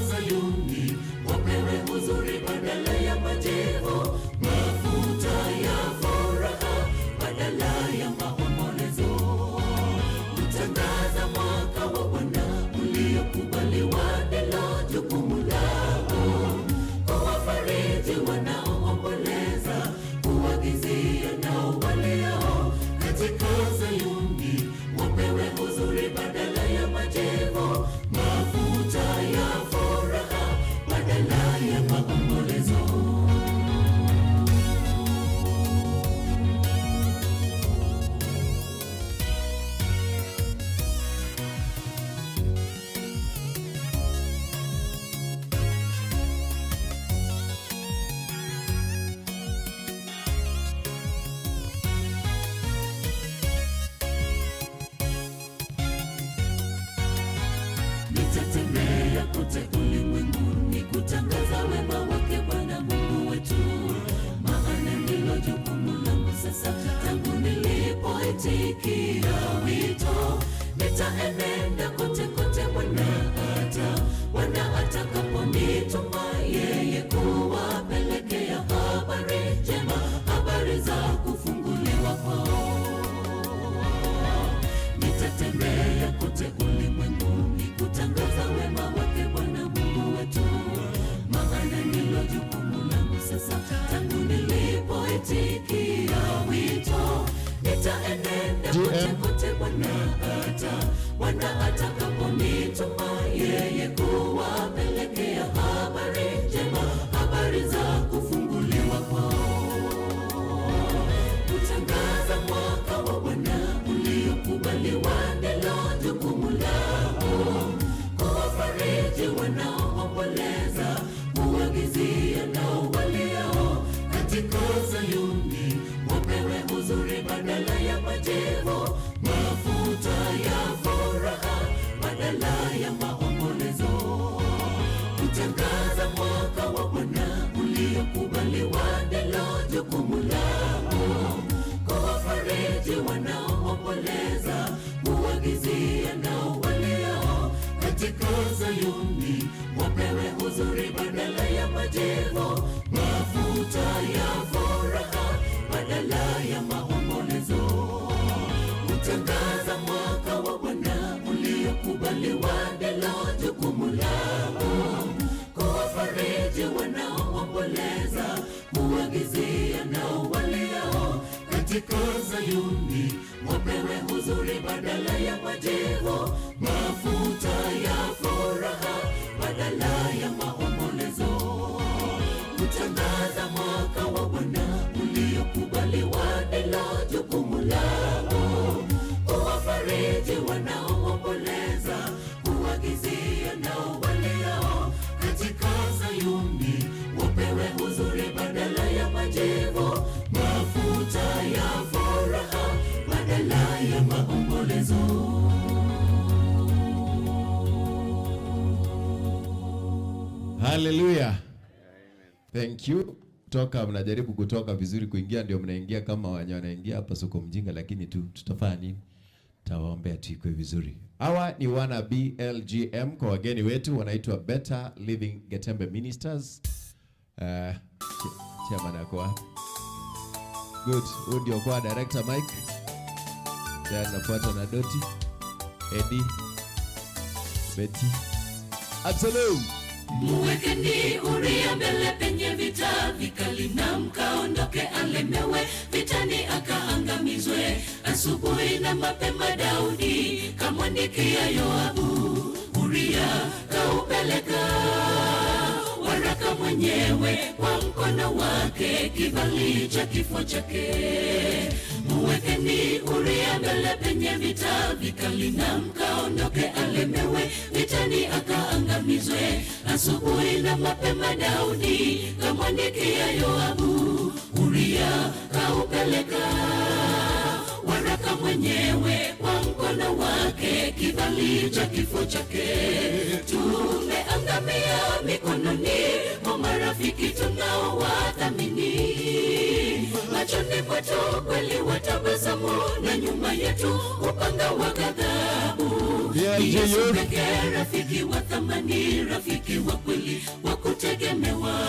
Sayuni wapewe uzuri badala ya majivu, mafuta ya furaha badala ya maombolezo. Kutangaza mwaka wa Bwana uliokubaliwa ndilo jukumu lao, kuwafariji wanaoomboleza, kuagizia nao waliao katika Sayuni wapewe uzuri badala ya majivu, mafuta ya furaha badala ya maombolezo. Nitatembea kote ulimwenguni kutangaza wema wake Bwana Mungu wetu, maana ndilo jukumu langu sasa tangu nilipoitikia wito. Nitaenenda kote kote Bwana atakaponituma yeye kuwapelekea habari njema, habari za kufunguliwa kwao. Nitatembea kote ulimwenguni kutangaza wema wake Bwana Mungu wetu, maana ndilo jukumu langu sasa tangu nilipoitikia wito. Nitaenenda kote GM. kote Bwana atakaponituma yeye kuwapelekea habari njema, habari za kufunguliwa kwao, kutangaza mwaka wa Bwana uliokubaliwa ndilo jukumu lao, kuwafariji wanaoomboleza, kuagizia nao waliao katika Sayuni wapewe uzuri badala ya majivu, mafuta ya furaha badala ya maombolezo, kutangaza mwaka wa Bwana uliokubaliwa ndilo jukumu lao, kuwafariji wanaoomboleza, kuagizia nao waliao katika Sayuni wapewe uzuri badala ya majivu, mafuta ya furaha badala ya maombolezo, kutangaza mwaka wa Bwana uliokubaliwa ndilo jukumu lao, kuwafariji wanaoomboleza, kuagizia nao waliao katika Sayuni wapewe uzuri badala ya majivu, mafuta ya furaha badala ya maombolezo, kutangaza mwaka wa Bwana uliokubaliwa ndilo jukumu lao, kuwafariji wanaoomboleza, kuagizia nao waliao katika Sayuni wapewe uzuri badala ya majivu, mafuta ya furaha badala ya maombolezo. Hallelujah. Thank you. Toka mnajaribu kutoka vizuri kuingia ndio mnaingia kama wenye wanaingia hapa soko mjinga, lakini tu tutafanya nini? Tawaombea tu ikuwe vizuri. Hawa ni wana BLGM kwa wageni wetu wanaitwa Better Living Getembe Ministers. Chairman ako wapi? Good. Huyu ndio kwa director Mike. Then nafuata na Doti, Eddie, Betty. Absolute. Muwekeni Uria mbele penye vita vikali, na mkaondoke alemewe vitani akaangamizwe. Asubuhi na mapema Daudi kamwandikia Yoabu, Uria kaupeleka waraka mwenyewe kwa mkono wake, kibali cha kifo chake. Muwekeni Uria mbele penye vita vikali, na mkaondoke alemewe vitani akaangamizwe. Asubuhi na mapema Daudi kamwandikia Yoabu, Uria kaupeleka waraka mwenyewe kwa mkono wake, kibali cha kifo chake. Tumeangamia mikononi mwa marafiki tunaowathamini. Machoni mwetu kweli watabasamu, na nyuma yetu upanga wa ghadhabu. Ni Yesu pekee rafiki wa thamani, rafiki wa kweli wa kutegemewa,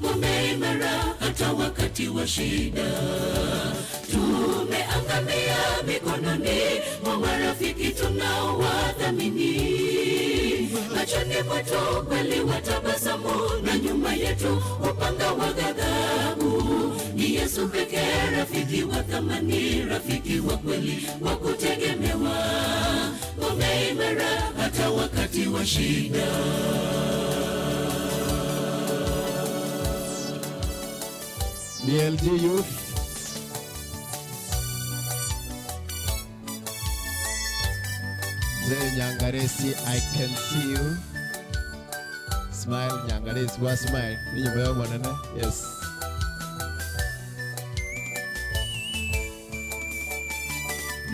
ngome imara hata wakati wa shida. Tumeangamia mikononi mwa marafiki tunaowathamini. Machoni mwetu kweli watabasamu, na nyuma yetu upanga wa ghadhabu. Ni Yesu pekee rafiki wa thamani, rafiki wa kweli wa kutegemewa, ngome imara hata wakati wa shida. BLG Youth. Mzee Nyangaresi, I can see you. Smile Nyangaresi, wa smile. Ni nyumba ya mwanene. Yes.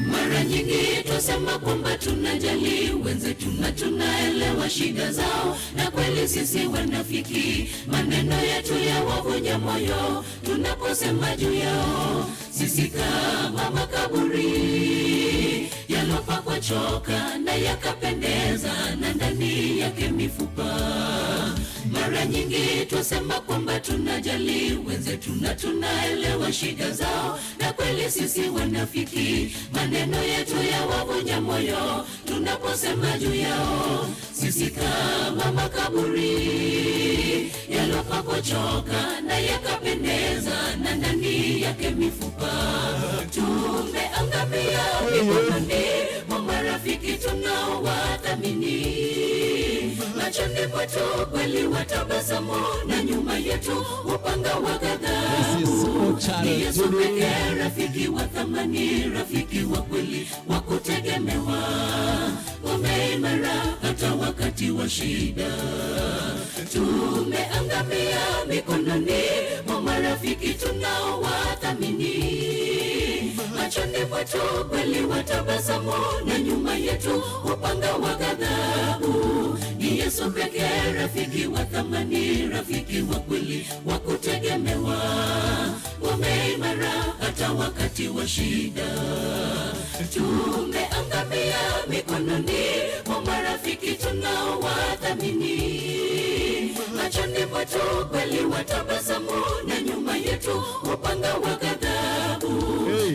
Mara nyingi twasema kwamba tunajali wenzetu na tunaelewa shida zao, na kweli sisi wanafiki, maneno yetu yawavunja moyo tunaposema juu yao. Sisi kama makaburi yalopakwa choka na yakapendeza, na ndani yake mifupa. Mara nyingi twasema kwamba tunajali wenzetu na tunaelewa shida zao, na kweli sisi wanafiki, maneno yetu yawavunja moyo tunaposema juu yao. Sisi kama makaburi yalopakwa choka na yakapendeza, na ndani yake mifupa. Tumeangamia mikononi mwa marafiki tunaowathamini. Machoni mwetu kweli watabasamu, na nyuma yetu upanga wa ghadhabu. Ni Yesu pekee rafiki wa thamani, rafiki wa kweli wa kutegemewa, ngome imara hata wakati wa shida. Tumeangamia mikononi mwa marafiki tunaowathamini. Machoni mwetu kweli watabasamu, na nyuma yetu upanga wa ghadhabu. Ni Yesu pekee rafiki wa thamani, rafiki wa kweli wa kutegemewa, ngome imara hata wakati wa shida. Tumeangamia mikononi mwa marafiki tunaowathamini. Machoni mwetu kweli watabasamu, na nyuma yetu upanga wa ghadhabu.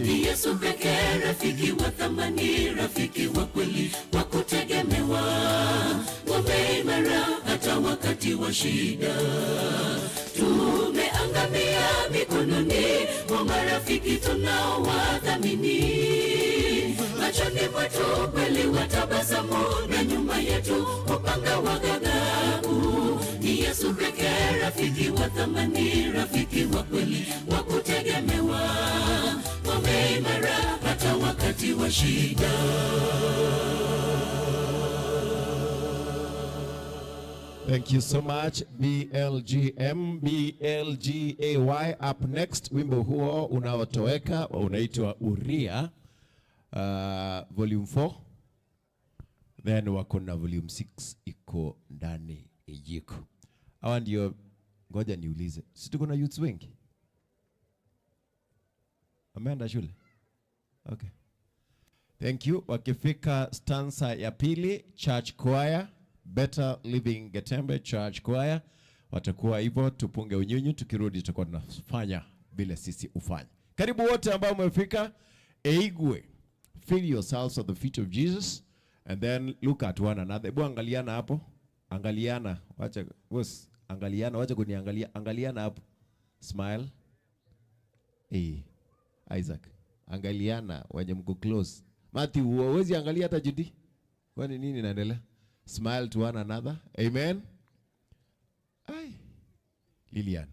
Ni Yesu pekee rafiki wa thamani, rafiki wa kweli wa kutegemewa, ngome imara hata wakati wa shida. Tumeangamia mikononi mwa marafiki tunaowathamini. Machoni mwetu kweli watabasamu, na nyuma yetu upanga wa ghadhabu. Ni Yesu pekee rafiki wa thamani, rafiki wa kweli wa kutegemewa, ngome imara hata wakati wa shida. Thank you so much BLGM BLGAY. Up next, wimbo huo unaotoweka unaitwa Uria, volume 4. Then wako na volume 6 iko ndani ijiko. Hawa ndio, ngoja niulize, si tuko na youths wengi ameenda shule? Okay. Thank you. Wakifika stanza ya pili, Church Choir, Better Living Getembe Church Choir watakuwa hivyo. Tupunge unyunyu, tukirudi tutakuwa tunafanya vile sisi ufanya. Karibu wote ambao umefika Eigwe. Feel yourselves at the feet of Jesus and then look at one another. Hebu angaliana hapo. Angaliana, wacha boss, angaliana, wacha kuniangalia, angaliana hapo. Smile. Eh, Isaac, angaliana wenye mko close. Matthew, huwezi angalia hata Judy? Kwani nini inaendelea? Smile to one another. Amen. Ai. Lilian.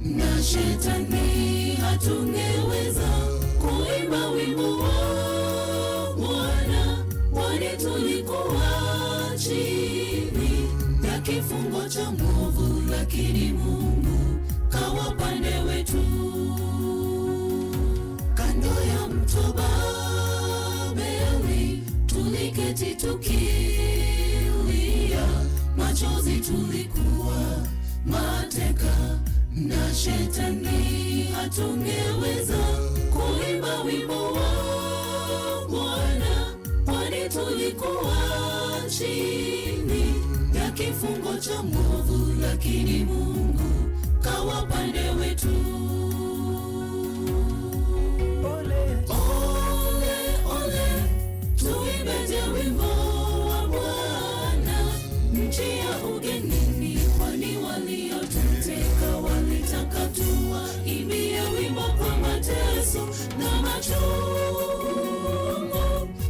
na shetani, hatungeweza kuimba wimbo wa Bwana, kwani tulikuwa chini ya kifungo cha mwovu, lakini Mungu kawa pande wetu. Kando ya mto Babeli tuliketi tukilia, machozi tulikuwa mateka na shetani, hatungeweza kuimba wimbo wa Bwana, kwani tulikuwa chini ya kifungo cha mwovu, lakini Mungu kawa pande wetu. Ole, ole, tuimbeje wimbo wa Bwana nchi ya ugenini, kwani waliotuteka walitaka tuwaimbie wimbo kwa mateso na machungu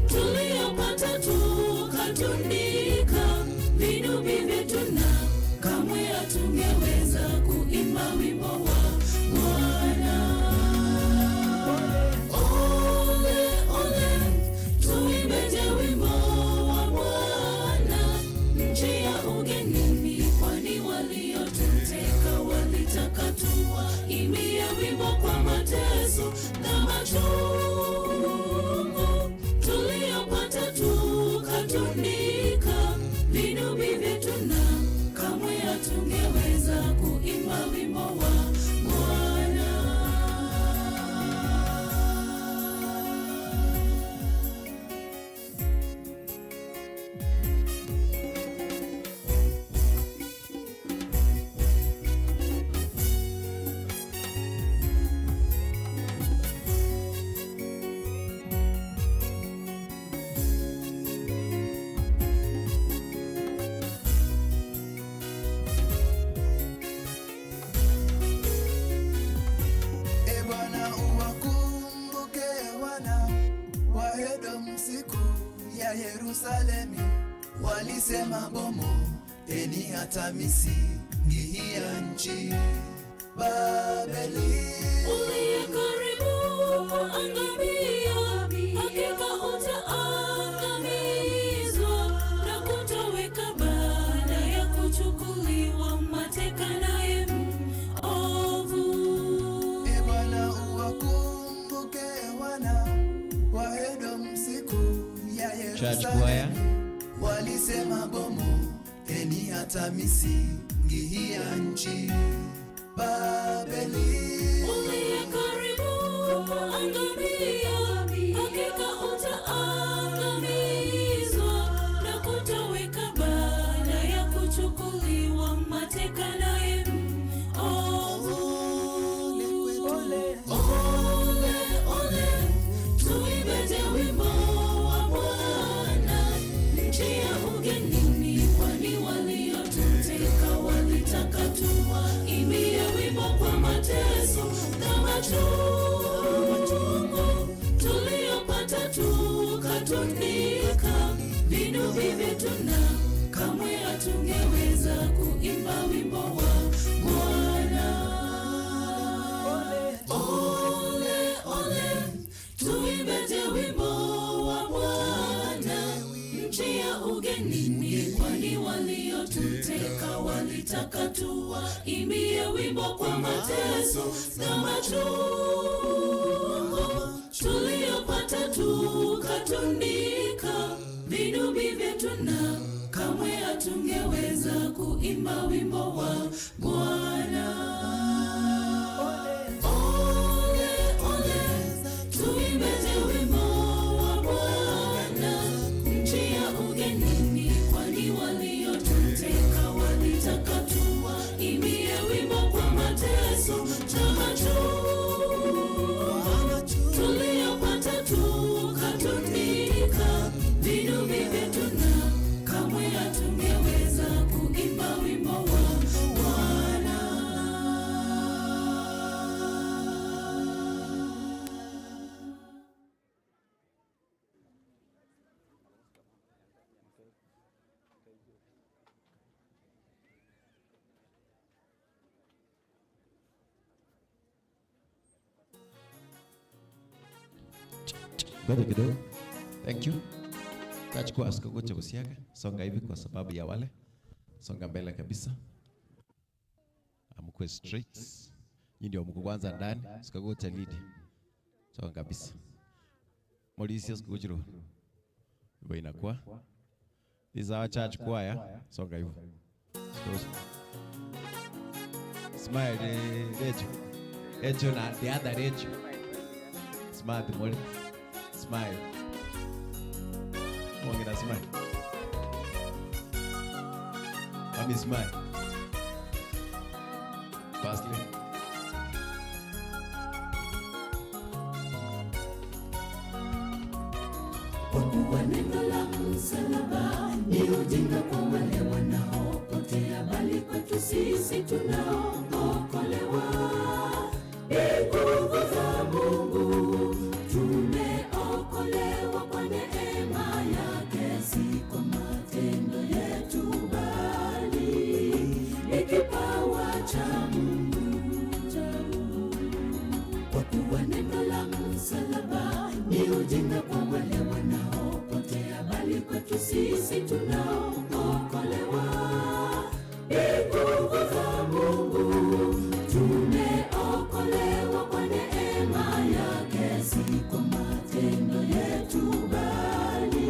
tuliyopata, tukatundika vinubi vyetu na kamwe hatungeweza kuimba wimbo wa Bwana. Ole, ole, tuimbeje wimbo wa Bwana nchi ya ugenini, kwani waliotuteka walitaka tuwaimbie wimbo kwa mateso na machungu tuliyopata, tukatundika vinubi vyetu na kamwe hatungeweza kuimba wimbo wa Bwana. E Bwana, uwakumbuke wana wa Edomu siku ya Yerusalemu, walisema bomo eni hata misingi ya nchi Babeli. Uliye karibu kuangamia, hakika utaangamizwa na kutoweka baada ya kuchukuliwa mateka naye mwovu. E Bwana, uwakumbuke wana wa Edomu siku ya Church choir. Yerusalemu, walisema bomo eni hata misingi ya nchi Babeli. Uliye karibu kuangamia, hakika utaangamizwa na kutoweka baada ya kuchukuliwa mateka naye mwovu. Ole, ole, tuimbeje wimbo wa Bwana nchi ya ugenini, kwani waliotuteka walitaka tuwaimbie wimbo kwa mateso na machungu tuliyopata, tukatundika vinubi vyetu na kamwe hatungeweza kuimba wimbo wa Bwana. Ole, ole, tuimbeje wimbo wa Bwana nchi ya ugenini, kwani waliotuteka walitaka tuwaimbie wimbo kwa mateso na machungu tuliyopata, tukatundika vinubi vyetu na kamwe hatungeweza kuimba wimbo wa Bwana. Ole, ole, tuimbeje wimbo wa Bwana nchi ya ugenini, kwani waliotuteka walitaka tuwaimbie wimbo kwa mateso na machungu tuliyopata, tukatundika vinubi vyetu na kamwe hatungeweza kuimba wimbo wa Bwana. Ngoja kidogo. Thank you. Tachukua Askofu Busiaga. Songa hivi kwa sababu ya wale. Songa mbele kabisa. Amkwe straight. Nyinyi ndio mko kwanza ndani. Askofu lead. Songa kabisa. Mauricio Askofu. Hivyo inakuwa. This is our church choir. Songa hivyo. Smile, Rachel. Rachel na the other Rachel. Smile, Mori. Smile. Mwongera smile. Mami smile. Fastly. Kwa kuwa neno la msalaba ni ujinga kwa wale wanaopotea, bali kwetu sisi tunaookolewa ni nguvu za Mungu. Tumeokolewa kwa neema yake, si kwa matendo yetu, bali ni kipawa cha Mungu. Kwa kuwa neno la msalaba ni ujinga kwa wale wanaopotea, bali kwetu sisi tunaookolewa ni nguvu za Mungu. Tumeokolewa kwa neema yake, si kwa matendo yetu, bali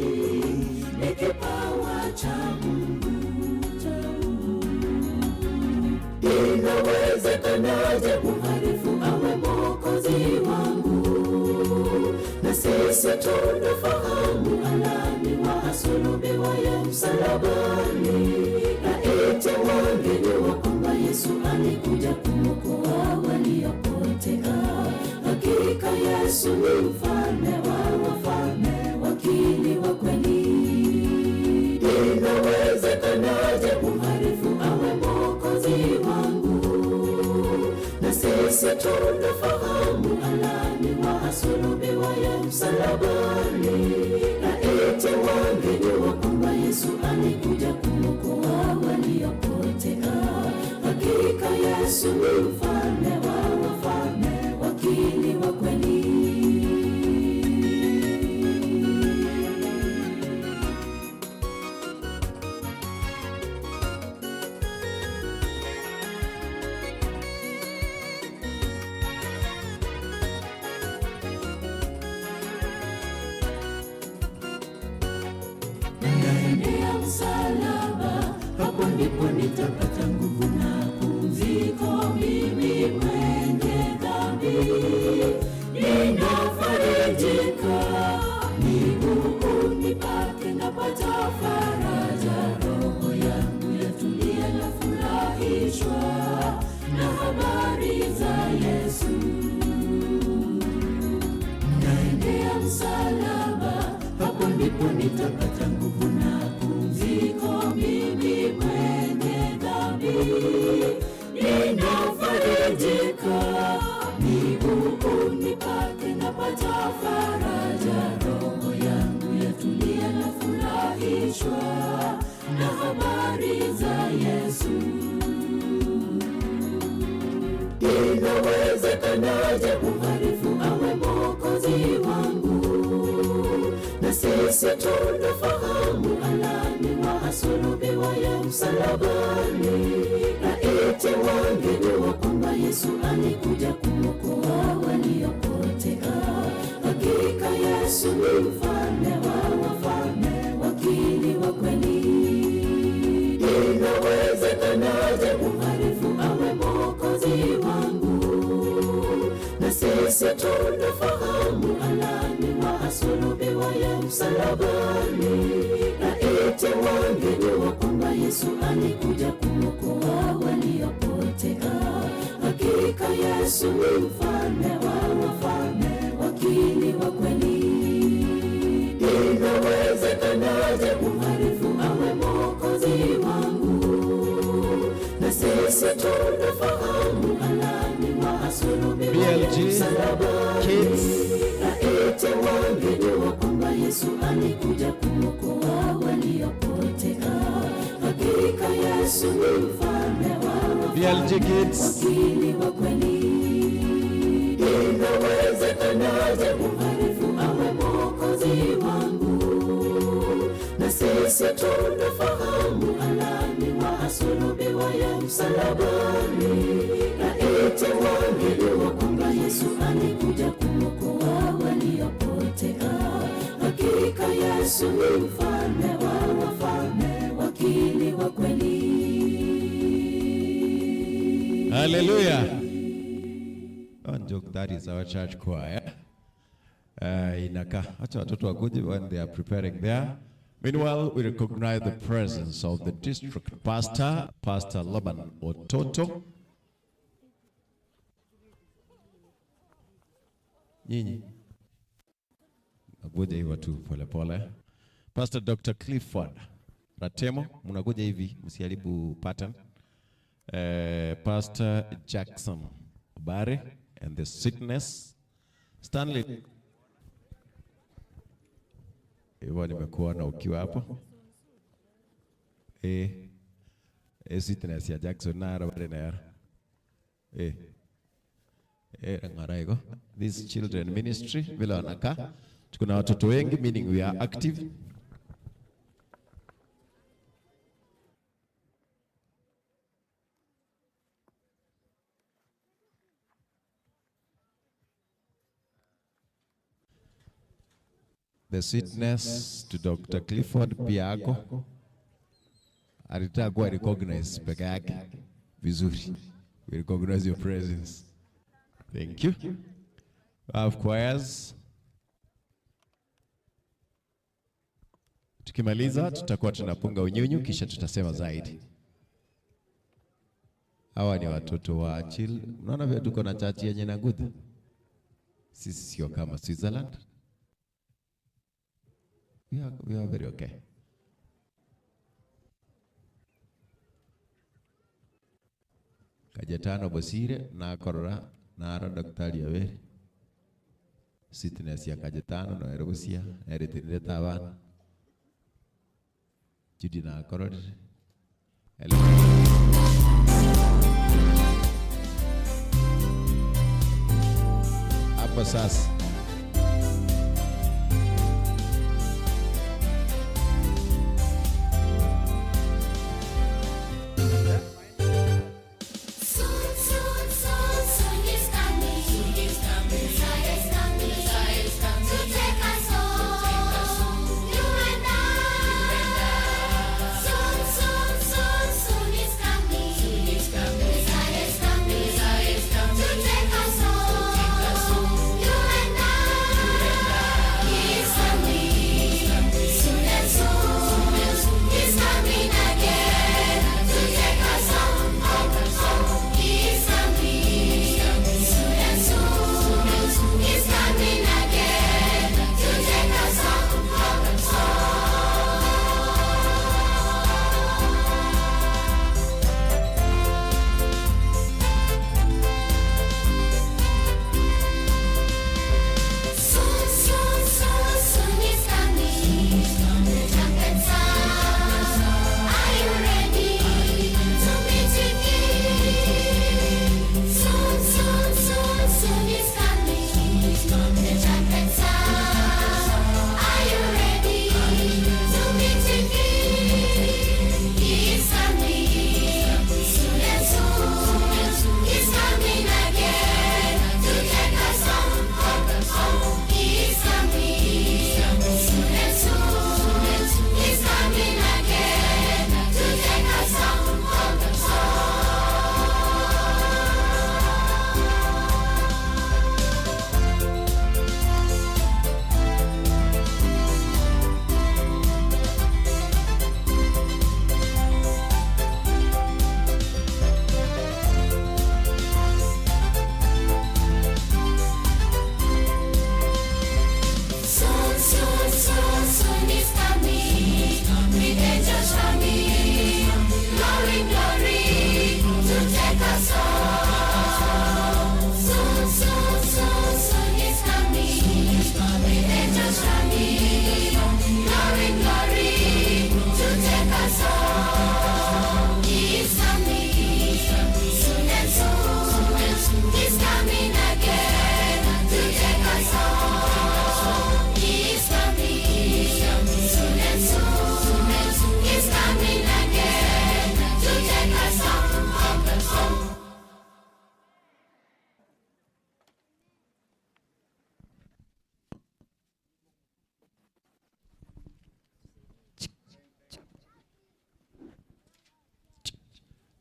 ni kipawa cha Mungu. Inawezekanaje mhalifu awe mwokozi wangu? Na sisi tunafahamu alaaniwa asulubiwaye msalabani. Laiti wangejua kwamba Yesu alikuja kumwokoa waliopotea. Hakika Yesu ni mfalme wa wafalme, wakili wa kweli. Inawezekanaje mhalifu awe mwokozi wangu? Na sisi tunafahamu alaaniwa asulubiwaye msalabani. Laiti wangejua kwamba Yesu alikuja kumwokoa waliopotea. Hakika Yesu ni mfalme wa wafalme, wakili wa kweli. Naendea msalaba, hapo ndipo nitapata nguvu na pumziko. Mimi mwenye dhambi ninafarijika, miguuni pake napata faraja, roho yangu yatulia, nafurahishwa na habari za Yesu. Naendea msalaba, hapo ndipo nitapata nguvu na pumziko. Mimi mwenye dhambi ninafarijika, miguuni pake napata faraja, roho yangu yatulia, nafurahishwa na habari za Yesu. Inawezekanaje mhalifu awe mwokozi wangu? Na sisi tunafahamu alaaniwa asulubiwaye msalabani. Laiti wangejua kwamba Yesu alikuja kumwokoa waliopotea. Hakika Yesu ni mfalme wa wafalme, wakili wa kweli. Inawezekanaje mhalifu awe mwokozi wangu? Na sisi tunafahamu alaaniwa asulubiwaye msalabani. Laiti wangejua kwamba Yesu alikuja kumwokoa waliopotea. Hakika Yesu ni mfalme wa wafalme, wakili wa kweli. Inawezekanaje mhalifu awe mwokozi wangu? Na sisi tunafahamu alaaniwa asulubiwaye BLG msalabani. Kids. Laiti wangejua kwamba Yesu alikuja kumwokoa waliopotea. Hakika Yesu ni mfalme wa wafalme, BLG Kids. Wakili wa kweli. Inawezekanaje mhalifu awe mwokozi Nasi tunafahamu alaniwa asulubiwa msalabani. Laiti wangejua kwamba Yesu alikuja kumwokoa waliopotea. Hakika Yesu ni mfalme wa wafalme, wakili wa kweli. Hallelujah. Don't joke, that is our church choir. Inakaa. Acha watoto wakuje when they are preparing there. Meanwhile, we recognize the presence of the district pastor, Pastor Laban Ototo. Nyinyi. Nakuja hivyo tu pole pole. Pastor Dr. Clifford Ratemo, mnakuja hivi, msiharibu pattern. Pastor Jackson Obare and the sickness. Stanley, hivyo nimekuona ukiwa hapo. Sweetness ya Jackson na Obare na yara. Ngara iko. This children ministry vile wanakaa. Tuko na watoto wengi, meaning we are active. The sweetness to Dr. Clifford pia ako. Alitaka kuwa recognize peke yake vizuri. We recognize your presence. Thank you. We have choirs. Tukimaliza tutakuwa tunapunga unyunyu kisha tutasema zaidi. Hawa ni watoto wa chill. Unaona vile tuko na church yenye na good. Sisi sio kama Switzerland. We are very okay. Kajetano Bosire na korora na ara daktari awere. Sitness ya Kajetano na erobusia eretinire tabana. Judy na kororire. Hapo sasa. To take us home, you and I.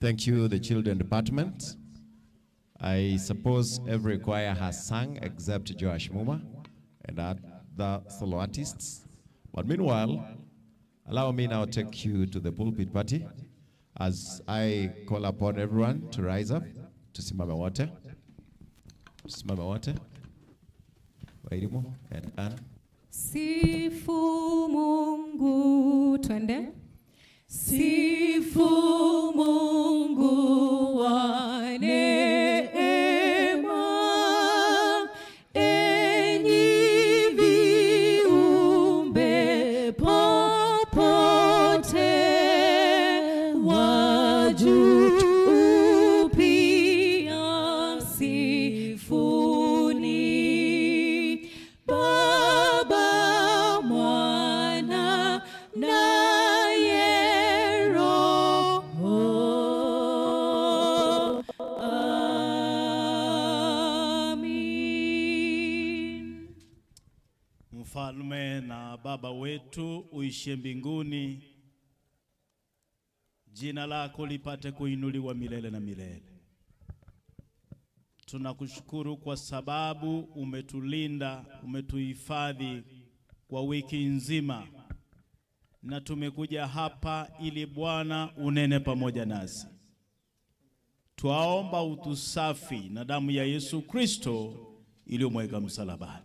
Thank you, the children department. I suppose every choir has sung except Joash Muma and other solo artists. But meanwhile, allow me now take you to the pulpit party as I call upon everyone to rise up. Tusimame wote. Tusimame wote. Wairimu and Ann. Sifu Mungu, twende. Sifu Mungu wa neema, enyi viumbe popote, wa juu pia msifuni. Baba, Mwana naye Roho. Amin. Mfalme na Baba wetu uishie mbinguni, jina lako lipate kuinuliwa milele na milele. Tunakushukuru kwa sababu umetulinda, umetuhifadhi kwa wiki nzima, na tumekuja hapa ili Bwana unene pamoja nasi. Twaomba utusafi na damu ya Yesu Kristo iliyomweka msalabani,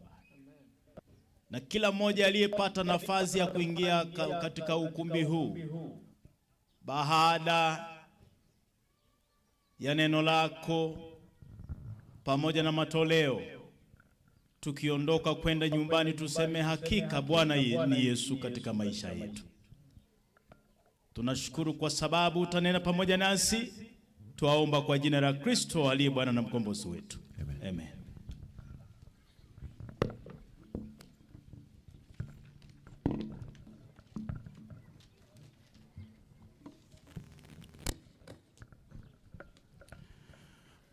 na kila mmoja aliyepata nafasi ya kuingia katika ukumbi huu baada ya neno lako pamoja na matoleo, tukiondoka kwenda nyumbani tuseme hakika Bwana ni Yesu katika maisha yetu. Tunashukuru kwa sababu utanena pamoja nasi. Twaomba kwa jina la Kristo aliye Bwana na mkombozi wetu. Amen. Amen.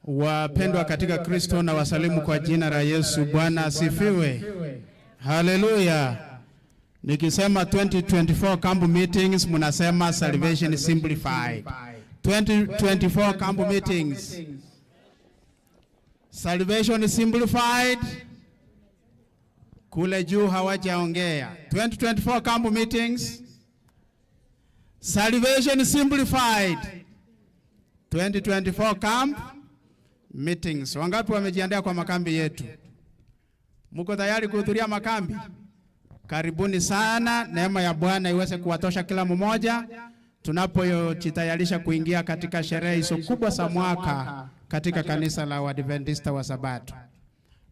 Wapendwa katika Kristo, na wasalimu kwa jina la Yesu. Bwana asifiwe. Haleluya. Nikisema 2024 camp meetings, mnasema salvation simplified. 2024 camp meetings. Salvation simplified. Kule juu hawajaongea. 2024 camp meetings. Salvation simplified. 2024 camp meetings. Wangapi wamejiandaa kwa makambi yetu? Mko tayari kuhudhuria makambi? Karibuni sana. Neema ya Bwana iweze kuwatosha kila mmoja tunapojitayarisha kuingia katika sherehe hizo kubwa za mwaka katika kanisa la Waadventista wa Sabato.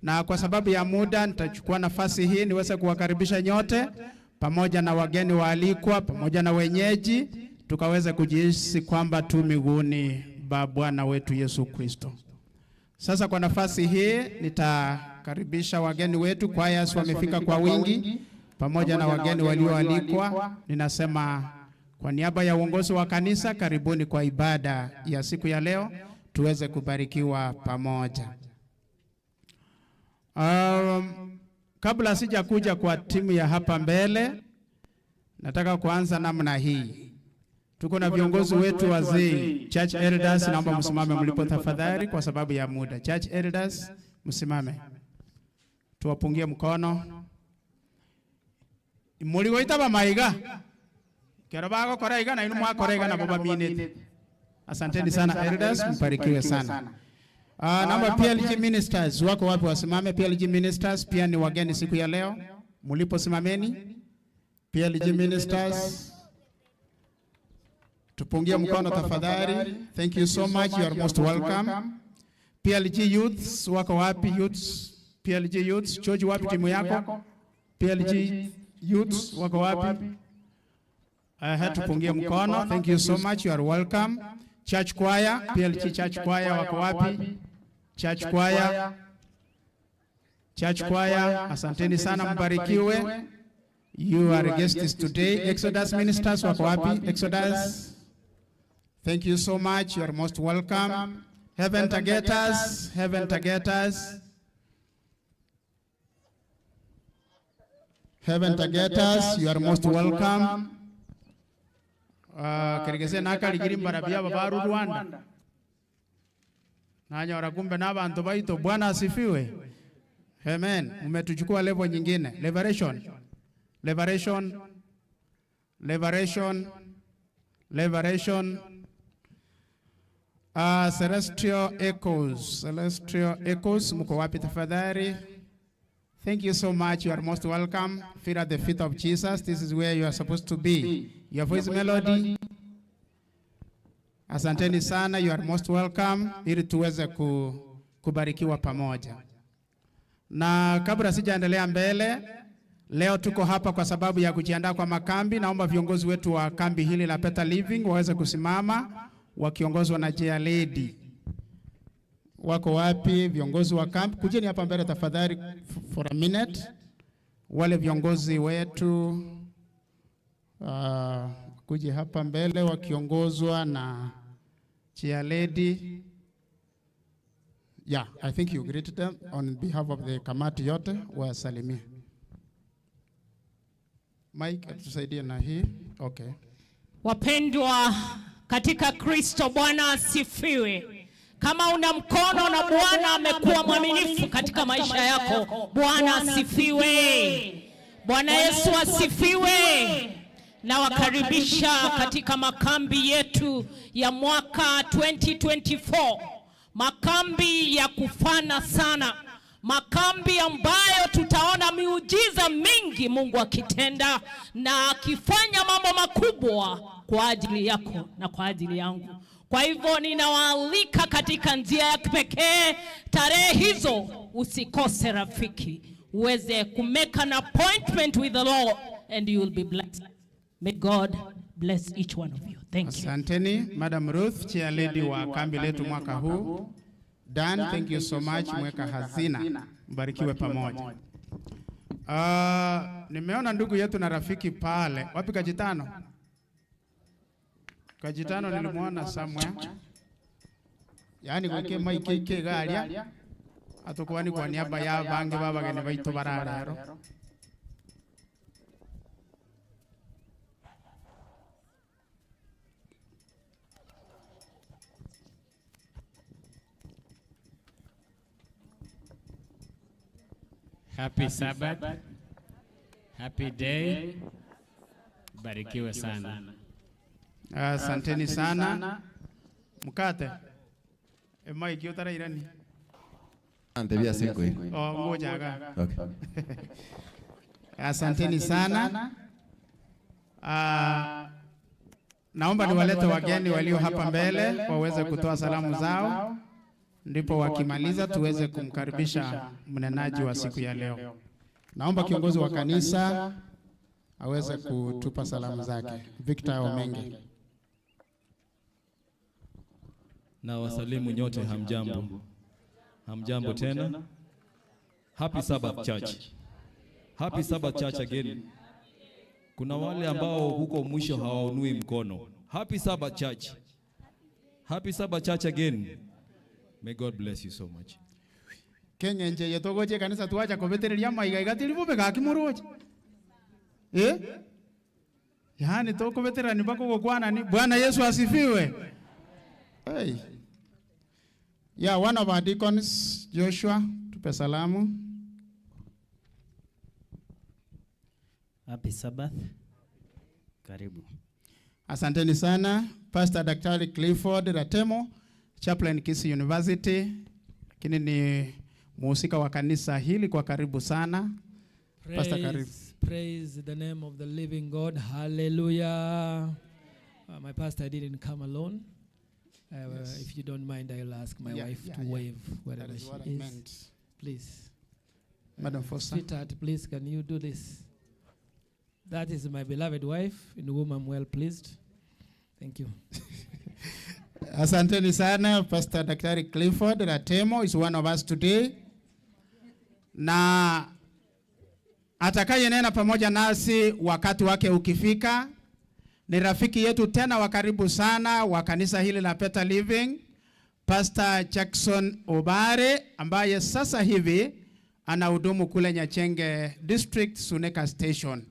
Na kwa sababu ya muda nitachukua nafasi hii niweze kuwakaribisha nyote pamoja na wageni waalikwa pamoja na wenyeji, tukaweze kujihisi kwamba tu miguuni ba Bwana wetu Yesu Kristo. Sasa kwa nafasi hii nitakaribisha wageni wetu, choirs wamefika kwa wingi pamoja na wageni walioalikwa. Ninasema kwa niaba ya uongozi wa kanisa, karibuni kwa ibada ya siku ya leo, tuweze kubarikiwa pamoja. Kabla sijakuja kwa timu ya hapa mbele, nataka kuanza namna hii. Tuko na viongozi wetu wazee, church elders, naomba msimame mlipo tafadhali kwa sababu ya muda. Church elders, msimame. Tuwapungie mkono. Muligoita bamaiga. Kero bagokora iga na inu mwakora iga nabo baminete. Asanteni sana elders, mbarikiwe sana. Naomba PLG ministers wako wapi wasimame? PLG ministers pia ni wageni siku ya leo. Mulipo simameni. PLG ministers, tupungie mkono tafadhali. Thank you so much, you are most welcome. PLG youths wako wapi? Youths, PLG youths, George wapi timu yako? PLG youths wako wapi? Tupungie mkono. Thank you so much, you are welcome. Church choir, PLG church choir wako wapi? Church choir. Church choir, asanteni sana, mbarikiwe. You are guests today. Exodus ministers wako wapi? Exodus. Thank you so much. You are most welcome. Heaven Targeters, Heaven Targeters. Heaven Targeters, you are most welcome. Keregese nakaligiri mbarabia babaru Rwanda. Nanyora kumbe na bantu baito. Bwana asifiwe. Amen. Umetuchukua level nyingine. Liberation. Liberation. Liberation. Liberation. Celestial Echoes. Celestial Echoes. Mko wapi tafadhali? Thank you so much. You are most welcome. Feel at the feet of Jesus. This is where you are supposed to be. Your voice melody. Asanteni sana. You are most welcome. Ili tuweze kubarikiwa pamoja. Na kabla sijaendelea mbele, leo tuko hapa kwa sababu ya kujiandaa kwa makambi. Naomba viongozi wetu wa kambi hili la Better Living waweze kusimama wakiongozwa na Jea Lady. Wako wapi viongozi wa kambi? Kujeni hapa mbele tafadhali for a minute. Wale viongozi wetu kuje hapa mbele wakiongozwa na Chair Lady. Yeah, I think you greeted them on behalf of the kamati yote, wasalimie. Mike, tusaidie na hii. Okay. Wapendwa katika Kristo, Bwana asifiwe. Kama una mkono na Bwana amekuwa mwaminifu katika maisha yako, Bwana asifiwe. Bwana Yesu asifiwe. Nawakaribisha katika makambi yetu ya mwaka 2024. Makambi ya kufana sana, makambi ambayo tutaona miujiza mingi Mungu akitenda na akifanya mambo makubwa kwa ajili yako na kwa ajili yangu. Kwa hivyo ninawaalika katika njia ya kipekee tarehe hizo, usikose rafiki, uweze ku make an appointment with the Lord and you will be blessed. May God bless each one of you. Thank you. Asanteni Madam Ruth, chair lady wa kambi letu mwaka huu. Dan, thank you so much, mweka hazina. Mbarikiwe pamoja. Nimeona ndugu yetu na rafiki pale. Wapi Kajitano? Kajitano nilimwona somewhere. Yaani gwike maike ike garia. Atukwani kwa niaba ya bangi babageni baito bararero. Happy Sabbath. Happy day. Barikiwe sana. Asanteni sana. Mkate. Mike utarairani. Antebia senko. Oh, ngoja. Okay. Asanteni sana. Naomba niwalete wageni walio hapa mbele waweze kutoa salamu zao, ndipo wakimaliza tuweze kumkaribisha mnenaji wa siku ya leo. Naomba kiongozi wa kanisa aweze kutupa salamu zake. Victor Omenge. Na wasalimu nyote, hamjambo. Hamjambo tena. Happy Sabbath Church. Happy Sabbath Church again. Kuna wale ambao huko mwisho hawaunui mkono. Happy Sabbath Church. Happy Sabbath Church again. May God bless you so much. Kenya nje yetogoje kanisa tuacha kubetereria maiga igatiri bube gakimuroje. Yaani toko ni bako kwana ni Bwana Yesu asifiwe. Hey. Yeah, one of our deacons, Joshua, tupe salamu. Happy Sabbath. Karibu. Asanteni sana Pastor Daktari Clifford Ratemo, Chaplain Kisii University, lakini ni muhusika wa kanisa hili kwa karibu sana. Pastor, karibu. Praise the name of the living God. Hallelujah. My pastor didn't come alone. Yes. If you don't mind, I'll ask my wife to wave wherever That is she what I is. meant. Please. Madam Foster. Sweetheart, please, can you do this? That is my beloved wife, in whom I'm well pleased. Thank you. Asanteni sana Pastor Daktari Clifford Ratemo is one of us today. Na atakayenena pamoja nasi wakati wake ukifika ni rafiki yetu tena wa karibu sana wa kanisa hili la Better Living, Pastor Jackson Obare, ambaye sasa hivi anahudumu kule Nyachenge District, Suneka Station.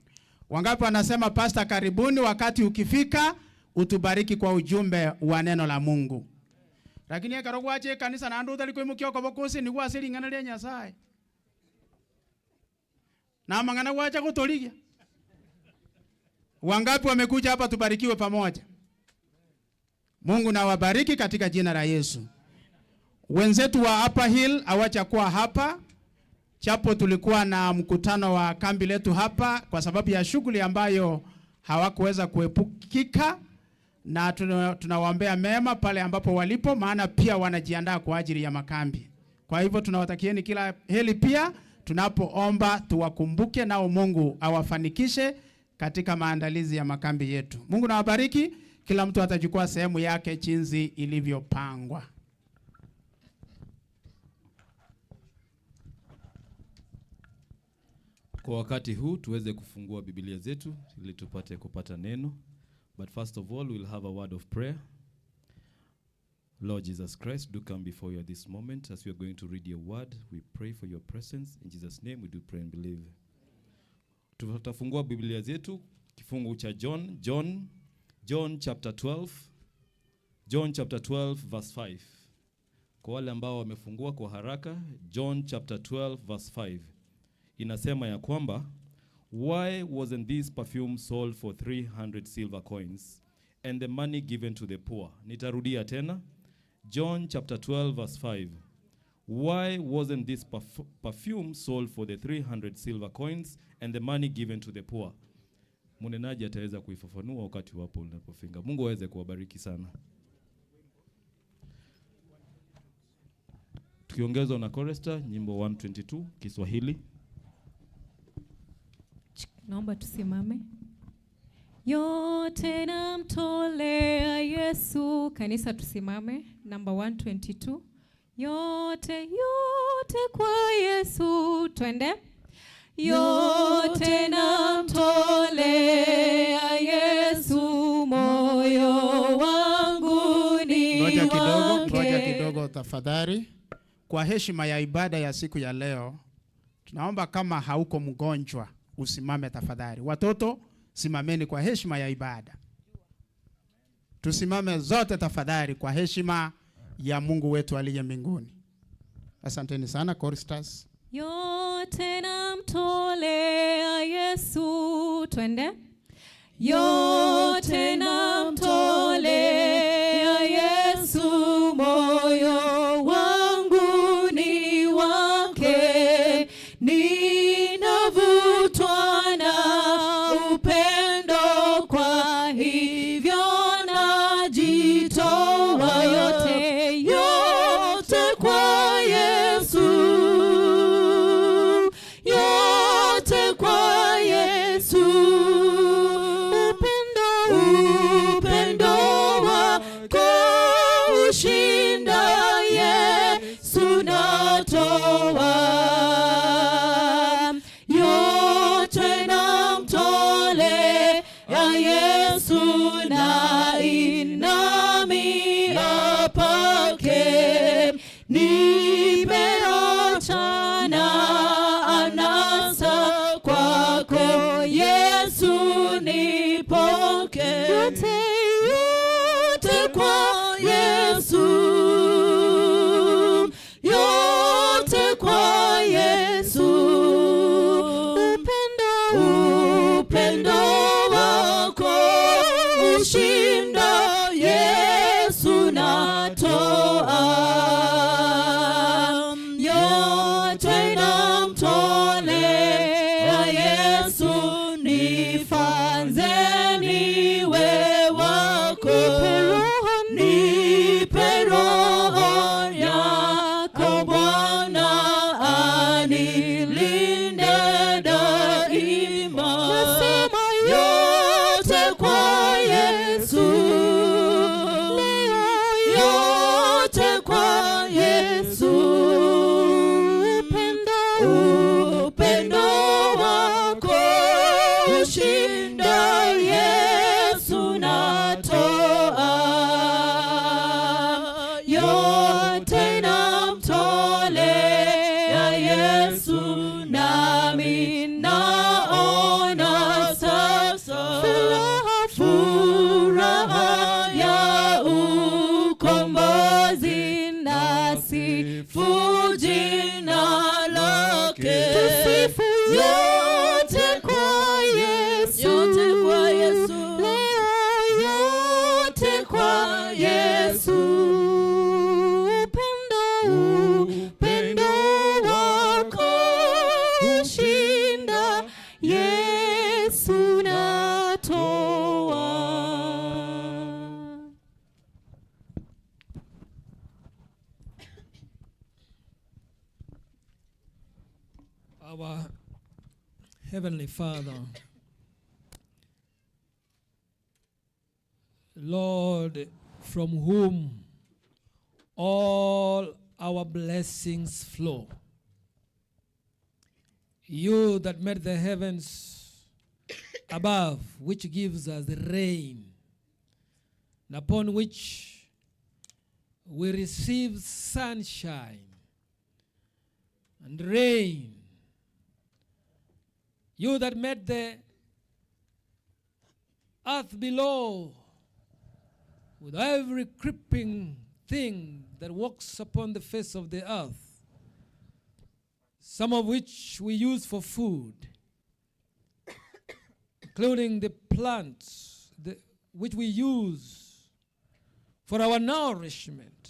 Wangapi wanasema Pastor karibuni, wakati ukifika Utubariki kwa ujumbe wa neno la Mungu. Lakini ekero gwache kanisa naende otari koimokia okoboko ase nigo ase ring'ana ria Nyasaye. Na mang'ana gwacha gotorigia. Wangapi wamekuja hapa tubarikiwe pamoja? Mungu na wabariki katika jina la Yesu. Wenzetu wa Upper Hill hawachakuwa hapa, chapo tulikuwa na mkutano wa kambi letu hapa kwa sababu ya shughuli ambayo hawakuweza kuepukika, na tunawaombea mema pale ambapo walipo, maana pia wanajiandaa kwa ajili ya makambi. Kwa hivyo tunawatakieni kila heri, pia tunapoomba tuwakumbuke, nao Mungu awafanikishe katika maandalizi ya makambi yetu. Mungu na wabariki. Kila mtu atachukua sehemu yake jinsi ilivyopangwa. Kwa wakati huu tuweze kufungua Biblia zetu ili tupate kupata neno. But first of all, we'll have a word of prayer. Lord Jesus Christ, do come before you at this moment as we are going to read your word. We pray for your presence. In Jesus' name we do pray and believe. Tutafungua Biblia zetu kifungu cha John chapter 12. John chapter 12 verse 5. Kwa wale ambao wamefungua kwa haraka, John chapter 12 verse 5. Inasema ya kwamba, why wasn't this perfume sold for 300 silver coins and the money given to the poor? Nitarudia tena. John chapter 12 verse 5. Why wasn't this perfume sold for the 300 silver coins and the money given to the poor? Mnenaji ataweza kuifafanua wakati wapo unapofinga. Mungu aweze kuwabariki sana. Tukiongezwa na chorister nyimbo 122 Kiswahili. Naomba tusimame. Yote namtolea Yesu. Kanisa tusimame. Number 122. Yote, yote kwa Yesu. Twende. Yote namtolea Yesu, moyo wangu ni Ngoja kidogo, wake. ngoja kidogo tafadhali. Kwa heshima ya ibada ya siku ya leo, tunaomba kama hauko mgonjwa usimame tafadhali. Watoto simameni kwa heshima ya ibada. Tusimame zote tafadhali kwa heshima ya Mungu wetu aliye mbinguni. Asanteni sana choristers. Yote namtolea Yesu. Twende. Yote namtolea Yesu, moyo wangu ni wake. Ninavutwa na upendo, kwa hivyo najitoa. Yote, yote kwa Yesu. Yote kwa Yesu. Upendo, upendo wako ushinda, Yesu natoa. Yote namtolea Yesu, na inamia pake. Nimeachana anasa kwako Yesu, nipoke. Yote, yote kwa Yesu. Yote kwa Our Heavenly Father, Lord, from whom all our blessings flow, you that made the heavens above, which gives us rain, and upon which we receive sunshine and rain, you that made the earth below with every creeping thing that walks upon the face of the earth, some of which we use for food, including the plants which we use for our nourishment.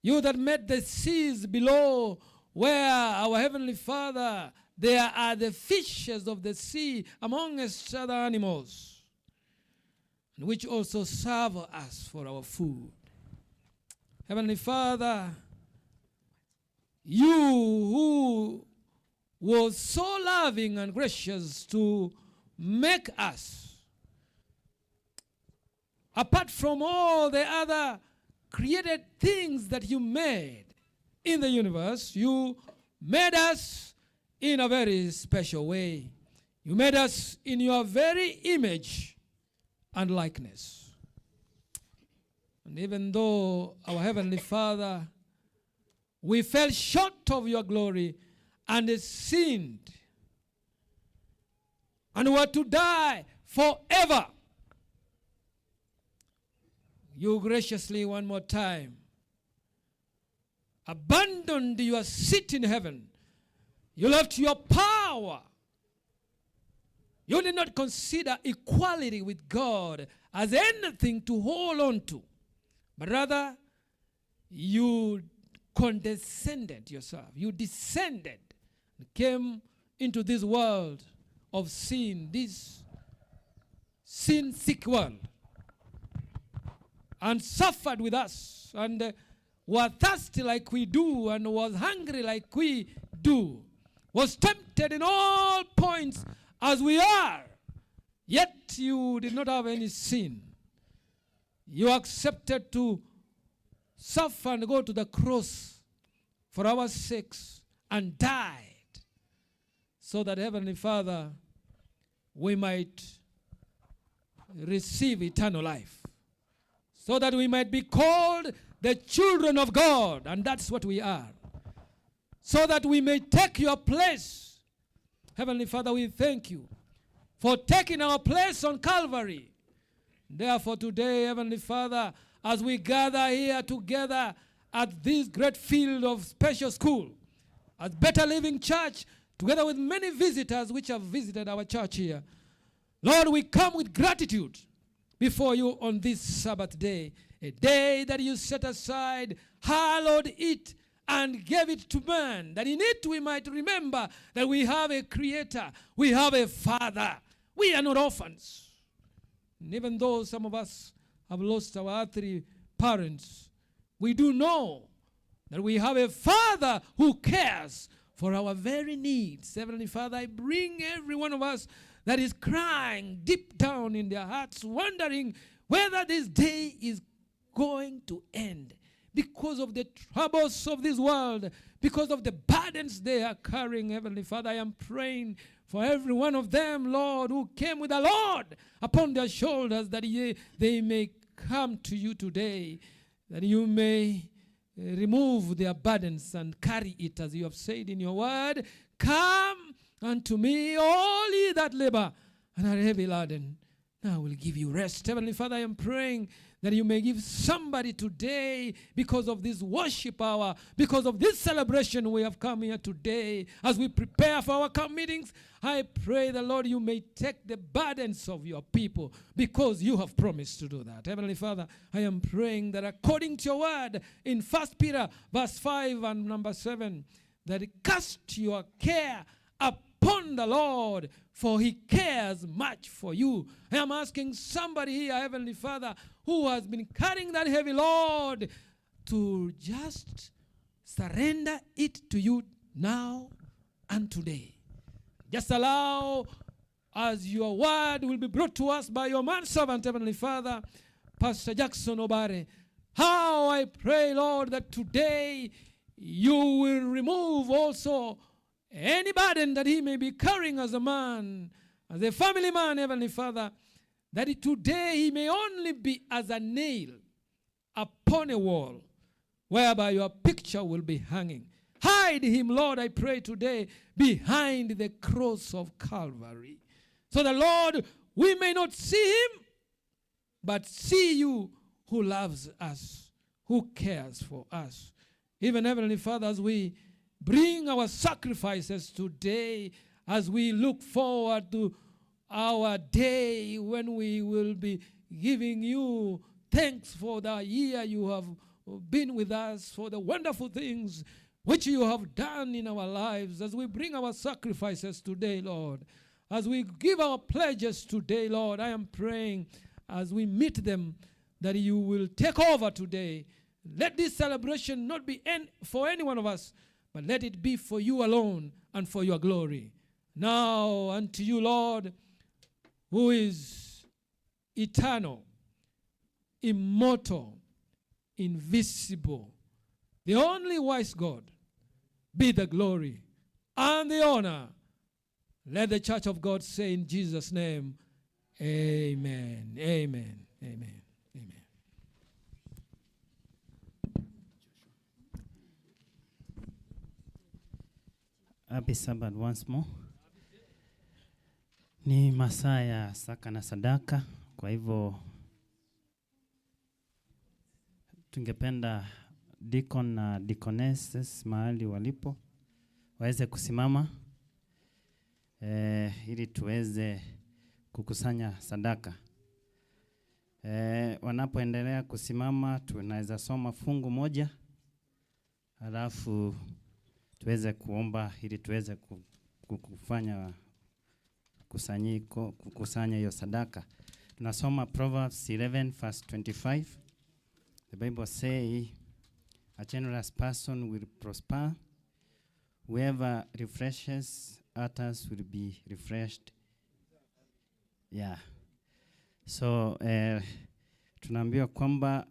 You that made the seas below, where our Heavenly Father, there are the fishes of the sea amongst other animals, and which also serve us for our food. Heavenly Father, you who was so loving and gracious to make us, apart from all the other created things that you made in the universe, you made us in a very special way. You made us in your very image and likeness. And even though our Heavenly Father, we fell short of your glory and sinned and were to die forever, you graciously one more time abandoned your seat in heaven. You left your power. You did not consider equality with God as anything to hold on to, but rather you condescended yourself. You descended and came into this world of sin, this sin-sick world, and suffered with us, and were thirsty like we do, and was hungry like we do, was tempted in all points as we are, yet you did not have any sin. You accepted to suffer and go to the cross for our sakes and died, so that, Heavenly Father, we might receive eternal life, so that we might be called the children of God, and that's what we are, so that we may take your place. Heavenly Father, we thank you for taking our place on Calvary. Therefore today, Heavenly Father, as we gather here together at this great field of special school, at Better Living Church, together with many visitors which have visited our church here, Lord, we come with gratitude before you on this Sabbath day, a day that you set aside, hallowed it, and gave it to man, that in it we might remember that we have a creator, we have a father. We are not orphans. And even though some of us have lost our earthly parents, we do know that we have a father who cares for our very needs. Heavenly Father, I bring every one of us that is crying deep down in their hearts, wondering whether this day is going to end because of the troubles of this world, because of the burdens they are carrying. Heavenly Father, I am praying for every one of them, Lord, who came with the Lord upon their shoulders, that they may come to you today, that you may remove their burdens and carry it, as you have said in your word. Come unto me, all ye that labor and are heavy laden, I will give you rest. Heavenly Father, I am praying that you may give somebody today, because of this worship hour, because of this celebration we have come here today, as we prepare for our camp meetings, I pray the Lord you may take the burdens of your people, because you have promised to do that. Heavenly Father, I am praying that according to your word in 1 Peter verse 5 and number 7, that cast your care upon the Lord, for he cares much for you. I am asking somebody here, Heavenly Father, who has been carrying that heavy load, to just surrender it to you now and today. Just allow, as your word will be brought to us by your manservant, Heavenly Father, Pastor Jackson Obare. How I pray, Lord, that today you will remove also any burden that he may be carrying as a man, as a family man, Heavenly Father, that today he may only be as a nail upon a wall, whereby your picture will be hanging. Hide him, Lord, I pray today, behind the cross of Calvary. So the Lord, we may not see him, but see you who loves us, who cares for us. Even Heavenly Father, as we bring our sacrifices today, as we look forward to our day when we will be giving you thanks for the year you have been with us, for the wonderful things which you have done in our lives, as we bring our sacrifices today, Lord, as we give our pledges today, Lord, I am praying as we meet them that you will take over today. Let this celebration not be for any one of us, but let it be for you alone and for your glory. Now unto you, Lord, who is eternal, immortal, invisible, the only wise God, be the glory and the honor. Let the church of God say in Jesus' name, amen, amen, amen, amen. Happy Sabbath once more. Ni masaa ya saka na sadaka, kwa hivyo tungependa deacon na deaconesses mahali walipo waweze kusimama ili tuweze kukusanya sadaka. Wanapoendelea kusimama tunaweza soma fungu moja halafu tuweze kuomba ili tuweze kufanya kusanyiko, kukusanya hiyo sadaka. Tunasoma Proverbs 11 verse 25. The Bible say, a generous person will prosper. Whoever refreshes others will be refreshed. Yeah. So tunaambiwa kwamba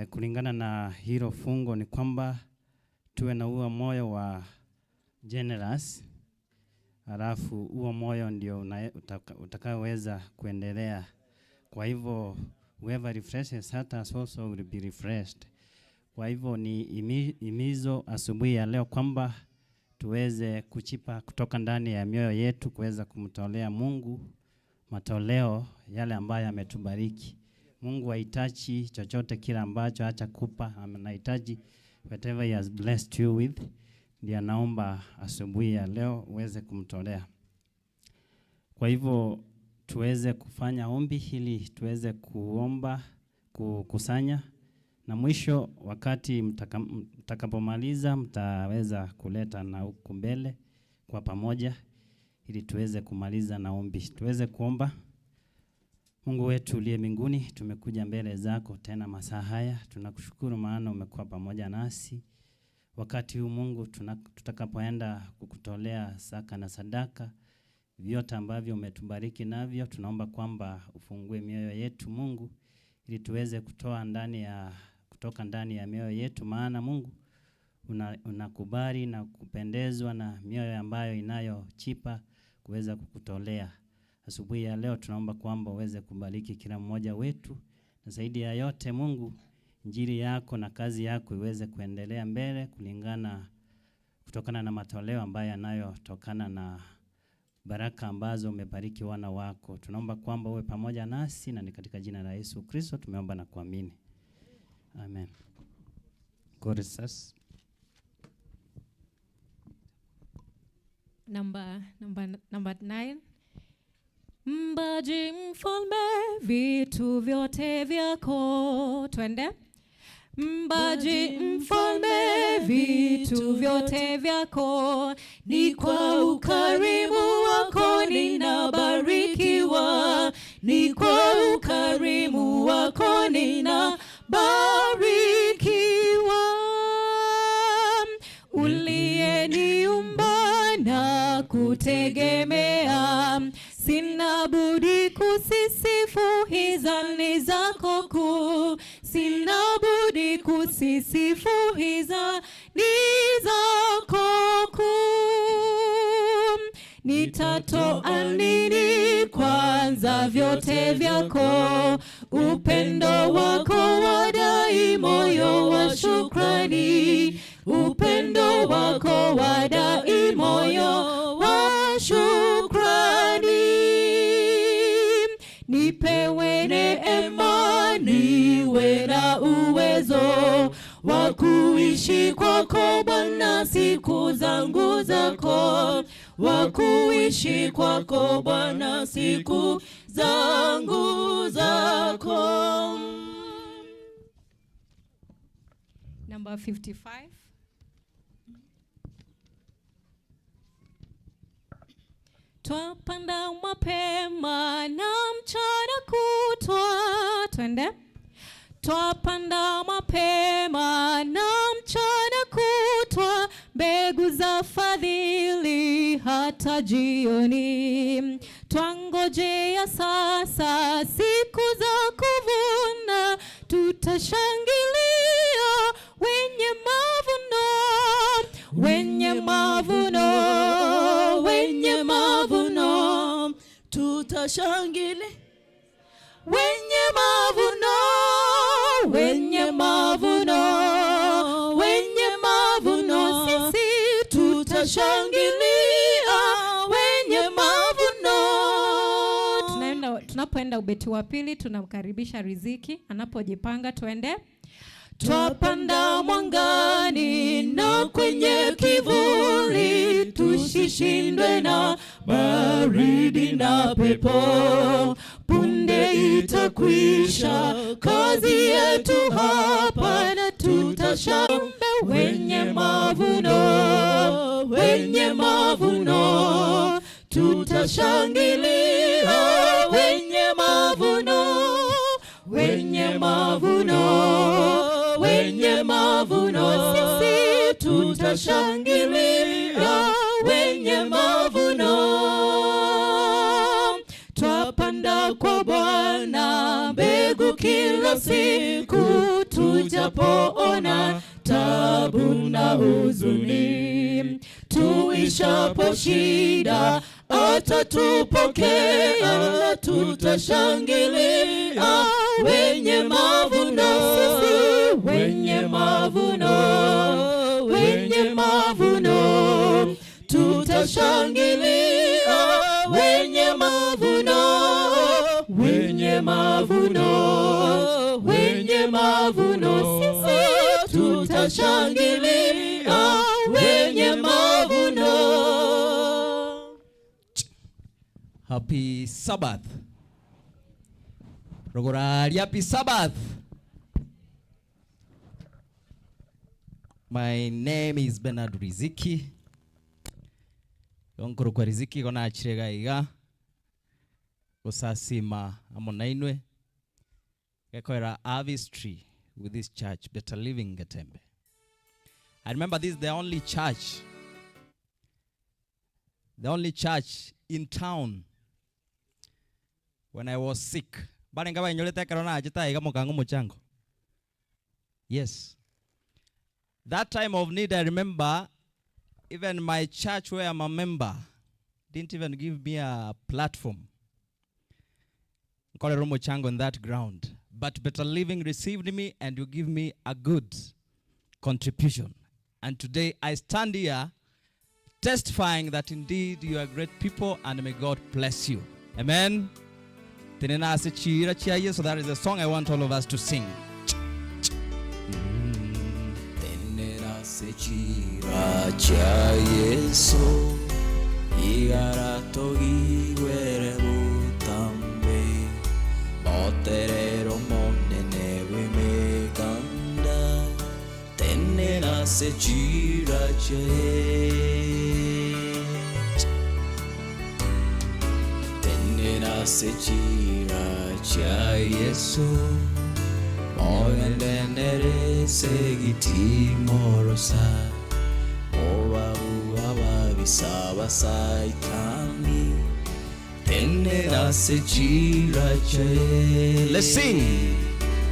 kulingana na hilo fungo ni kwamba tuwe na huo moyo wa generous, halafu huo moyo ndio utakayoweza kuendelea. Kwa hivyo whoever refreshes others also will be refreshed. Kwa hivyo ni imizo asubuhi ya leo kwamba tuweze kuchipa kutoka ndani ya mioyo yetu kuweza kumtolea Mungu matoleo yale ambayo ametubariki. Mungu hahitaji chochote kile ambacho hachakupa, anahitaji whatever he has blessed you with. Ndiye anaomba asubuhi ya leo uweze kumtolea. Kwa hivyo tuweze kufanya ombi ili tuweze kuomba, kukusanya, na mwisho wakati mtakapomaliza mtaweza kuleta na huku mbele kwa pamoja ili tuweze kumaliza na ombi. Tuweze kuomba. Mungu wetu uliye mbinguni, tumekuja mbele zako tena masaa haya. Tunakushukuru maana umekuwa pamoja nasi. Wakati huu Mungu, tutakapoenda kukutolea saka na sadaka, vyote ambavyo umetubariki navyo, tunaomba kwamba ufungue mioyo yetu Mungu, ili tuweze kutoa kutoka ndani ya mioyo yetu, maana Mungu unakubali na kupendezwa na mioyo ambayo inayochipa kuweza kukutolea. Asubuhi ya leo tunaomba kwamba uweze kubariki kila mmoja wetu, na zaidi ya yote Mungu, injili yako na kazi yako iweze kuendelea mbele kutokana na matoleo ambayo yanayotokana na baraka ambazo umebariki wana wako. Tunaomba kwamba uwe pamoja nasi, na ni katika jina la Yesu Kristo tumeomba na kuamini. Amen. God is us. Number 9. Mbaji mfalme vitu vyote vyako. Twende. Mbaji mfalme vitu vyote vyako, ni kwa ukarimu wako ninabarikiwa, ni kwa ukarimu wako ninabarikiwa. Sina budi kusisifu hisani zako kuu, sina budi kusisifu hisani zako kuu. Nitatoa nini kwanza vyote vyako, upendo wako wadai moyo wa shukrani, upendo wako wadai moyo wa shukrani. Nipewe neema, niwe na uwezo wa kuishi kwako Bwana siku zangu zako, wa kuishi kwako Bwana siku zangu zako. Number 55. Twapanda mapema na mchana kutwa, twende. Twapanda mapema na mchana kutwa, mbegu za fadhili hata jioni. Twangojea sasa siku za kuvuna, tutashangilia wenye mavuno, wenye mavuno, wenye mavuno, tutashangilia wenye mavuno, wenye mavuno, wenye mavuno, sisi tutashangilia wenye mavuno. Tunapoenda ubeti wa pili, tunamkaribisha Riziki anapojipanga, twende. Twapanda mwangani na kwenye kivuli, tusishindwe na baridi na pepo. Punde itakwisha kazi yetu hapa, na tutashamba wenye mavuno, wenye mavuno, tutashangilia wenye mavuno, wenye mavuno, wenye mavuno, sisi tutashangilia wenye mavuno. Twapanda kwa Bwana mbegu kila siku, tujapoona tabu na huzuni, tuishapo shida atatupokea, tutashangilia wenye mavuno, sisi wenye mavuno, wenye mavuno, tutashangilia wenye mavuno, wenye mavuno, wenye mavuno, sisi tutashangilia wenye mavuno. Happy Sabbath. Rogorari, happy Sabbath. My name is Bernard Riziki. Yonkuru kwa Riziki kona achirega iga. Gusasima amonainwe. Gekoera Harvest with this church, Better Living Getembe. I remember this is the only church. The only church in town when I was sick. Yes. That time of need, I remember, even my church where I'm a member didn't even give me a platform. On that ground. But Better Living received me and you give me a good contribution. And today I stand here testifying that indeed you are great people and may God bless you. Amen. So that is a song I want all of us to sing. Yesu mogendenere segitimorosa obabu ababisaba saitani. Tenena se chirache. Let's sing.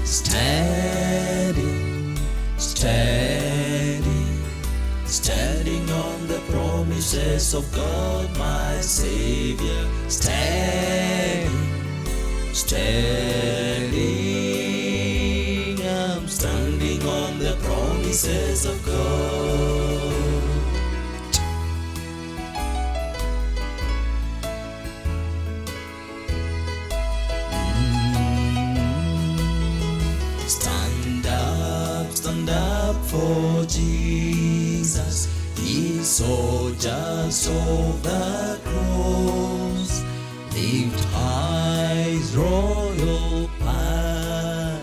Standing, standing, standing on the promises of God, my Savior. Standing, standing, I'm standing on the promises of God. Stand up for Jesus, ye soldiers of the cross. Lift high his royal banner,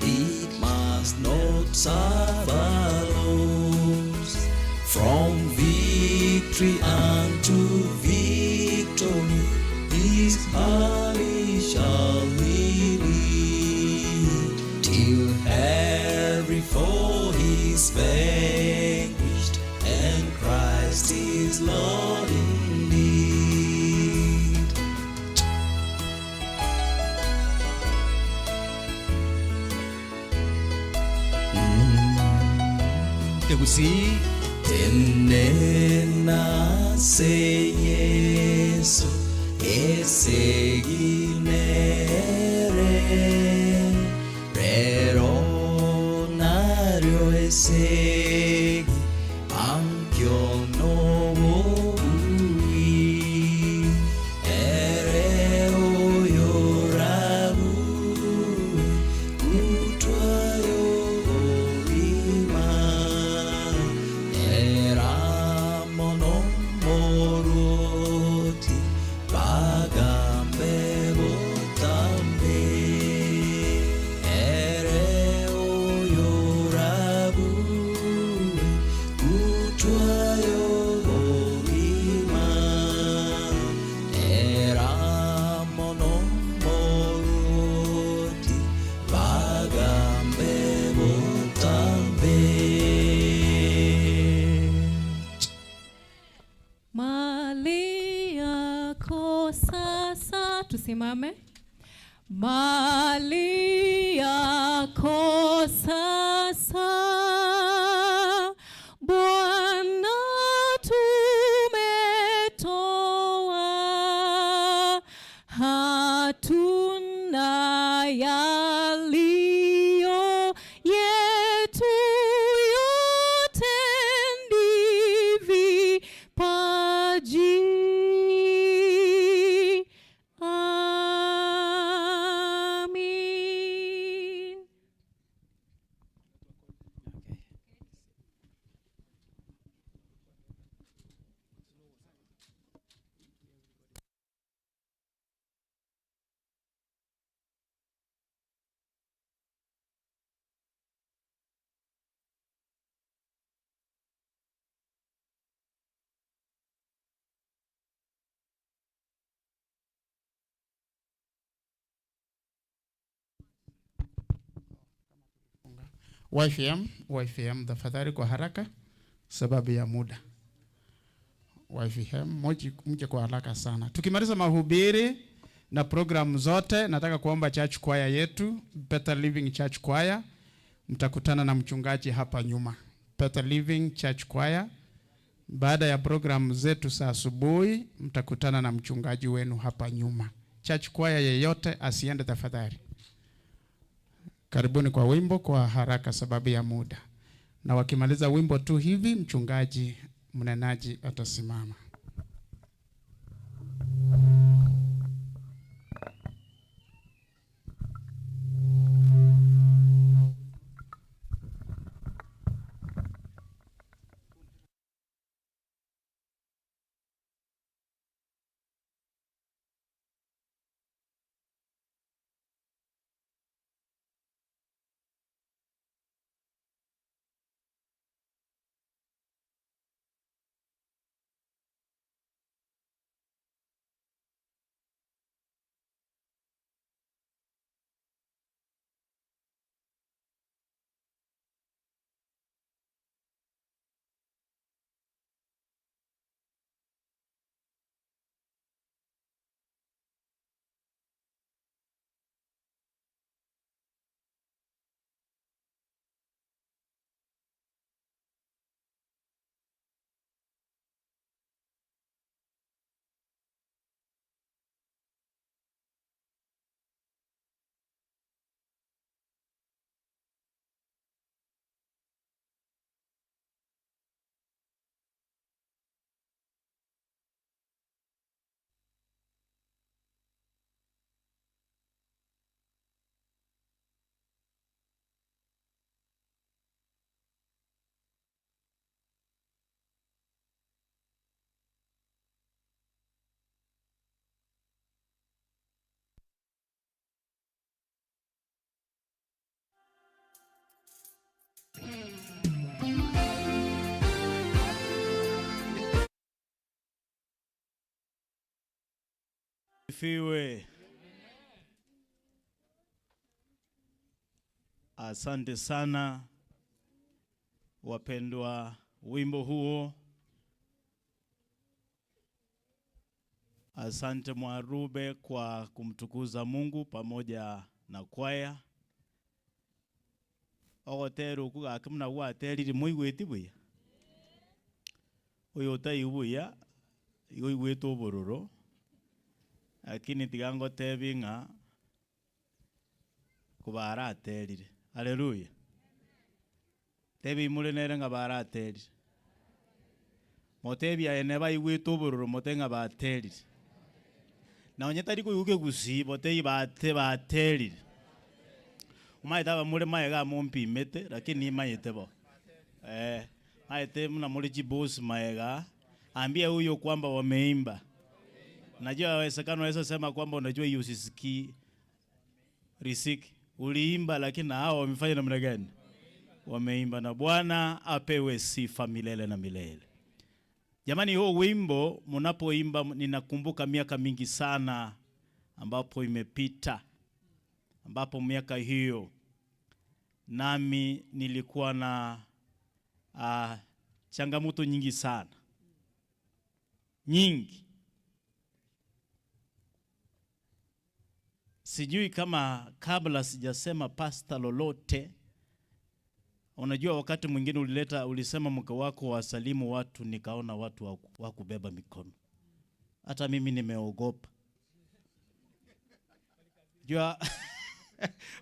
it must not suffer loss. From victory unto victory, his army shall he lead, till every foe is vanquished and Christ is Lord indeed. Kekusi tenena se Yesu eseginere rero nario esegi ankyo no ui ere oyorabu kutwayo ima era monomoroti bagambe botambe ere oyorabu kutwayo ima era monomoroti bagambe botambe. Mali yako sasa, tusimame. Mali yako sasa, Bwana tumetoa, hatuna yaliyo yetu, yote ni vipaji. Amin. YFM, YFM tafadhali kwa haraka sababu ya muda. YFM mje kwa haraka sana. Tukimaliza mahubiri na programu zote, nataka kuomba church choir yetu, Better Living Church Choir, mtakutana na mchungaji hapa nyuma. Better Living Church Choir. Baada ya programu zetu za asubuhi, mtakutana na mchungaji wenu hapa nyuma. Church choir yeyote asiende tafadhali. Karibuni kwa wimbo kwa haraka sababu ya muda. Na wakimaliza wimbo tu hivi, mchungaji mnenaji atasimama. Asifiwe. Asante sana wapendwa, wimbo huo. Asante Mwarube kwa kumtukuza Mungu pamoja na kwaya. Ogotera okugaka muna gwaterire moigweti buya. Oyo otaibuya igo igwete obororo. Lakini tiga ngotebi ng'a kobaraterire. Haleluya. Tebi mure nere ng'a baraterire. Motebi aye neba igwete obororo mote ng'a baterire. Na onye tari koyuke gusi bote bate baterire. Umaete aba mure maega mompimete lakini mayete bo. Maete mna mure jibosi maega. Ambia huyo kwamba wameimba. Najua yawezekana unaweza sema kwamba unajua hiyo usisikii riziki. Uliimba lakini hao wamefanya namna gani? Wameimba, na Bwana apewe sifa milele na milele. Jamani, huo wimbo mnapoimba ninakumbuka miaka mingi sana ambapo imepita. Ambapo miaka hiyo nami nilikuwa na changamoto nyingi sana. Nyingi. Sijui kama kabla sijasema pasta lolote. Unajua wakati mwingine ulisema mke wako wasalimu watu, nikaona watu wakubeba mikono. Hata mimi nimeogopa. Jua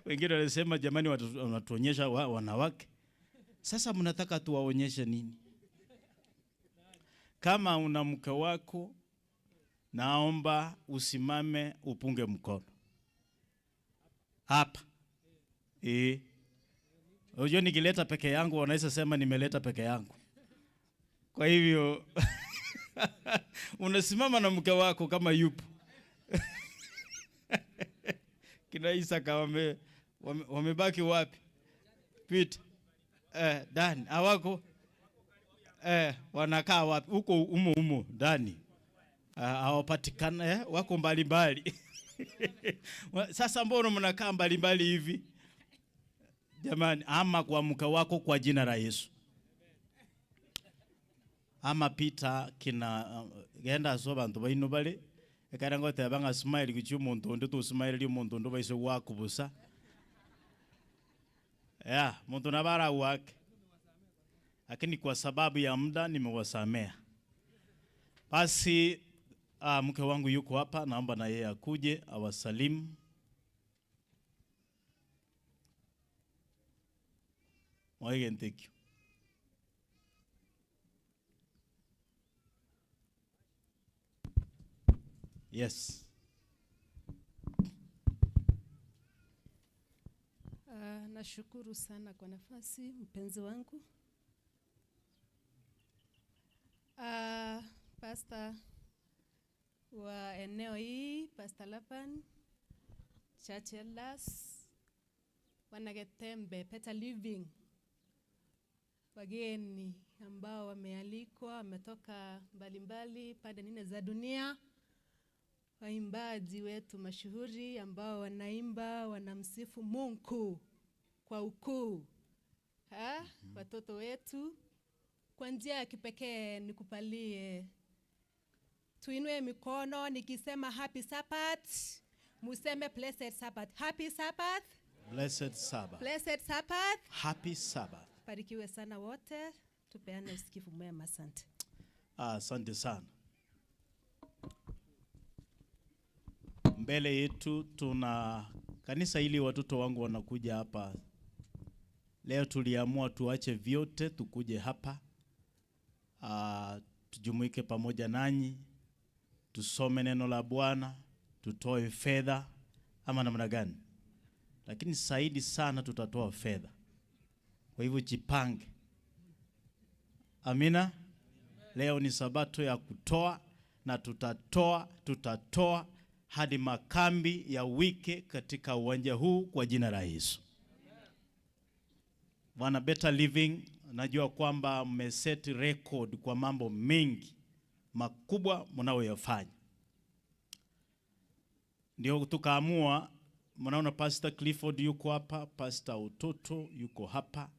wengine walisema jamani wanatuonyesha wanawake. Sasa mnataka tuwaonyeshe nini? Kama una mke wako, naomba usimame upunge mkono. Hapa. Unajua nikileta peke yangu wanaweza sema nimeleta peke yangu. Kwa hivyo unasimama na mke wako kama yupo. Kina Isaka wamebaki wapi? Peter, Dan, hawako? Wanakaa wapi? Huko umo ndani. Hawapatikana, wako mbali mbali. Sasa mbona mnakaa mbali mbali hivi? Jamani, ama kwa mke wako kwa jina la Yesu. Ama Peter kina genda so bantu baino bale ekarango tebanga smile kuchi omuntu onde to smile ri omuntu onde baise gwakubusa. Yeah, muntu nabara wake. Lakini kwa sababu ya muda nimewasamea. Basi mke wangu yuko hapa, naomba na yeye akuje awasalimu. Thank you. Yes. Nashukuru sana kwa nafasi mpenzi wangu. Pastor wa eneo hii, Pastor Laban, Church Elders, Wanagetembe, Better Living, wageni ambao wamealikwa, wametoka mbalimbali pande nne za dunia, waimbaji wetu mashuhuri ambao wanaimba, wanamsifu Mungu kwa ukuu. Watoto wetu kwa njia ya kipekee nikupalie tuinue mikono nikisema happy Sabbath, museme blessed Sabbath. Happy Sabbath. Blessed Sabbath. Blessed Sabbath. Happy Sabbath. Barikiwe sana wote, tupeane usikivu mwema, asante. Asante sana. Mbele yetu tuna kanisa hili, watoto wangu wanakuja hapa. Leo tuliamua tuache vyote tukuje hapa. Tujumuike pamoja nanyi, tusome neno la Bwana, tutoe fedha ama namna gani? Lakini zaidi sana tutatoa fedha. Kwa hivyo jipange. Amina. Leo ni sabato ya kutoa, na tutatoa hadi makambi ya wiki katika uwanja huu kwa jina la Yesu. Bwana Better Living, najua kwamba mmeset record kwa mambo mengi makubwa mnayoyafanya. Ndio tukaamua, mnaona Pastor Clifford yuko hapa, Pastor Utoto yuko hapa.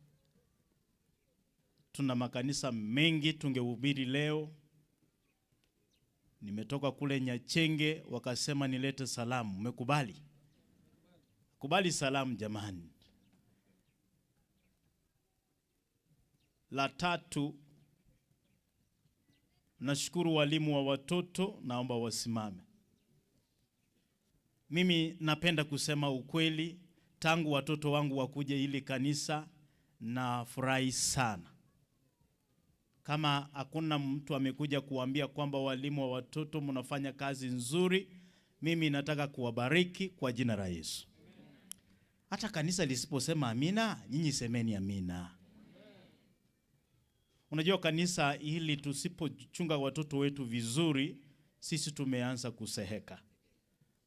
Tuna makanisa mengi tungehubiri leo. Nimetoka kule Nyachenge, wakasema nilete salamu. Mmekubali? Kubali salamu jamani. La tatu, nashukuru walimu wa watoto, naomba wasimame. Mimi napenda kusema ukweli, tangu watoto wangu wakuje hili kanisa na furahi sana. Kama hakuna mtu amekuja kuambia kwamba walimu wa watoto mnafanya kazi nzuri, mimi nataka kuwabariki kwa jina la Yesu. Hata kanisa lisiposema amina, nyinyi semeni amina. Unajua kanisa hili tusipochunga watoto wetu vizuri, sisi tumeanza kuseheka.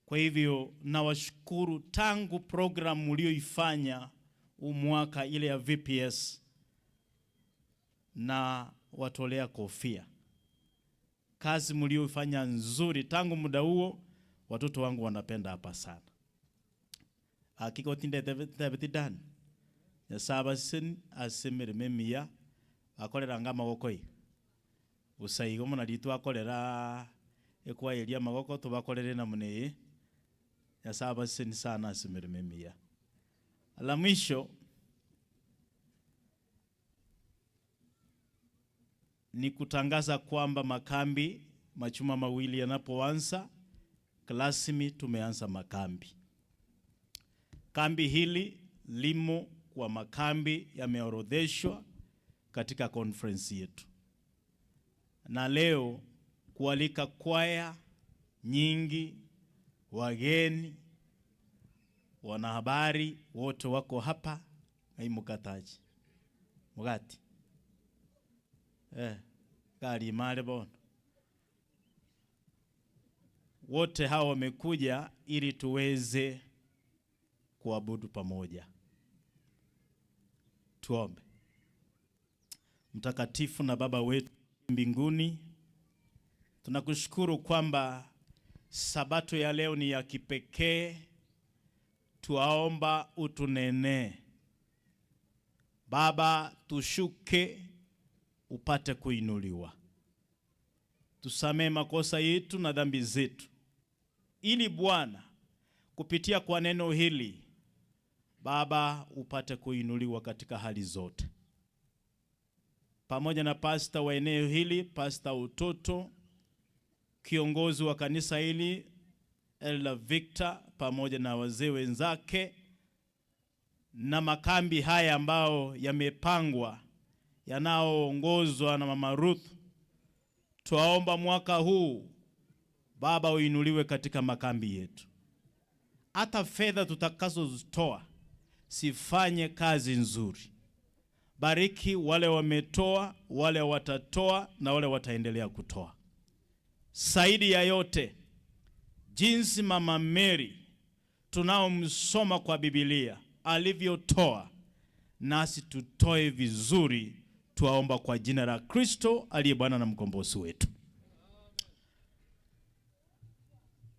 Kwa hivyo nawashukuru tangu program mlioifanya mwaka ile ya VPS, na watolea kofia. Kazi mlioifanya nzuri tangu muda huo, watoto wangu wanapenda hapa sana. Hakika otinde tebeti dan. Nyasaba sin asemere memia akorera ngamagoko i. Usaigo muna ritu akorera ekwa elia magoko tubakorere na mune. Nyasaba sin sana asemere memia. La mwisho ni kutangaza kwamba makambi machuma mawili yanapoanza, rasmi tumeanza makambi. Kambi hili limo kwa makambi yameorodheshwa katika conference yetu. Na leo kualika kwaya nyingi, wageni, wanahabari wote wako hapa. Mukataji. Mugati. Gari male bono. Wote hawa wamekuja ili tuweze kuabudu pamoja. Tuombe. Mtakatifu na Baba wetu mbinguni, tunakushukuru kwamba Sabato ya leo ni ya kipekee. Tuaomba utunene. Baba, tushuke upate kuinuliwa. Tusamee makosa yetu na dhambi zetu, ili Bwana kupitia kwa neno hili Baba upate kuinuliwa katika hali zote. Pamoja na pasta wa eneo hili, Pasta Utoto, kiongozi wa kanisa hili Elder Victor, pamoja na wazee wenzake, na makambi haya ambao yamepangwa yanaoongozwa na Mama Ruth, twaomba mwaka huu Baba uinuliwe katika makambi yetu. Hata fedha tutakazozitoa sifanye kazi nzuri. Bariki wale wametoa, wale watatoa na wale wataendelea kutoa. Zaidi ya yote, jinsi Mama Mary tunaomsoma kwa Biblia alivyotoa, nasi tutoe vizuri. Tuwaomba kwa jina la Kristo aliye Bwana na mkombozi wetu.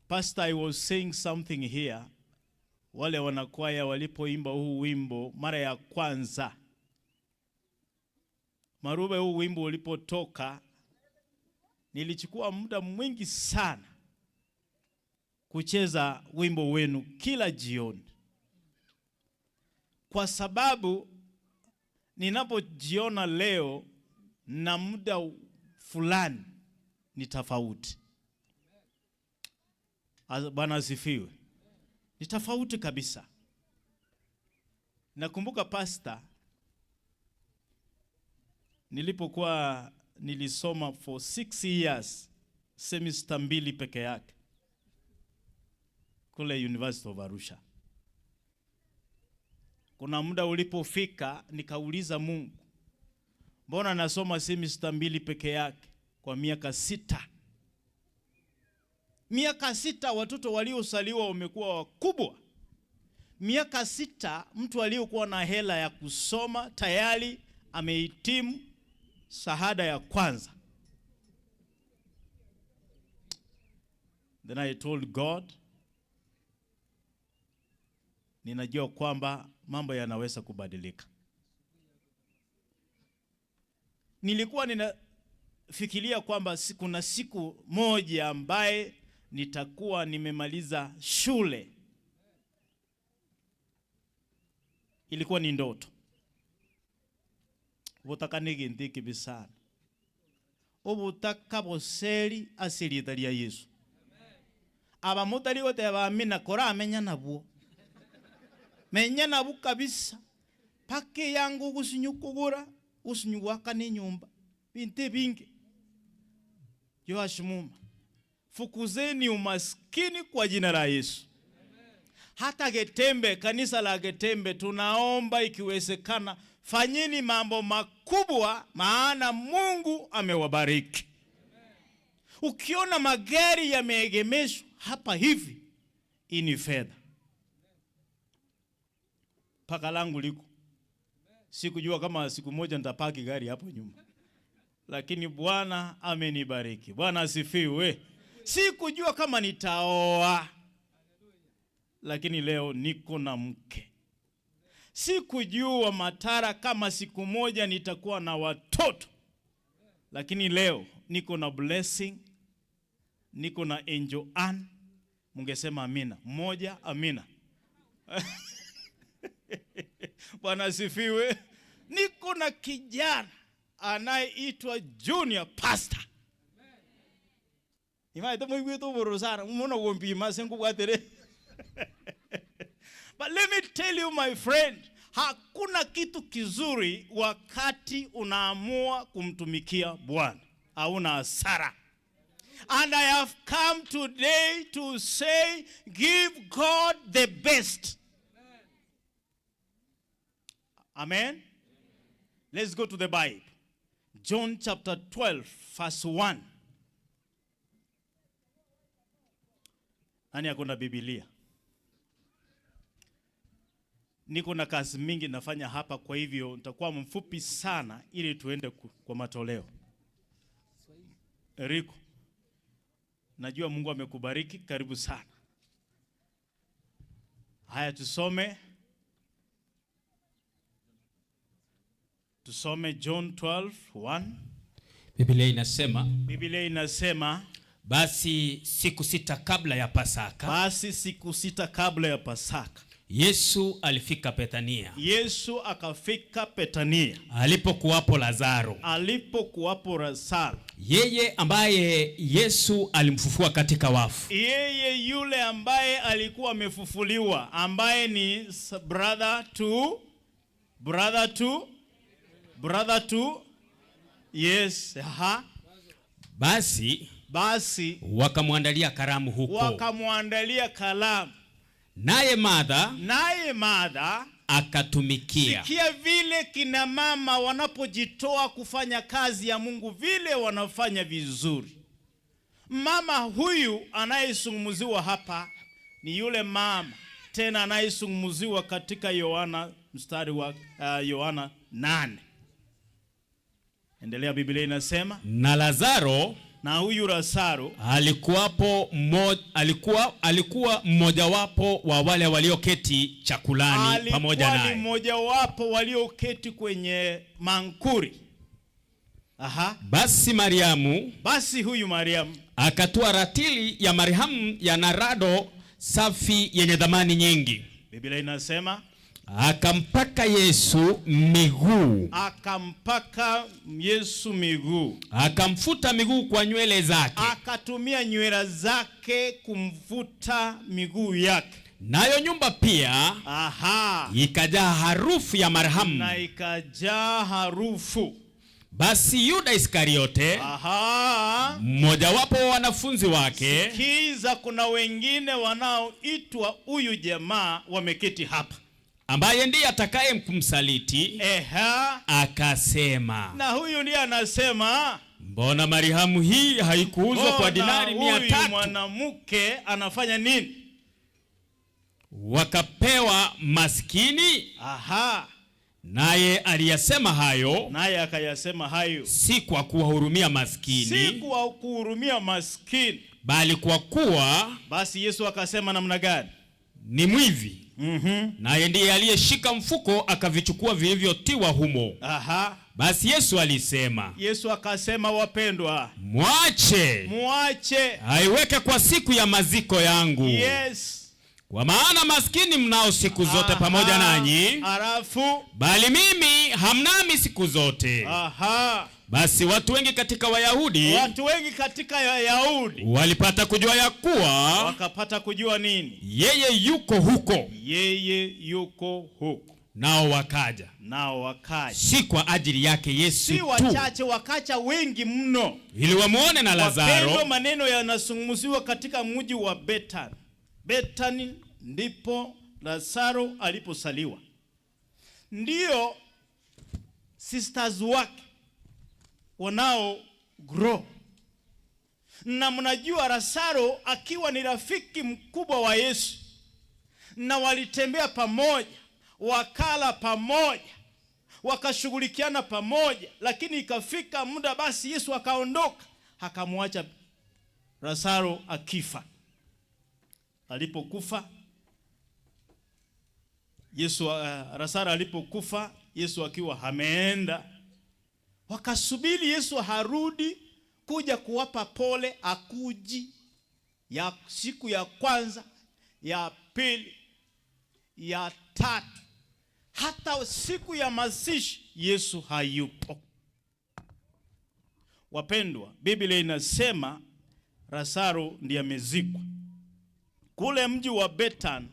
Pastor, I was saying something here. Wale wanakwaya walipoimba huu wimbo mara ya kwanza, Marube, huu wimbo ulipotoka, nilichukua muda mwingi sana kucheza wimbo wenu kila jioni, kwa sababu ninapojiona leo na muda fulani ni tofauti. Bwana asifiwe. Ni tofauti kabisa. Nakumbuka pastor, nilipokuwa nilisoma for 6 years, semester 2 peke yake kule University of Arusha. Kuna muda ulipofika nikauliza Mungu, mbona nasoma semester 2 peke yake kwa miaka 6? Miaka 6 watoto waliosaliwa wamekuwa wakubwa. Miaka 6 mtu aliyokuwa na hela ya kusoma tayari amehitimu shahada ya kwanza. Then I told God, Ninajua kwamba mambo yanaweza kubadilika. Nilikuwa ninafikiria kwamba kuna siku moja ambaye nitakuwa nimemaliza shule. Ilikuwa ni ndoto. Butaka nigindi kibisana. Obutaka boseri asirita lya Yesu. Abamotari goteba amina kora amenya nabwo. Menya nabwo kabisa. Pake yangu gusinyukugura, usinyuwaka ni nyumba. Binte bingi. Joash Muma, fukuzeni umaskini kwa jina la Yesu. Hata Getembe, kanisa la Getembe, tunaomba ikiwezekana, fanyeni mambo makubwa, maana Mungu amewabariki. Ukiona magari yameegemeshwa hapa hivi, hii ni fedha. Paka langu liko. Sikujua kama siku moja nitapaki gari hapo nyuma. Lakini Bwana amenibariki. Bwana asifiwe. Sikujua kama nitaoa, lakini leo niko na mke. Sikujua Matara kama siku moja nitakuwa na watoto, lakini leo niko na Blessing, niko na Angel Ann. Mungesema amina. Moja, amina. Bwana asifiwe. Niko na kijana anayeitwa Junior Pastor. Imaite muigwete uboro sana, muno gompima sengubwatere. But let me tell you my friend, hakuna kitu kizuri wakati unaamua kumtumikia Bwana. Hauna hasara. And I have come today to say, give God the best. Amen. Let's go to the Bible. John chapter 12, verse 1. Nani ako na Biblia? Niko na kazi mingi nafanya hapa, kwa hivyo nitakuwa mfupi sana ili tuende kwa matoleo. Eriko, najua Mungu amekubariki, karibu sana. Haya, tusome. Tusome John 12:1. Biblia inasema, Biblia inasema, basi siku sita kabla ya Pasaka, basi siku sita kabla ya Pasaka, Yesu alifika Bethania. Yesu akafika Bethania. Alipokuwapo Lazaro. Alipokuwapo Lazaro. Yeye ambaye Yesu alimfufua katika wafu. Yeye yule ambaye alikuwa amefufuliwa, ambaye ni brother to yes, ha. Basi wakamwandalia karamu huko. Wakamwandalia karamu. Naye Martha akatumikia. Sikia vile kina mama wanapojitoa kufanya kazi ya Mungu, vile wanafanya vizuri. Mama huyu anayezungumziwa hapa ni yule mama tena anayezungumziwa katika Yohana mstari wa Yohana 8. Endelea, Biblia inasema, na Lazaro, na huyu Lazaro alikuwa mmojawapo wa wale walioketi chakulani pamoja naye. Alikuwa mmojawapo walioketi kwenye mankuri. Aha. Basi huyu Mariamu akatoa ratili ya marhamu ya narado safi yenye thamani nyingi. Biblia inasema akampaka Yesu miguu. Akampaka Yesu miguu. Akamfuta miguu kwa nywele zake. Akatumia nywele zake kumfuta miguu yake. Nayo nyumba pia, aha, ikajaa harufu ya marhamu. Na ikajaa harufu. Basi Yuda Iskariote, aha, mmojawapo wa wanafunzi wake. Sikiza, kuna wengine wanaoitwa huyu jamaa wameketi hapa, ambaye ndiye atakaye kumsaliti, akasema, na huyu ndiye anasema, mbona marhamu hii haikuuzwa kwa dinari 300? Huyu mwanamke anafanya nini? Wakapewa maskini. Aha. Naye aliyasema hayo, naye akayasema hayo, si kwa kuwahurumia maskini, si kwa kuhurumia maskini, bali kwa kuwa, basi Yesu akasema namna gani? Ni mwivi. Naye ndiye aliyeshika mfuko akavichukua vilivyotiwa humo. Aha. Basi Yesu alisema, Yesu akasema, wapendwa, mwache, muache aiweke kwa siku ya maziko yangu. Yes. Kwa maana maskini mnao siku zote pamoja nanyi, Alafu bali mimi hamnami siku zote. Aha. Basi watu wengi katika Wayahudi watu wengi katika Wayahudi walipata kujua ya kuwa wakapata kujua nini? Yeye yuko huko, Yeye yuko huko. Nao wakaja, nao wakaja, si kwa ajili yake Yesu si tu, wachache, wakacha wengi mno, ili wamuone na Lazaro. Wapendwa, maneno yanazungumziwa katika mji wa Betani. Betani ndipo Lazaro aliposaliwa, ndio sisters wake wanao grow. Na mnajua Lazaro akiwa ni rafiki mkubwa wa Yesu, na walitembea pamoja, wakala pamoja, wakashughulikiana pamoja, lakini ikafika muda basi Yesu akaondoka, akamwacha Lazaro akifa. Alipokufa Yesu, Lazaro alipokufa, Yesu akiwa ameenda, wakasubiri Yesu harudi kuja kuwapa pole, akuji ya siku ya kwanza, ya pili, ya tatu, hata siku ya mazishi Yesu hayupo. Wapendwa, Biblia inasema Lazaro ndiye amezikwa kule mji wa Betani.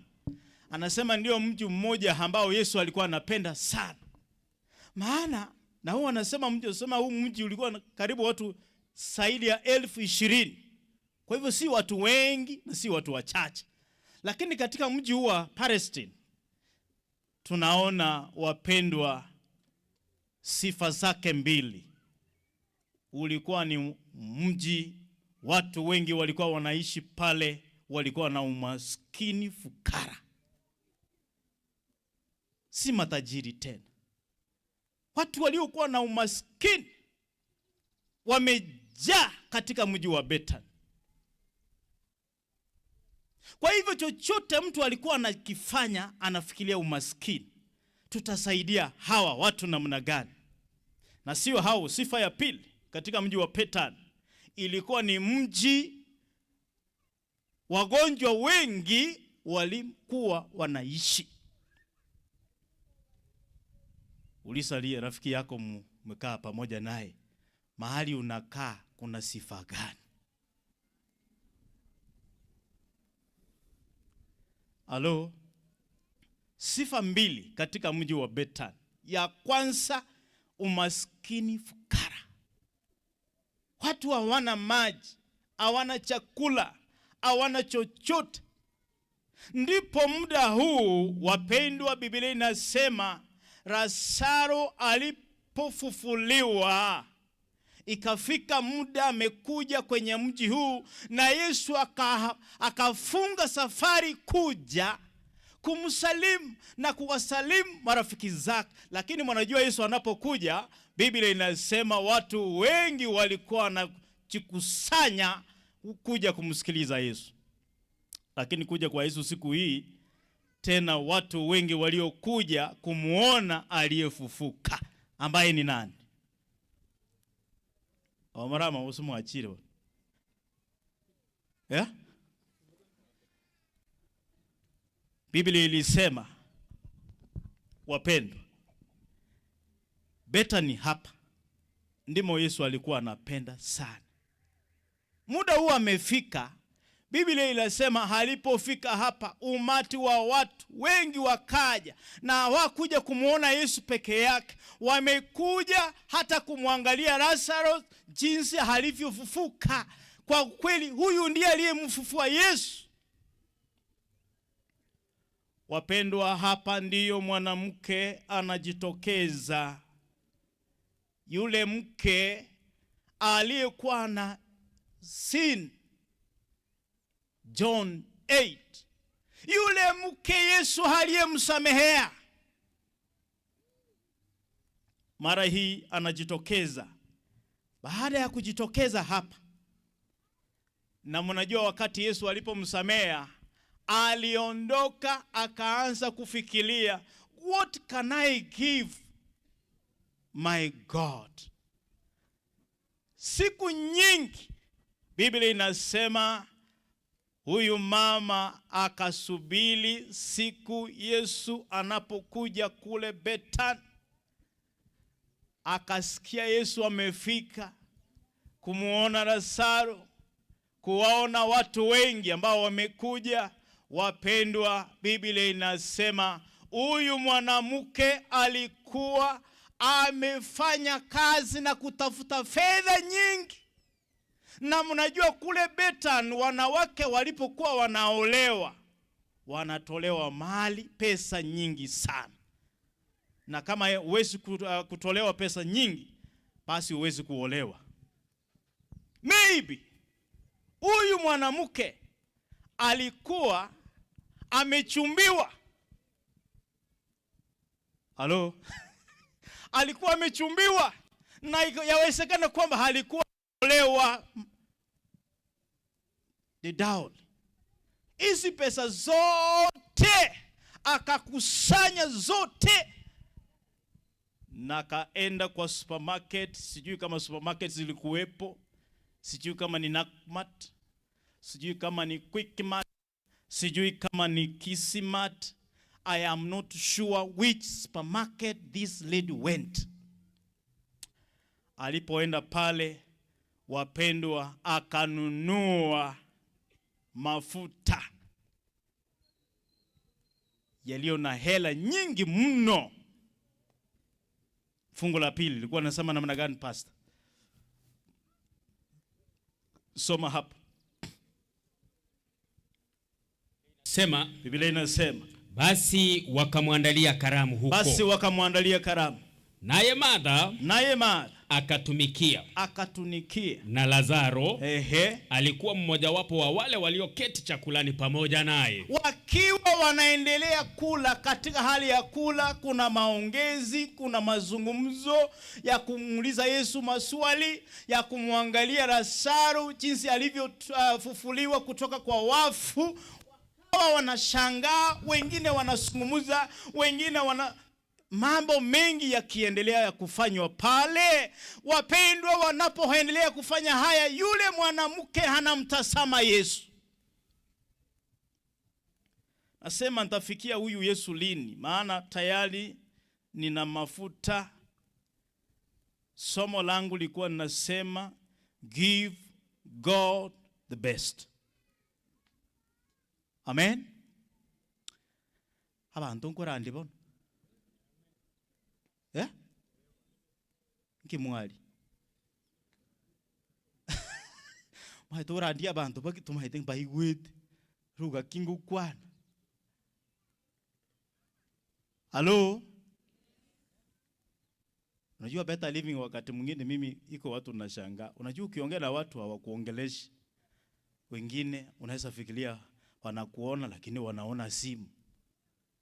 Anasema ndio mji mmoja ambao Yesu alikuwa anapenda sana. Maana na huwa anasema mji, anasema huu mji ulikuwa karibu watu zaidi ya 20,000. Kwa hivyo si watu wengi na si watu wachache. Lakini katika mji huu wa Palestine tunaona wapendwa, sifa zake mbili. Ulikuwa ni mji watu wengi walikuwa wanaishi pale, walikuwa na umaskini, fukara, si matajiri tena. Watu waliokuwa na umaskini wamejaa katika mji wa Betani. Kwa hivyo chochote mtu alikuwa anakifanya anafikiria umaskini, tutasaidia hawa watu namna gani? Na sio hao. Sifa ya pili katika mji wa Betani ilikuwa ni mji wagonjwa wengi walikuwa wanaishi. Ulisalie rafiki yako mmekaa pamoja naye, mahali unakaa kuna sifa gani? Alo, sifa mbili katika mji wa Betani. Ya kwanza, umaskini, fukara. Watu hawana maji, hawana chakula, hawana chochote. Ndipo muda huu wapendwa, Biblia inasema Lazaro alipofufuliwa, ikafika muda amekuja kwenye mji huu, na Yesu akafunga safari kuja kumsalimu na kuwasalimu marafiki zake. Lakini mnajua Yesu anapokuja, Biblia inasema watu wengi walikuwa wanajikusanya kuja kumsikiliza Yesu. Lakini kuja kwa Yesu siku hii tena, watu wengi waliokuja kumuona aliyefufuka, ambaye ni nani? Omarama usimuachire. Yeah? Biblia ilisema wapendwa, Betani hapa ndimo Yesu alikuwa anapenda sana. Muda huu amefika. Biblia inasema alipofika hapa, umati wa watu wengi wakaja, na hawakuja kumuona Yesu peke yake, wamekuja hata kumwangalia Lazaro jinsi alivyofufuka. Kwa kweli huyu ndiye aliyemfufua Yesu. Wapendwa, hapa ndiyo mwanamke anajitokeza, yule mke aliyekuwa na sin, John 8, yule mke Yesu aliyemsamehea. Mara hii anajitokeza. Baada ya kujitokeza hapa, na mnajua wakati Yesu alipomsamea Aliondoka akaanza kufikiria, what can I give my God? Siku nyingi Biblia inasema huyu mama akasubiri siku Yesu anapokuja kule Betani. Akasikia Yesu amefika kumuona Lazaro, kuwaona watu wengi ambao wamekuja. Wapendwa, Biblia inasema huyu mwanamke alikuwa amefanya kazi na kutafuta fedha nyingi. Na mnajua kule Betani wanawake walipokuwa wanaolewa wanatolewa mali, pesa nyingi sana. Na kama huwezi kutolewa pesa nyingi, basi huwezi kuolewa. Maybe huyu mwanamke alikuwa amechumbiwa. Halo? Alikuwa amechumbiwa, na yawezekana kwamba alikuwa olewa the down. Hizi pesa zote akakusanya zote na akaenda kwa supermarket. Sijui kama supermarket zilikuwepo, sijui kama ni Nakumatt, sijui kama ni Quickmart, sijui kama ni Kisimat. I am not sure which supermarket this lady went. Alipoenda pale, wapendwa, akanunua mafuta yaliyo na hela nyingi mno. Fungu la pili lilikuwa nasema namna gani, pastor? Soma hapo. Sema, Biblia inasema basi wakamwandalia karamu huko. Basi wakamwandalia karamu. Naye Martha, naye Martha akatumikia, akatunikia. Na Lazaro, alikuwa mmojawapo wa wale walioketi chakulani pamoja naye. Wakiwa wanaendelea kula, katika hali ya kula kuna maongezi, kuna mazungumzo ya kumuuliza Yesu maswali, ya kumwangalia Lazaro jinsi alivyofufuliwa kutoka kwa wafu. Wakawa wanashangaa, wengine wanazungumza, wengine wana mambo mengi yakiendelea ya kufanywa pale. Wapendwa, wanapoendelea kufanya haya, yule mwanamke anamtazama Yesu. Nasema nitafikia huyu Yesu lini? Maana tayari nina mafuta. Somo langu lilikuwa linasema give God the best. Amen. Abantu nkorandi bono. Nkimwali. Maito orandi abantu bakitumaite mbaigwete. Ruga kingu kwana. Halo? Unajua better living wakati mwingine mimi iko watu nashangaa. Unajua ukiongea na watu hawakuongeleshi. Wengine unaweza fikiria wanakuona lakini wanaona simu.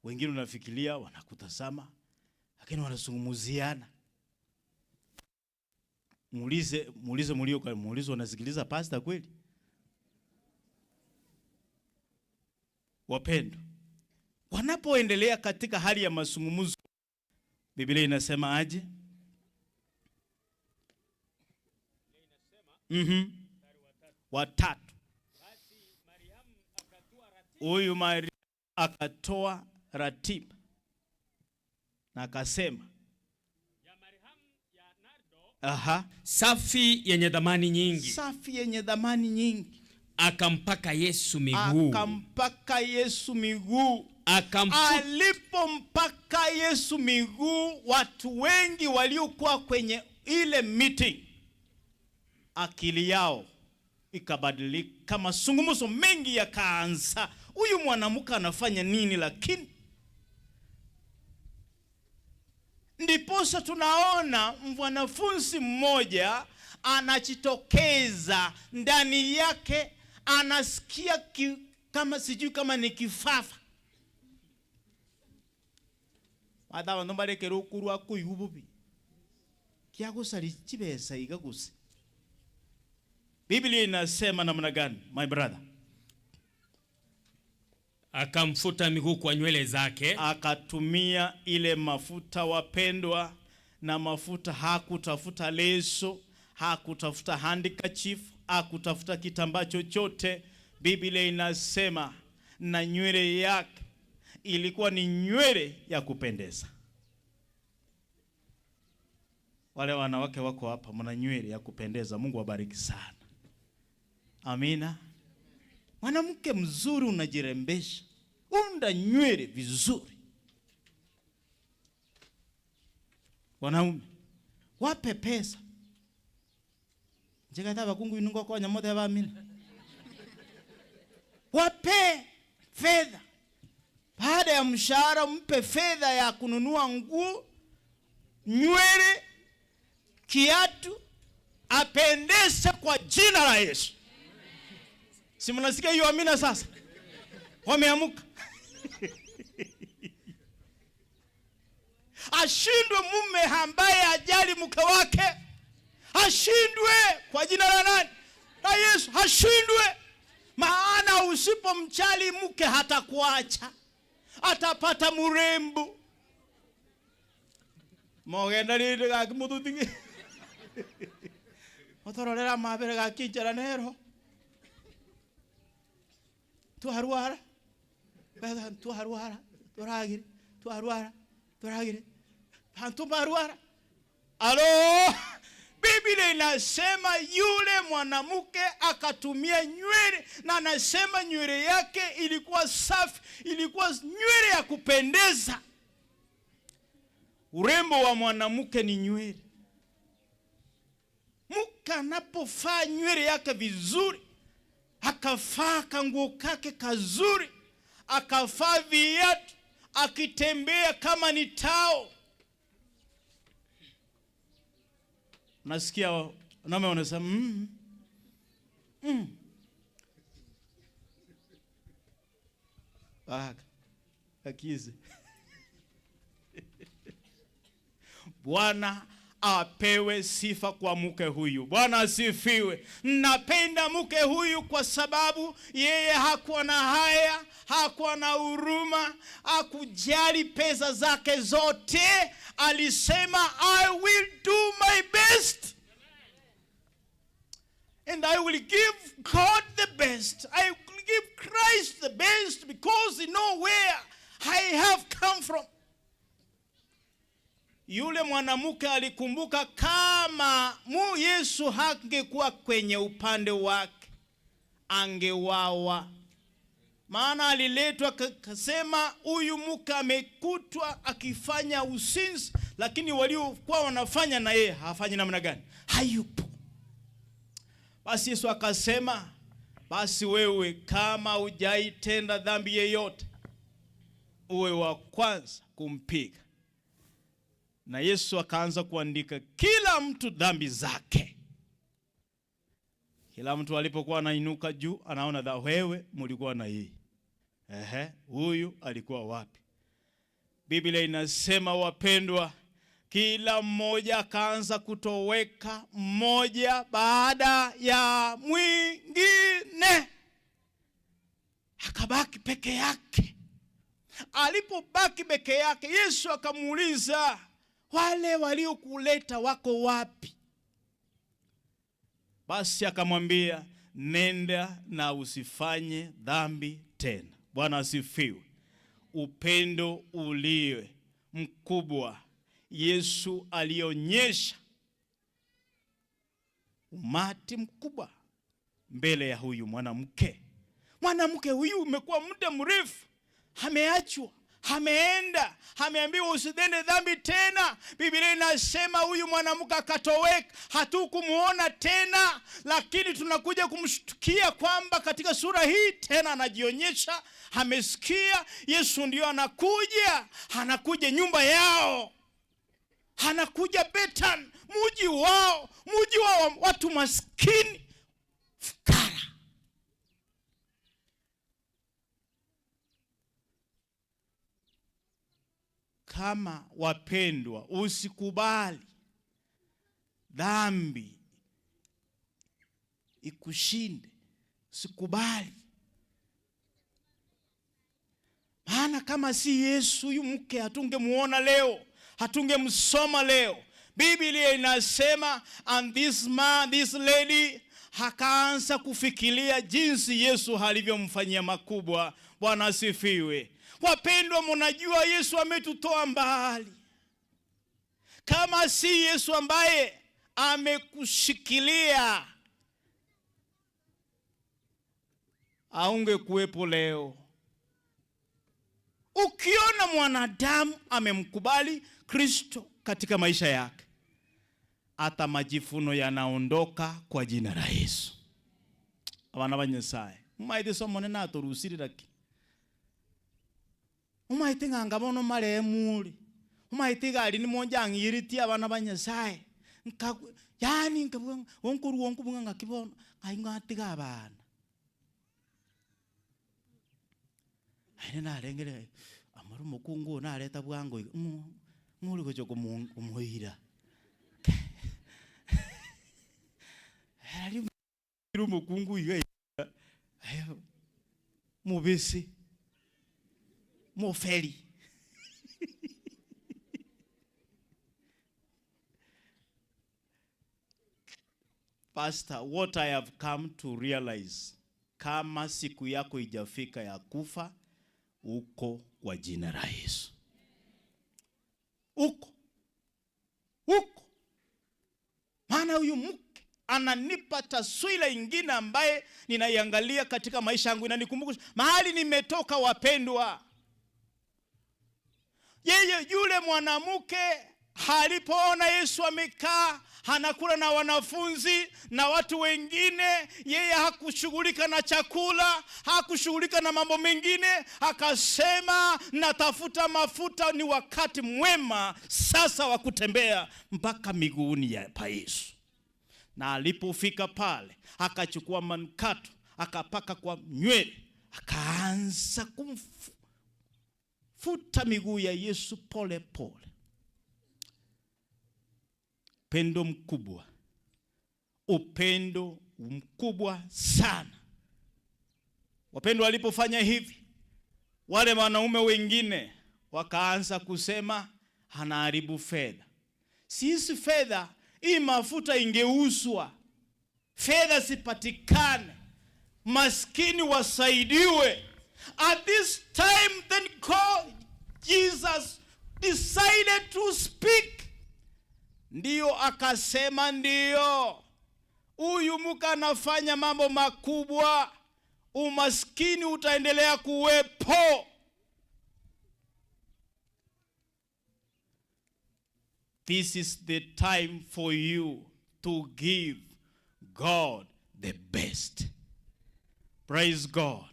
Wengine unafikiria wanakutazama lakini wanazungumziana. Muulize mulio kwa muulize, unasikiliza pastor kweli? Wapendwa, wanapoendelea katika hali ya mazungumzo, Biblia inasema aje? Watatu. Huyu Maria akatoa ratiba na akasema, aha, safi yenye dhamani nyingi, safi yenye dhamani nyingi, akampaka Yesu miguu, akampaka Yesu miguu. Alipompaka Yesu miguu, watu wengi waliokuwa kwenye ile meeting akili yao ikabadilika, mazungumzo mengi yakaanza. Huyu mwanamke anafanya nini? Lakini ndiposa tunaona mwanafunzi mmoja anajitokeza, ndani yake anasikia kama sijui kama ni kifafa. Ata bantu barekere okurwa koyububi. Kiagusari chibesa igaguse. Biblia inasema namna gani, my brother? Akamfuta miguu kwa nywele zake. Akatumia ile mafuta, wapendwa, na mafuta hakutafuta leso, hakutafuta handkerchief, hakutafuta kitambaa chochote. Biblia inasema na nywele yake ilikuwa ni nywele ya kupendeza. Wale wanawake wako hapa, mna nywele ya kupendeza. Mungu awabariki sana. Amina. Mwanamke mzuri unajirembesha, unda nywele vizuri. Wanaume wape pesa njekata bakungu inungo kwa nyamote ba amina, wape fedha. Baada ya mshahara mpe fedha ya kununua nguo, nywele, kiatu, apendeze kwa jina la Yesu. Si mnasikia hiyo amina sasa? Wameamuka. Ashindwe mume ambaye ajali mke wake. Ashindwe kwa jina la nani? La Yesu. Ashindwe. Maana usipomchali mke hatakuacha. Atapata murembo. Mogenda rire gakimuthuthigi. Otororera mabere gakinjera nero. Twarwara. Betha twarwara. Turagire. Twarwara. Turagire. Bantu barwara. Alo! Biblia inasema yule mwanamke akatumia nywele, na anasema nywele yake ilikuwa safi, ilikuwa nywele ya kupendeza. Urembo wa mwanamke ni nywele. Mke anapofaa nywele yake vizuri, akafaa kanguo kake kazuri, akafaa viatu, akitembea kama ni tao. Nasikia wanaume wanasema Baraka. Akize. Bwana apewe sifa kwa mke huyu. Bwana asifiwe. Napenda mke huyu kwa sababu yeye hakuwa na haya, hakuwa na huruma, hakujali pesa zake zote. Alisema I will do my best and I will give God the best. I will give Christ the best because he know where I have come from. Yule mwanamke alikumbuka kama mu Yesu hangekuwa kwenye upande wake angewawa. Maana aliletwa akasema huyu mke amekutwa akifanya usinzi, lakini waliokuwa wanafanya na yeye hafanyi namna gani? Hayupo. Basi Yesu akasema, basi wewe kama hujaitenda dhambi yeyote uwe wa kwanza kumpiga. Na Yesu akaanza kuandika kila mtu dhambi zake. Kila mtu alipokuwa anainuka juu anaona dha wewe mlikuwa na yeye. Ehe, huyu alikuwa wapi? Biblia inasema wapendwa, kila mmoja akaanza kutoweka, mmoja baada ya mwingine. Akabaki peke yake. Alipobaki peke yake, Yesu akamuuliza, wale waliokuleta wako wapi? Basi akamwambia, nenda na usifanye dhambi tena. Bwana asifiwe. Upendo uliwe mkubwa Yesu alionyesha umati mkubwa mbele ya huyu mwanamke. Mwanamke huyu umekuwa muda mrefu ameachwa, ameenda, ameambiwa usitende dhambi tena. Biblia inasema huyu mwanamke akatoweka, hatukumuona tena, lakini tunakuja kumshtukia kwamba katika sura hii tena anajionyesha, amesikia Yesu ndio anakuja, anakuja nyumba yao, anakuja Betani, mji wao, mji wa watu maskini, fukara. Kama wapendwa, usikubali dhambi ikushinde. Usikubali. Maana kama si Yesu huyu mke hatungemuona leo, hatungemsoma leo. Biblia inasema and this man, this lady akaanza kufikiria jinsi Yesu alivyomfanyia makubwa. Bwana asifiwe. Wapendwa, mnajua Yesu ametutoa mbali. Kama si Yesu ambaye amekushikilia, haungekuwepo leo. Ukiona mwanadamu amemkubali Kristo katika maisha yake, hata majivuno yanaondoka kwa jina la Yesu. Abana ba Nyasaye, mumaite somone natorusirira ki? Mumaite ng'anga bono maremuri. Mumaite gari nimonjang'iritie abana ba Nyasaye. Yani nkabuga onkoru onkobuga ng'aki bono, ng'ai ng'atiga abana. Aye narengere amara omokungu nareta bwango iga, ng'ori gocha komoira. Ari omokungu iga, mobese, moferi. Pastor, what I have come to realize, kama siku yako ijafika ya kufa, uko kwa jina la Yesu. Uko. Uko. Maana huyu mke ananipa taswira ingine ambaye ninaiangalia katika maisha yangu, inanikumbusha mahali nimetoka wapendwa. Yeye yule mwanamke alipoona Yesu amekaa anakula na wanafunzi na watu wengine, yeye hakushughulika na chakula, hakushughulika na mambo mengine, akasema natafuta mafuta, ni wakati mwema sasa wa kutembea mpaka miguuni ya pa Yesu. Na alipofika pale akachukua manukato akapaka kwa nywele, akaanza kumfuta miguu ya Yesu pole pole. Upendo mkubwa, upendo mkubwa sana. Wapendwa, walipofanya hivi, wale wanaume wengine wakaanza kusema anaharibu fedha. Sisi fedha hii mafuta ingeuzwa, fedha sipatikane, maskini wasaidiwe. At this time then God, Jesus decided to speak. Ndiyo akasema, ndiyo huyu mke anafanya mambo makubwa, umaskini utaendelea kuwepo. This is the time for you to give God the best. Praise God.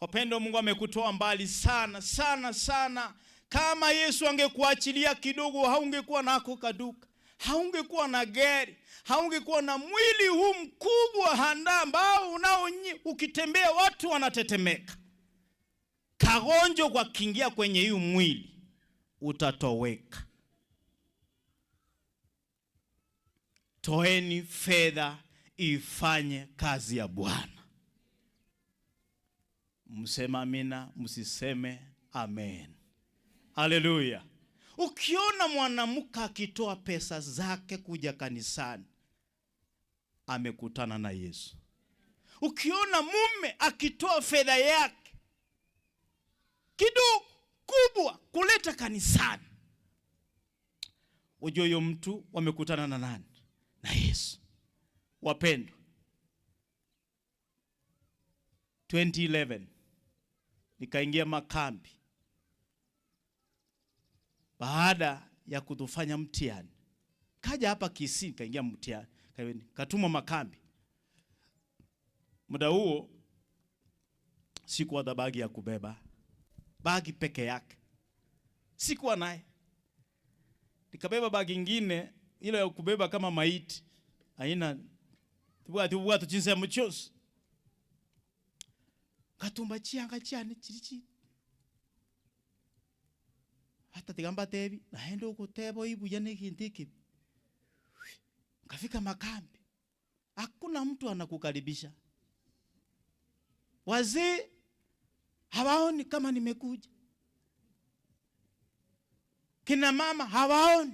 Wapendwa, Mungu amekutoa mbali sana sana sana. Kama Yesu angekuachilia kidogo, haungekuwa nako kaduka, haungekuwa na gari, haungekuwa na mwili huu mkubwa handa ambao unao ukitembea watu wanatetemeka. Kagonjo kwa kiingia kwenye hii mwili utatoweka. Toeni fedha ifanye kazi ya Bwana. Msema amina, msiseme amen. Haleluya. Ukiona mwanamke akitoa pesa zake kuja kanisani, amekutana na Yesu. Ukiona mume akitoa fedha yake kidogo kubwa kuleta kanisani, ujue huyo mtu wamekutana na nani? Na Yesu. Wapendwa, 2011 nikaingia makambi. Baada ya kutufanya mtihani, kaja hapa Kisii nikaingia mtihani, katumwa makambi. Muda huo sikuwa na bagi ya kubeba, bagi peke yake sikuwa naye. Nikabeba bagi nyingine ile ya kubeba kama maiti, haina tubwa jinsi ya mchozi. Katumba chianga chiane chirichi. Hata tigamba tebi, naenda huko tebo ibu jane kintiki. Kafika makambi, hakuna mtu anakukaribisha. Wazee Hawaoni kama nimekuja. Kina mama hawaoni.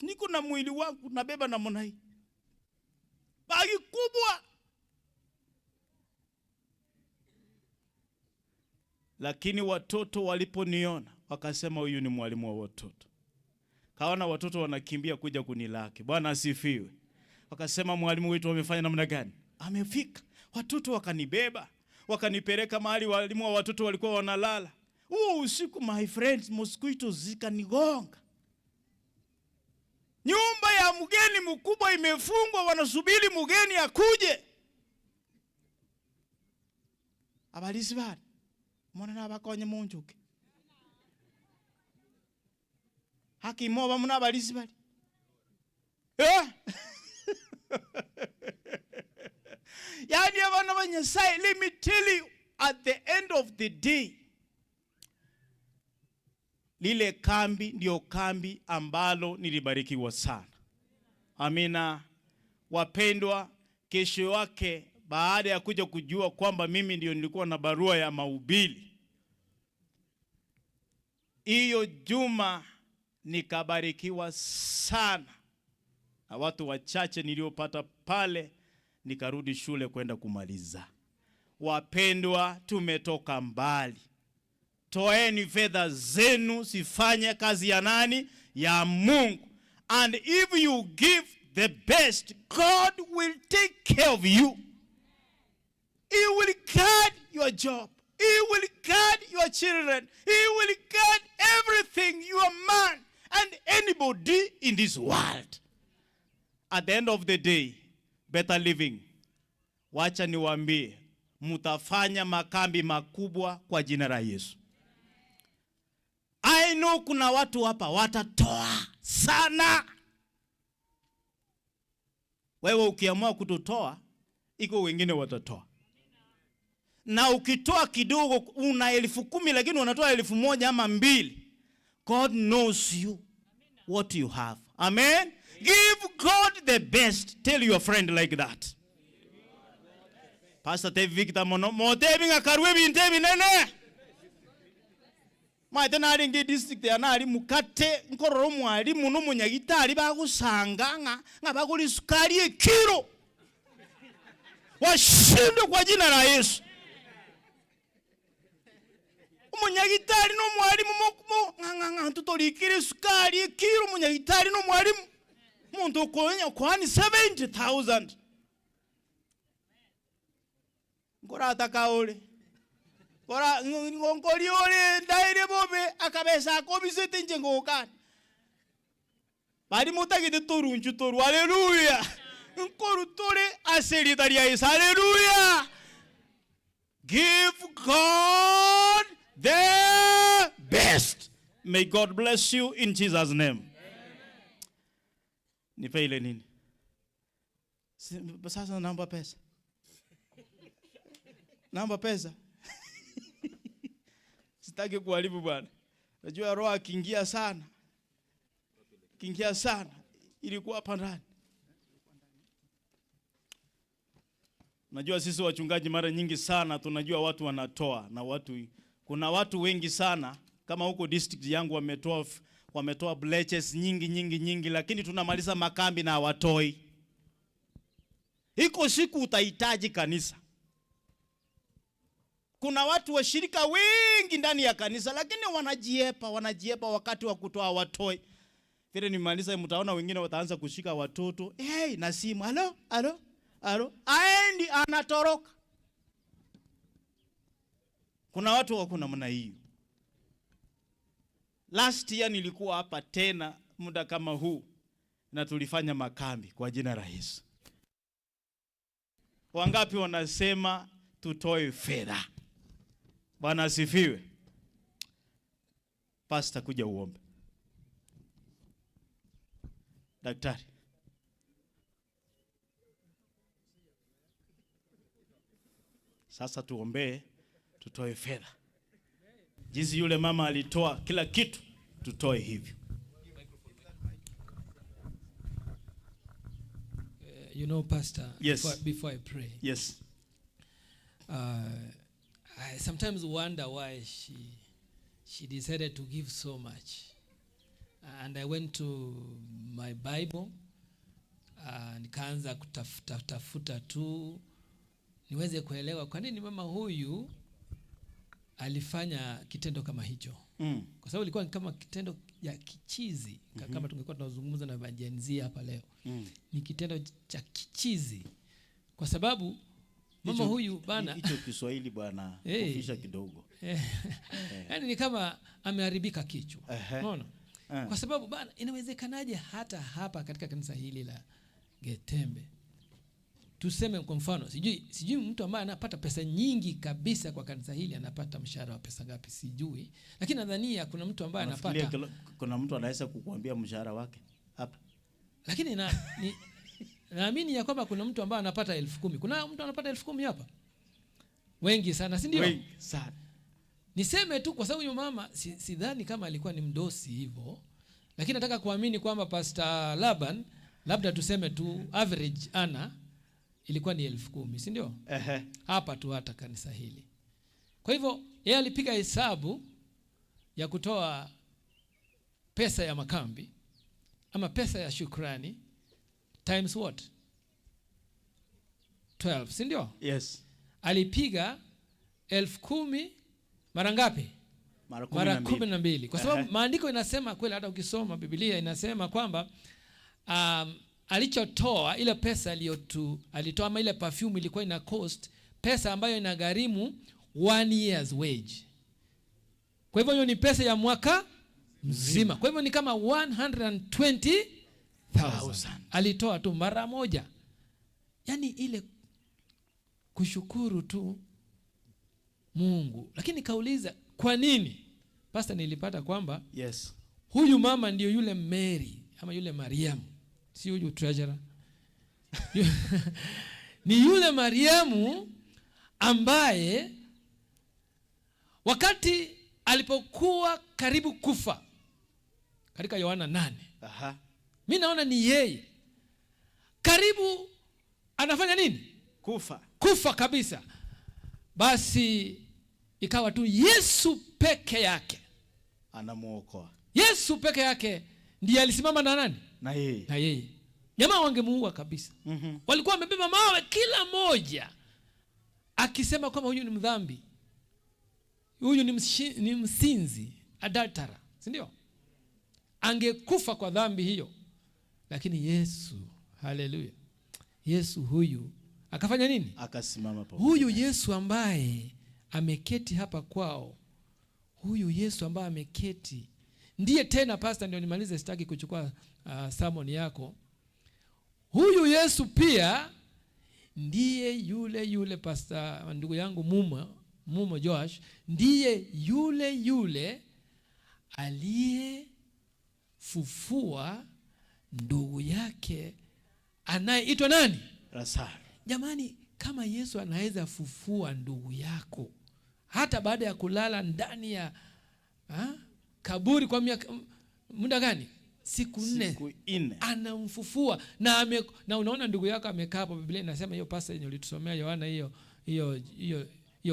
Niko na mwili wangu nabeba namna hii. Bagi kubwa. Lakini watoto waliponiona wakasema huyu ni mwalimu wa watoto. Kaona watoto wanakimbia kuja kunilaki. Bwana asifiwe. Wakasema mwalimu wetu amefanya namna gani? Amefika. Watoto wakanibeba, wakanipeleka mahali walimu wa watoto walikuwa wanalala. Huo usiku my friends, mosquitoes zikanigonga. Nyumba ya mgeni mkubwa imefungwa, wanasubiri mgeni akuje. Abalisi bana, mwana nabakonye munjuke. Haki moba muna abalisi bali. Yani abana ba Nyasaye, let me tell you, at the end of the day, lile kambi ndio kambi ambalo nilibarikiwa sana. Amina. Wapendwa, kesho yake baada ya kuja kujua kwamba mimi ndio nilikuwa na barua ya mahubiri, hiyo juma nikabarikiwa sana na watu wachache niliopata pale, nikarudi shule kwenda kumaliza. Wapendwa, tumetoka mbali. Toeni fedha zenu, sifanye kazi ya nani? Ya Mungu. And if you give the best, God will take care of you. He will guard your job. He will guard your children. He will guard everything, your man and anybody in this world. At the end of the day, better living. Wacha niwaambie, mutafanya makambi makubwa kwa jina la Yesu. I know kuna watu hapa watatoa sana. Wewe ukiamua kutotoa, iko wengine watatoa. Na ukitoa kidogo, una 10,000 lakini unatoa 1,000 ama 2. God knows you what you have. Amen. Give God the best. Tell your friend like that. Pastor Tevi Victor mono motebi ngakarwe bintu binene. Maite naringi district ya nari mukate nkororo mwalimu no munyagitari bagusanga nga baguli sukari ekiro. Washindwe kwa jina la Yesu. Umunyagitari no mwalimu nga tutolikire sukari ekiro munyagitari no mwalimu. Muntu ukonya kwani 70,000. Ngora atakaole. Ngora ngongoli ole ndaire bobe akabesa akobisete nje ngokana. Bali mutagite torunchu toru. Hallelujah. Nkoru tore aserita ria Yesu. Hallelujah. Give God the best. May God bless you in Jesus' name. Nipe ile nini? Sasa naomba pesa. Naomba pesa. Sitaki kuharibu bwana. Najua roho akiingia sana. Kiingia sana ilikuwa hapa ndani. Najua sisi wachungaji mara nyingi sana tunajua watu wanatoa na watu, kuna watu wengi sana kama huko district yangu wametoa bleachers nyingi nyingi nyingi, lakini tunamaliza makambi na hawatoi. Iko siku utahitaji kanisa. Kuna watu washirika wengi ndani ya kanisa lakini wanajiepa wakati wa kutoa hawatoi. Vile nimaliza mtaona wengine wataanza kushika watoto, hey, na simu, halo halo halo, aendi anatoroka. Kuna watu wako namna hiyo. Last year nilikuwa hapa tena muda kama huu na tulifanya makambi kwa jina la Yesu. Wangapi wanasema tutoe fedha? Bwana asifiwe. Pastor, kuja uombe. Daktari. Sasa tuombee tutoe fedha. Jinsi yule mama alitoa kila kitu, tutoe hivyo. You know, Pastor, Yes. before I pray. Yes. I sometimes wonder why she decided to give so much. And I went to my Bible, nikaanza kutafuta tafuta tu niweze kuelewa kwa nini mama huyu alifanya kitendo kama hicho. Kwa sababu ilikuwa ni kama kitendo ya kichizi. Kama tungekuwa tunazungumza na Gen Z hapa leo. Ni kitendo cha kichizi. Kwa sababu mama huyu bana, Hicho Kiswahili bwana, kufisha kidogo. Yaani ni kama ameharibika kichwa. Unaona? Kwa sababu bana, inawezekanaje hata hapa katika kanisa hili la Getembe, tuseme kwa mfano, sijui mtu ambaye anapata pesa nyingi kabisa kwa kanisa hili anapata mshahara wa pesa ngapi sijui, lakini nadhania kuna mtu ambaye Unafikiria anapata kuna mtu anaweza kukuambia mshahara wake hapa? Lakini naamini ya kwamba kuna mtu ambaye anapata 10,000. Kuna mtu anapata 10,000 hapa? Wengi sana, si ndio? Wengi sana. Niseme tu kwa sababu huyo mama sidhani kama alikuwa ni mdosi hivyo, lakini nataka kuamini kwamba Pastor Laban, labda tuseme tu average ana ilikuwa ni 10,000, si ndio? Hapa tu hata kanisa hili. Kwa hivyo yeye alipiga hesabu ya kutoa pesa ya makambi ama pesa ya shukrani times what? 12, si ndio? Yes. Alipiga 10,000 mara ngapi? Mara kumi Mara na mbili. 12. Kwa sababu maandiko inasema kweli, hata ukisoma Biblia inasema kwamba alichotoa ile pesa alitoa ama ile perfume ilikuwa ina cost pesa ambayo inagharimu 1 year's wage. Kwa hivyo hiyo ni pesa ya mwaka mzima. Kwa hivyo ni kama 120,000. Alitoa tu mara moja. Yaani ile kushukuru tu Mungu. Lakini kauliza kwa nini? Pastor, nilipata kwamba huyu mama ndio yule Mary ama yule Mariamu. Si huyu treasurer. Ni yule Mariamu ambaye wakati alipokuwa karibu kufa katika Yohana 8. Mimi naona ni yeye. Karibu anafanya nini? Kufa. Kufa kabisa. Basi ikawa tu Yesu peke yake anamuokoa. Yesu peke yake ndiye alisimama na nani? Na yeye. Na yeye. Jamaa wangemuua kabisa. Walikuwa wamebeba mawe kila moja akisema kwamba huyu ni mdhambi. Huyu ni msinzi, adulterer, si ndio? Angekufa kwa dhambi hiyo. Lakini Yesu, haleluya. Yesu huyu akafanya nini? Akasimama pamoja. Huyu Yesu ambaye ameketi hapa kwao, huyu Yesu ambaye ameketi ndiye tena, pastor, ndio nimalize, sitaki kuchukua sermon yako. Huyu Yesu pia ndiye yule yule, pastor, ndugu yangu Mumo Joash, ndiye yule yule aliyefufua ndugu yake anayeitwa nani? Lazaro. Jamani, kama Yesu anaweza fufua ndugu yako hata baada ya kulala ndani ya kaburi kwa muda gani? Siku 4. Siku 4. Anamfufua na unaona ndugu yako amekaa hapo. Biblia inasema hiyo pastor yenye ulitusomea Yohana hiyo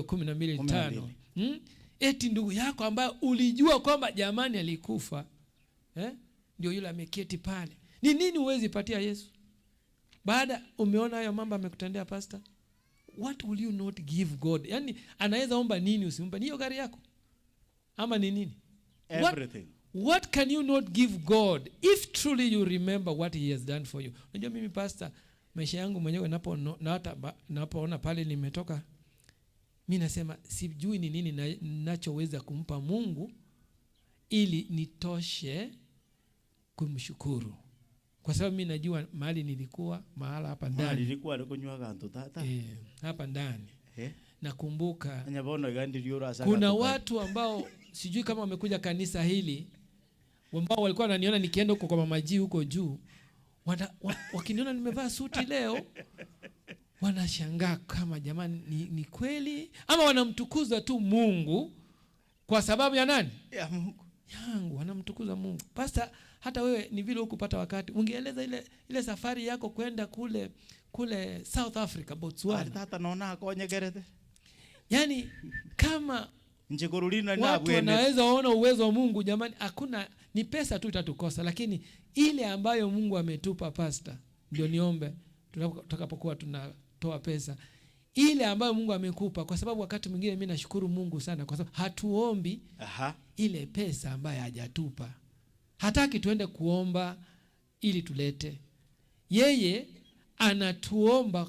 kumi na mbili Kumi na tano. mbili. Eti ndugu yako ambaye ulijua kwamba jamani alikufa, ndio yule ameketi pale. Ni nini huwezi patia Yesu? Baada umeona hayo mambo amekutendea pastor, what will you not give God? Yaani anaweza omba nini usimpe? Ni hiyo gari yako ama ni nini? Everything. What can you not give God if truly you remember what he has done for you? Unajua mimi pastor, maisha yangu mwenyewe napoona pale nimetoka, mimi nasema sijui ni nini ninachoweza kumpa Mungu ili nitoshe kumshukuru. Kwa sababu mimi najua mahali nilikuwa, mahala hapa ndani. Mahali nilikuwa alikunywa kantu tata. Hapa ndani. Nakumbuka Anyabono gandi liura asaka kuna tukari. watu ambao sijui kama wamekuja kanisa hili, ambao walikuwa wananiona nikienda huko kwa Mama G huko juu, wakiniona nimevaa suti leo, wanashangaa kama jamani ni kweli ama wanamtukuza tu Mungu kwa sababu ya nani? Ya Mungu. Yangu, wanamtukuza Mungu. Pastor, hata wewe ni vile hukupata wakati. Ungeeleza ile safari yako kwenda kule South Africa, Botswana. Hata naona akonyegerete. Yaani kama Njekorulina na watu bwene. wanaweza ona uwezo wa Mungu, jamani, hakuna, ni pesa tu itatukosa, lakini ile ambayo Mungu ametupa pastor, ndio niombe tutakapokuwa tunatoa pesa ile ambayo Mungu amekupa, kwa sababu wakati mwingine mimi nashukuru Mungu sana kwa sababu hatuombi ile pesa ambayo hajatupa. Hataki tuende kuomba ili tulete. Yeye anatuomba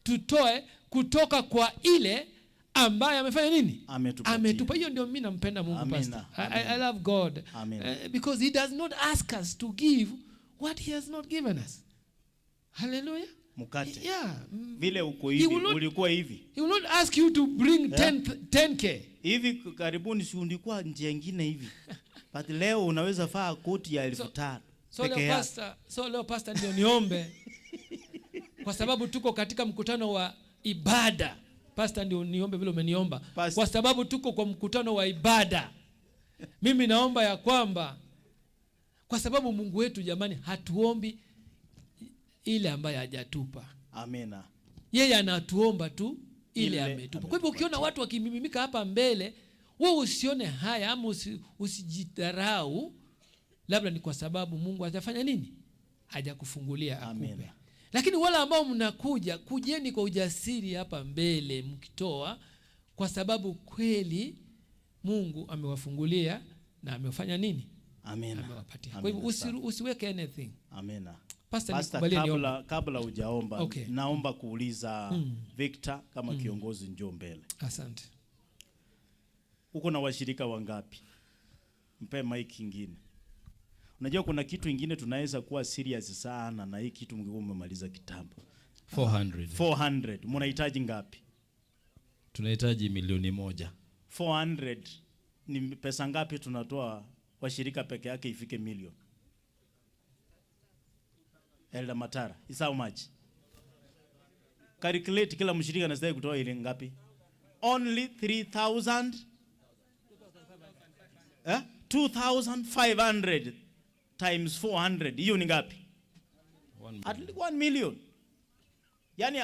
tutoe kutoka kwa ile ambaye amefanya nini? Ametupatia. Ametupa. Hiyo ndio mimi nampenda Mungu, Amina. pastor. I love God. Amina. Because he does not ask us to give what he has not given us. Hallelujah. Mkate. Yeah. Vile uko He hivi, will not- ulikuwa hivi. He will not ask you to bring 10K. Hivi karibuni si ulikuwa njia ingine hivi. But leo unaweza faa koti ya 5,000. So peke leo yake. pastor, so leo pastor ndio niombe kwa sababu tuko katika mkutano wa ibada. Pastor ndio niombe vile umeniomba. Kwa sababu tuko kwa mkutano wa ibada. Mimi naomba ya kwamba kwa sababu Mungu wetu jamani hatuombi ile ambayo hajatupa. Amina. Yeye anatuomba tu ile Ile ametupa. Kwa hivyo ukiona watu wakimimimika hapa mbele, wewe usione haya ama usijidharau, labda ni kwa sababu Mungu hajafanya nini? Hajakufungulia akupe. Lakini wale ambao mnakuja, kujeni kwa ujasiri hapa mbele mkitoa, kwa sababu kweli Mungu amewafungulia na amefanya nini? Amina. Amewapatia. Amina Kwa hivyo sana. usiweke anything. Amina. Pastor, Pastor, nikubalie niombe. kabla hujaomba, Okay. naomba kuuliza Victor kama kiongozi njoo mbele. Asante. Uko na washirika wangapi? Mpe mic ingine. Unajua kuna kitu ingine tunaweza kuwa serious sana na hii kitu mngekuwa mmemaliza kitambo. 400. 400. Mnahitaji ngapi? Tunahitaji 1,000,000. 400 ni pesa ngapi tunatoa washirika peke yake ifike milioni? Elder Matara, is how much? Calculate kila mshirika anastahili kutoa ile ngapi? Only 3,000. 2,500 times 400. Hiyo ni ngapi? At least 1 million. Yaani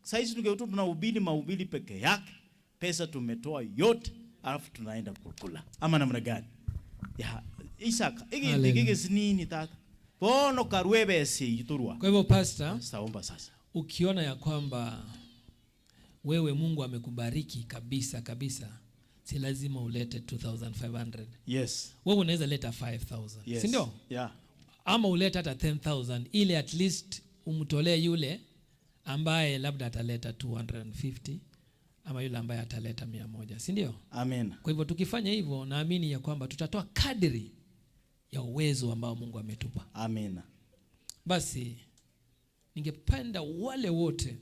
saizi tungekuwa tunahubiri mahubiri peke yake, pesa tumetoa yote, alafu tunaenda kukula. Ama namna gani? Ya, Isaac, hiki Hallelujah. hiki nini tata? Bono karwebe si iturwa. Kwa hivyo pastor, saomba sasa. Ukiona ya kwamba wewe Mungu amekubariki kabisa kabisa, si lazima ulete 2,500. Yes. Wewe unaweza leta 5,000. Yes. Si ndio? Yeah. Ama ulete hata 10,000 ili at least umtolee yule ambaye labda ataleta 250 ama yule ambaye ataleta 100, si ndio? Amen. Kwa hivyo tukifanya hivyo naamini ya kwamba tutatoa kadri ya uwezo ambao Mungu ametupa. Amen. Basi ningependa wale wote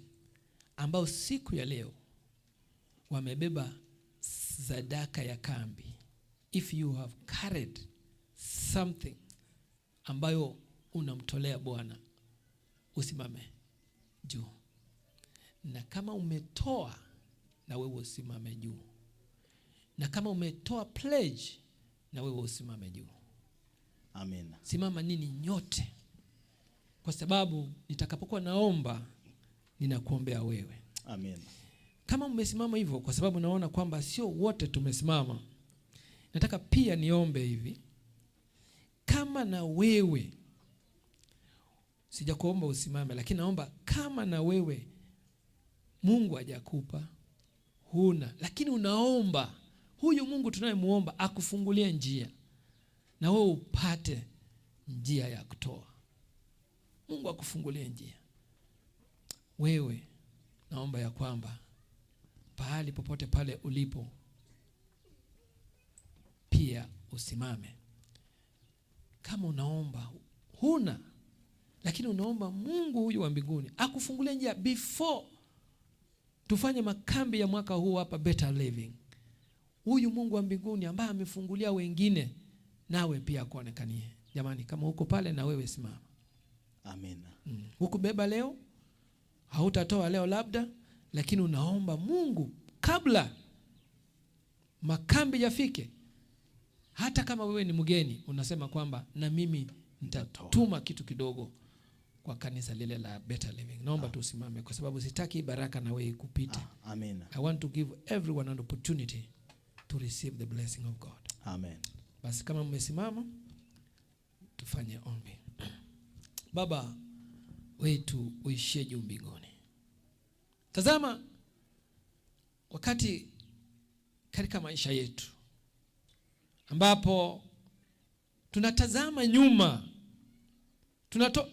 ambao siku ya leo wamebeba sadaka ya kambi, if you have carried something ambayo unamtolea Bwana, usimame juu. Na kama umetoa, na wewe usimame juu. Na kama umetoa pledge, na wewe usimame juu. Amen. Simama nini nyote, kwa sababu nitakapokuwa naomba ninakuombea wewe. Amen. Kama mmesimama hivyo, kwa sababu naona kwamba sio wote tumesimama, nataka pia niombe hivi. Kama na wewe, sijakuomba usimame, lakini naomba kama na wewe Mungu hajakupa, huna, lakini unaomba huyu Mungu tunayemuomba akufungulie njia na wewe upate njia ya kutoa. Mungu akufungulie njia. Wewe naomba ya kwamba pahali popote pale ulipo pia usimame. Kama unaomba huna, lakini unaomba Mungu huyu wa mbinguni akufungulie njia before tufanye makambi ya mwaka huu hapa Better Living. Huyu Mungu wa mbinguni ambaye amefungulia wengine, nawe pia akuonekanie. Jamani, kama uko pale na wewe simama. Amina. Hukubeba leo, hautatoa leo labda, lakini unaomba Mungu kabla makambi yafike. Hata kama wewe ni mgeni, unasema kwamba na mimi nitatuma kitu kidogo kwa kanisa lile la Better Living. Naomba tusimame kwa sababu sitaki baraka na wewe ikupite. Amina. I want to give everyone an opportunity to receive the blessing of God. Amen. Basi kama mmesimama tufanye ombi. Baba wetu uishie juu mbinguni, tazama wakati katika maisha yetu ambapo tunatazama nyuma,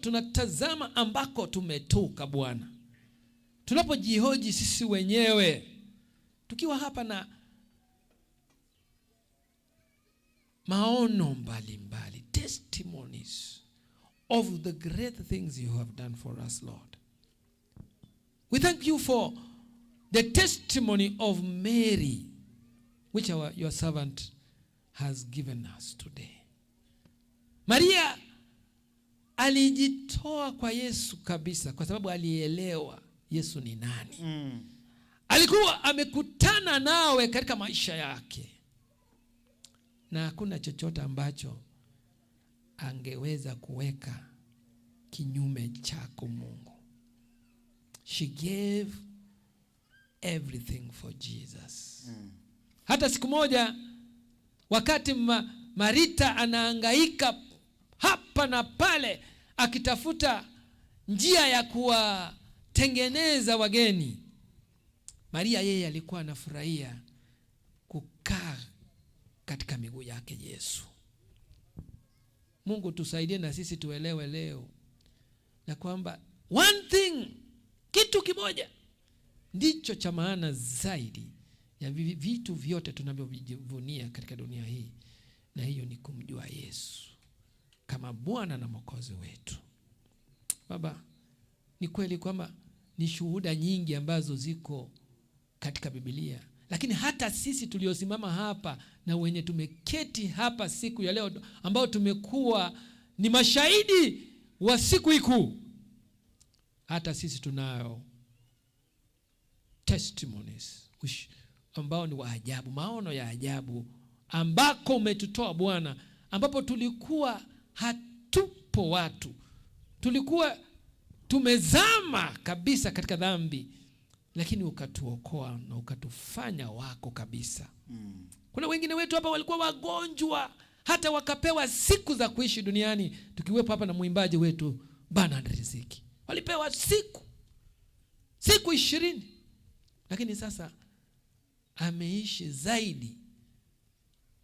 tunatazama ambako tumetoka Bwana, tunapojihoji sisi wenyewe tukiwa hapa na maono mbalimbali, testimonies of the great things you have done for us, Lord. We thank you for the testimony of Mary, which your servant has given us today. Maria alijitoa kwa Yesu kabisa kwa sababu alielewa Yesu ni nani. Alikuwa amekutana nawe katika maisha yake, na hakuna chochote ambacho angeweza kuweka kinyume chako Mungu. She gave everything for Jesus. Hata siku moja wakati Marita anahangaika hapa na pale akitafuta njia ya kuwatengeneza wageni, Maria yeye alikuwa anafurahia kukaa katika miguu yake Yesu. Mungu tusaidie na sisi tuelewe leo na kwamba one thing, kitu kimoja ndicho cha maana zaidi ya vitu vyote tunavyojivunia katika dunia hii, na hiyo ni kumjua Yesu kama Bwana na Mwokozi wetu. Baba, ni kweli kwamba ni shuhuda nyingi ambazo ziko katika Biblia, lakini hata sisi tuliosimama hapa na wenye tumeketi hapa siku ya leo, ambao tumekuwa ni mashahidi wa siku hii kuu, hata sisi tunayo testimonies ambao ni wa ajabu, maono ya ajabu ambako umetutoa Bwana, ambapo tulikuwa hatupo watu, tulikuwa tumezama kabisa katika dhambi, lakini ukatuokoa na ukatufanya wako kabisa. Kuna wengine wetu hapa walikuwa wagonjwa hata wakapewa siku za kuishi duniani, tukiwepo hapa na mwimbaji wetu Bernard Riziki, walipewa siku 20, lakini sasa ameishi zaidi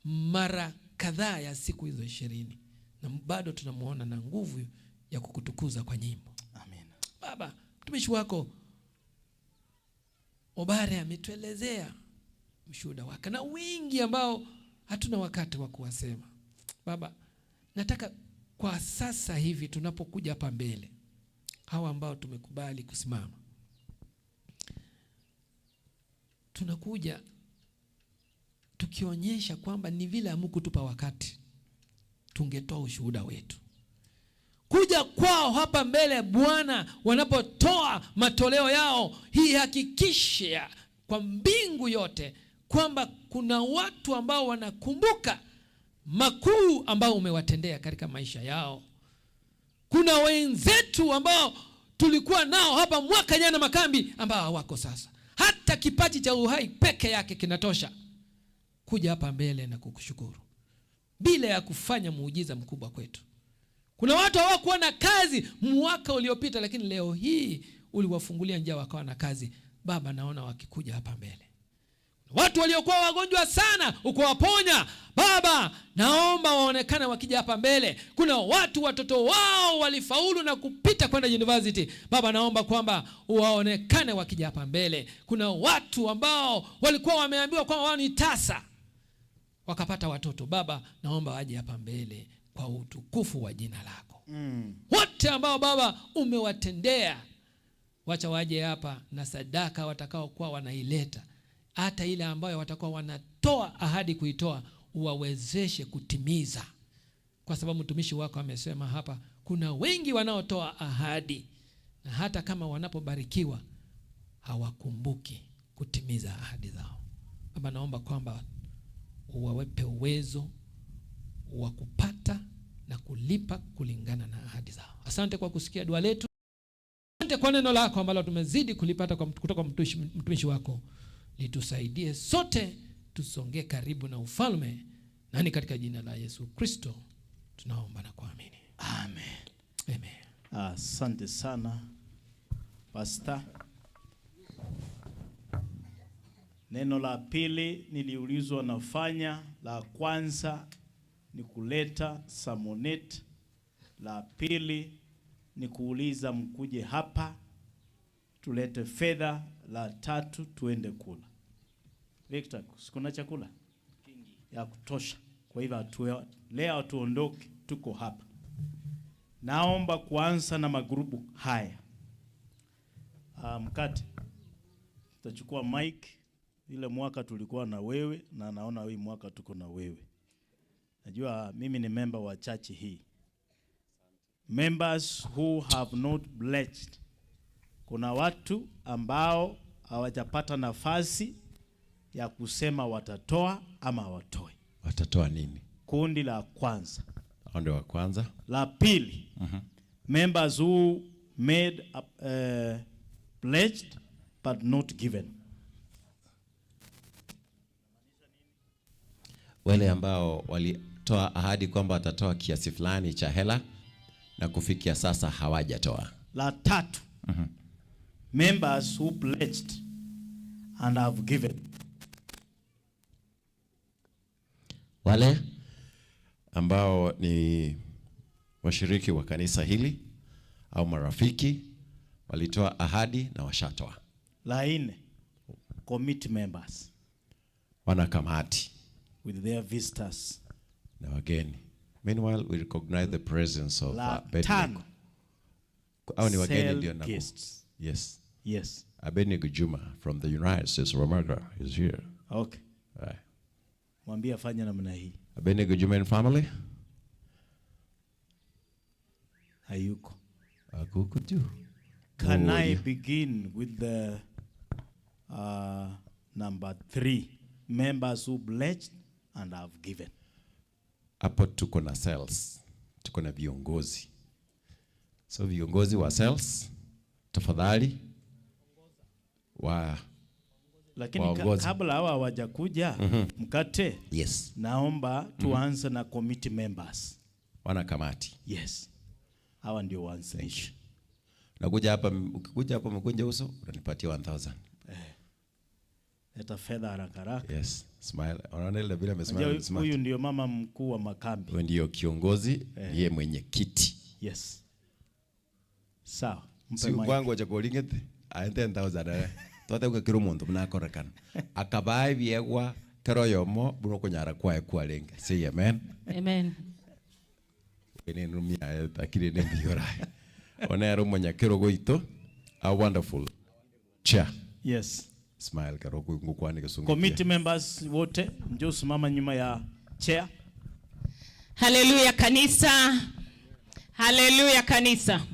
mara kadhaa ya siku hizo 20, na bado tunamuona na nguvu ya kukutukuza kwa nyimbo. Amen. Baba, mtumishi wako Obare ametuelezea mshuhuda wake na wingi ambao hatuna wakati wa kuwasema. Baba, nataka kwa sasa hivi tunapokuja hapa mbele, hawa ambao tumekubali kusimama, tunakuja tukionyesha kwamba ni vile hamkutupa wakati tungetoa ushuhuda wetu. Kuja kwao hapa mbele Bwana, wanapotoa matoleo yao, hii hakikisha kwa mbingu yote kwamba kuna watu ambao wanakumbuka makuu ambao umewatendea katika maisha yao. Kuna wenzetu ambao tulikuwa nao hapa mwaka jana makambi ambao hawako sasa. Hata kipaji cha uhai peke yake kinatosha kuja hapa mbele na kukushukuru bila ya kufanya muujiza mkubwa kwetu. Kuna watu hawakuwa na kazi mwaka uliopita, lakini leo hii uliwafungulia njia wakawa na kazi. Baba, naona wakikuja hapa mbele. Watu waliokuwa wagonjwa sana ukawaponya. Baba, naomba waonekane wakija hapa mbele. Kuna watu watoto wao walifaulu na kupita kwenda university. Baba, naomba kwamba waonekane wakija hapa mbele. Kuna watu ambao walikuwa wameambiwa kwamba wao ni tasa, wakapata watoto. Baba, naomba waje hapa mbele kwa utukufu wa jina lako. Wote ambao Baba umewatendea, wacha waje hapa na sadaka watakao kuwa wanaileta, hata ile ambayo watakuwa wanatoa ahadi kuitoa, uwawezeshe kutimiza. Kwa sababu mtumishi wako amesema hapa kuna wengi wanaotoa ahadi, na hata kama wanapobarikiwa hawakumbuki kutimiza ahadi zao. Baba, naomba kwamba uwawepe uwezo wa kupata na kulipa kulingana na ahadi zao. Asante kwa kusikia dua letu. Asante kwa neno lako ambalo tumezidi kulipata kutoka kwa mtumishi wako. Litusaidie sote tusongee karibu na ufalme, na ni katika jina la Yesu Kristo tunaomba na kuamini. Amen. Amen. Asante sana Pastor. Neno la pili niliulizwa nafanya, la kwanza ni kuleta samonet, la pili ni kuuliza mkuje hapa tulete fedha, la tatu tuende kula. Victor, kuna chakula ya kutosha. Kwa hivyo leo tuondoke, tuko hapa. Naomba kuanza na magrupu haya. Mkate, tutachukua mic. Ile mwaka tulikuwa na wewe na naona hii mwaka tuko na wewe. Najua mimi ni member wa church hii. Members who have not pledged. Kuna watu ambao hawajapata nafasi ya kusema watatoa ama hawatoi. Watatoa nini? Kundi la kwanza. Hao ndio wa kwanza. La pili. Members who made pledged but not given. Wale ambao walitoa ahadi kwamba watatoa kiasi fulani cha hela na kufikia sasa hawajatoa. La tatu. Members who pledged and have given. Wale ambao ni washiriki wa kanisa hili au marafiki walitoa ahadi na washatoa. La nne, committee members. Wanakamati. With their visitors. Na wageni. Meanwhile, we recognize the presence of La Abednego. tano. Au ni wageni Cell ndio na guests. Yes. Yes. Abednego Juma from the United States of America is here. Okay. Right. Mwambie afanye namna hii. Abednego Juma and family? Hayuko. Hakuko tu. Can Oh, I yeah. begin with the number 3, members who pledged and have given? Hapo tuko na cells, tuko na viongozi. So viongozi wa cells, tafadhali wa Lakini waongozi. kabla hawa hawajakuja, mkate. Yes. Naomba tuanze na committee members. Wana kamati. Yes. Hawa ndio waanzilishi. Nakuja hapa, ukikuja hapa umekunja uso, unanipatia 1000. Leta fedha haraka haraka. Yes, smile. Unaona ile vile amesmile, Unajua smart. huyu ndio mama mkuu wa makambi. Huyu ndio kiongozi, ndiye mwenye kiti. Yes. Sawa. Mpe Si mic. kwangu cha kolingete, aye 10,000 eh. Twate kwa muntu munakorekana. Akabaye biegwa kero yomo buno kunyara kwae kwa lenge. Say amen. Amen. Ene numia akiri ne mbiora. Onero munyakiro goito. A wonderful chair. Yes. Smile kero ngukwani kisungu. Committee members wote njoo simama nyuma ya chair. Haleluya kanisa. Haleluya kanisa.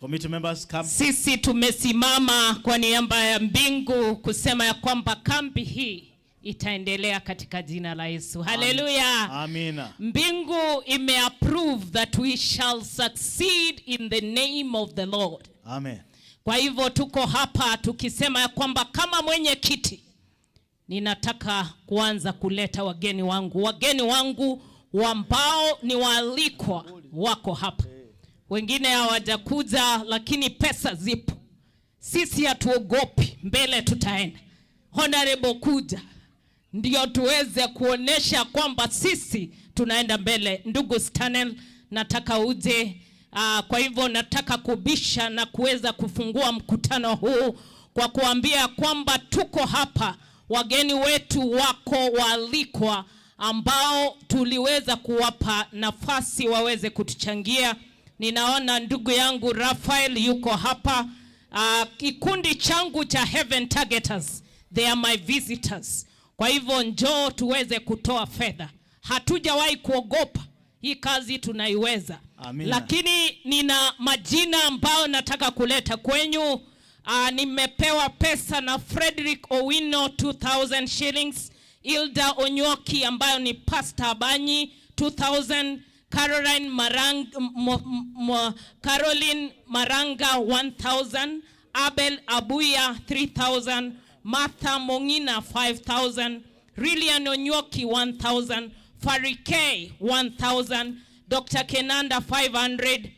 Committee members come. Sisi tumesimama kwa niaba ya mbingu kusema ya kwamba kambi hii itaendelea katika jina la Yesu. Haleluya. Amina. Mbingu imeapprove that we shall succeed in the name of the Lord. Amen. Kwa hivyo tuko hapa tukisema ya kwamba kama mwenyekiti ninataka kuanza kuleta wageni wangu. Wageni wangu ambao ni waalikwa wako hapa. Wengine hawajakuja lakini pesa zipo. Sisi hatuogopi, mbele tutaenda. Honorable kuja ndio tuweze kuonesha kwamba sisi tunaenda mbele. Ndugu Stanel, nataka uje. Kwa hivyo nataka kubisha na kuweza kufungua mkutano huu kwa kuambia kwamba tuko hapa, wageni wetu wako waalikwa ambao tuliweza kuwapa nafasi waweze kutuchangia. Ninaona ndugu yangu Raphael yuko hapa. Kikundi changu cha Heaven Targeters, they are my visitors. Kwa hivyo njoo tuweze kutoa fedha. Hatujawahi kuogopa, hii kazi tunaiweza. Amina. Lakini nina majina ambayo nataka kuleta kwenyu. Nimepewa pesa na Frederick Owino 2000 shillings, Hilda Onyoki ambayo ni Pastor Abanyi 2000, Caroline Caroline Maranga 1000, Abel Abuya 3000, Martha Mongina 5000, Rilian Onyoki 1000, Farike 1000, Dr. Kenanda 500,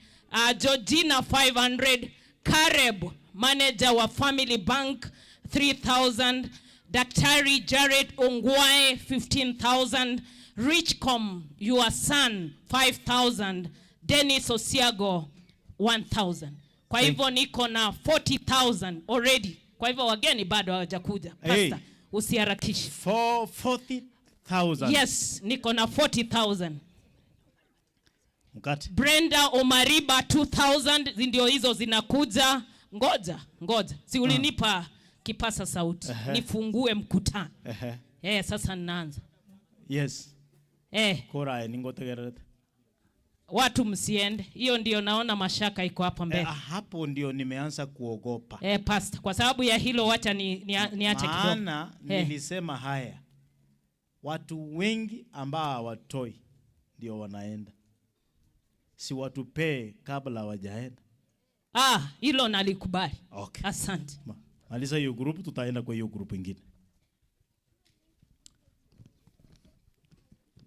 Georgina 500, Kareb manager wa Family Bank 3000, Daktari Jared Ongwae 15,000, Richcom your son 5000, Dennis Osiago 1000. Kwa hivyo niko na 40,000 already. Kwa hivyo wageni bado hawajakuja. Hey. Pastor, usiharakishe. 40,000. Yes, niko na 40,000. Mkate. Brenda Omariba 2000 ndio hizo zinakuja. Ngoja, ngoja. Si ulinipa kipasa sauti. Nifungue mkutano. Sasa ninaanza. Yes. Kora ningotegerete. Watu msiende. Hiyo ndio naona mashaka iko hapa mbele. Hapo ndio nimeanza kuogopa. Pastor, kwa sababu ya hilo wacha niache kidogo. Maana nilisema haya. Watu wengi ambao hawatoi ndio wanaenda. Si watupee kabla hawajaenda. Hilo nalikubali. Okay. Asante. Maliza hiyo group, tutaenda kwa hiyo group ingine.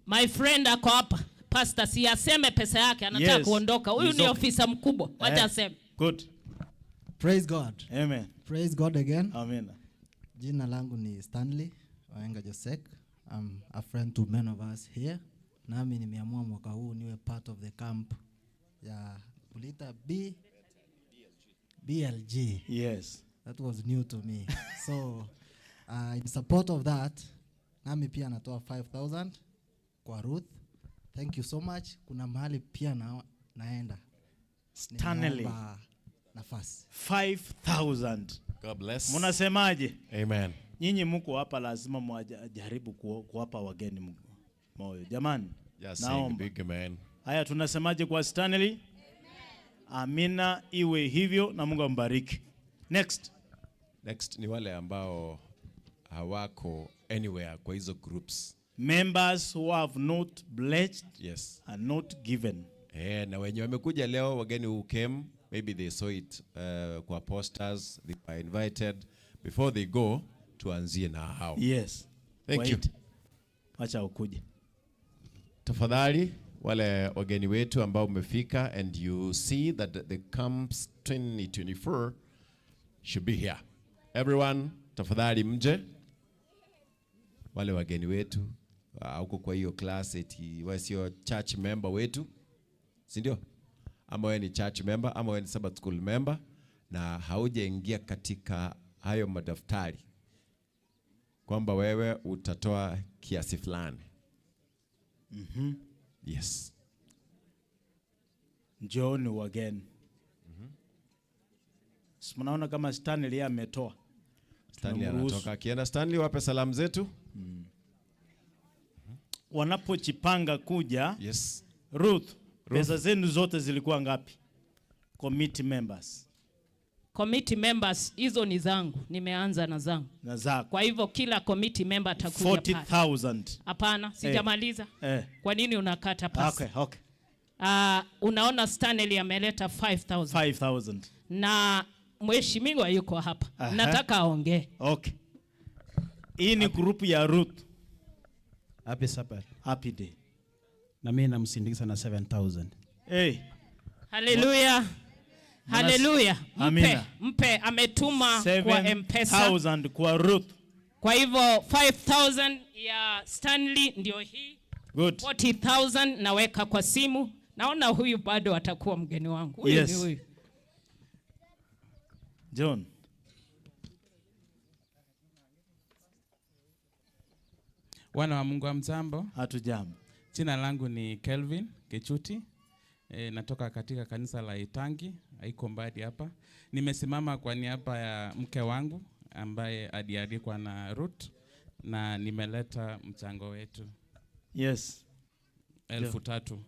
My friend ako hapa. Pastor, si aseme pesa yake, anataka Yes. kuondoka. Huyu ni Okay. ofisa mkubwa. Wacha aseme. Good. Praise God. Amen. Praise God again. Amen. Jina langu ni Stanley Waenga Josek. I'm a friend to many of us here. Nami nimeamua mwaka huu niwe part of the camp ya kulita BLG. Yes. That was new to me. So, in support of that, nami pia natoa 5,000 kwa Ruth. Thank you so much. Kuna mahali pia naenda. Stanley. Nimeomba nafasi. 5,000. God bless. Mnasemaje? Amen. Nyinyi mko hapa lazima mwajaribu kuwapa wageni moyo. Jamani. Just saying naomba. big amen. Haya, tunasemaje kwa Stanley? Amen. Amina, iwe hivyo na Mungu ambariki. Next. Next ni wale ambao hawako anywhere kwa hizo groups. Members who have not pledged, yes, are not given. Na wenye wamekuja leo, wageni who came, maybe they saw it kwa posters, they were invited. Before they go, tuanzie na hao. Yes. Thank Wait. you. Acha ukuje. Tafadhali wale wageni wetu ambao umefika and you see that the camps 2024 should be here. Everyone, tafadhali mje. Wale wageni wetu huko kwa hiyo class eti wewe sio church member wetu, si ndio? Ama wewe ni church member ama wewe ni Sabbath school member na haujaingia katika hayo madaftari kwamba wewe utatoa kiasi fulani. Yes. Njooni wageni. Mnaona kama Stanley ametoa. Stanley Tunamruhusu. anatoka. Akienda Stanley, wape salamu zetu. Wanapojipanga kuja. Yes. Ruth, pesa zenu zote zilikuwa ngapi? Committee members. Committee members hizo ni zangu, nimeanza na zangu. Na zako. Kwa hivyo kila committee member atakuja pale. 40,000. Hapana, sijamaliza. Kwa nini unakata pesa? Okay, okay. Unaona Stanley ameleta 5,000. 5,000. Na mheshimiwa yuko hapa. Aha. Nataka aongee. Okay. Hii ni group ya Ruth. Happy Sabbath. Happy day. Na mimi namsindikiza na 7,000. Hey. Hallelujah. Hallelujah. Mpe, Amina. mpe ametuma kwa M-Pesa. 7,000 kwa Ruth. Kwa hivyo 5,000 ya Stanley ndio hii. Good. 40,000 naweka kwa simu. Naona huyu bado atakuwa mgeni wangu. Huyu Yes. ni huyu. John. Wana wa Mungu hamjambo? Hatujambo. Jina langu ni Kelvin Kechuti. Natoka katika kanisa la Itangi, haiko mbali hapa. Nimesimama kwa niaba ya mke wangu ambaye alialikwa na Ruth na nimeleta mchango wetu. Yes. 3,000.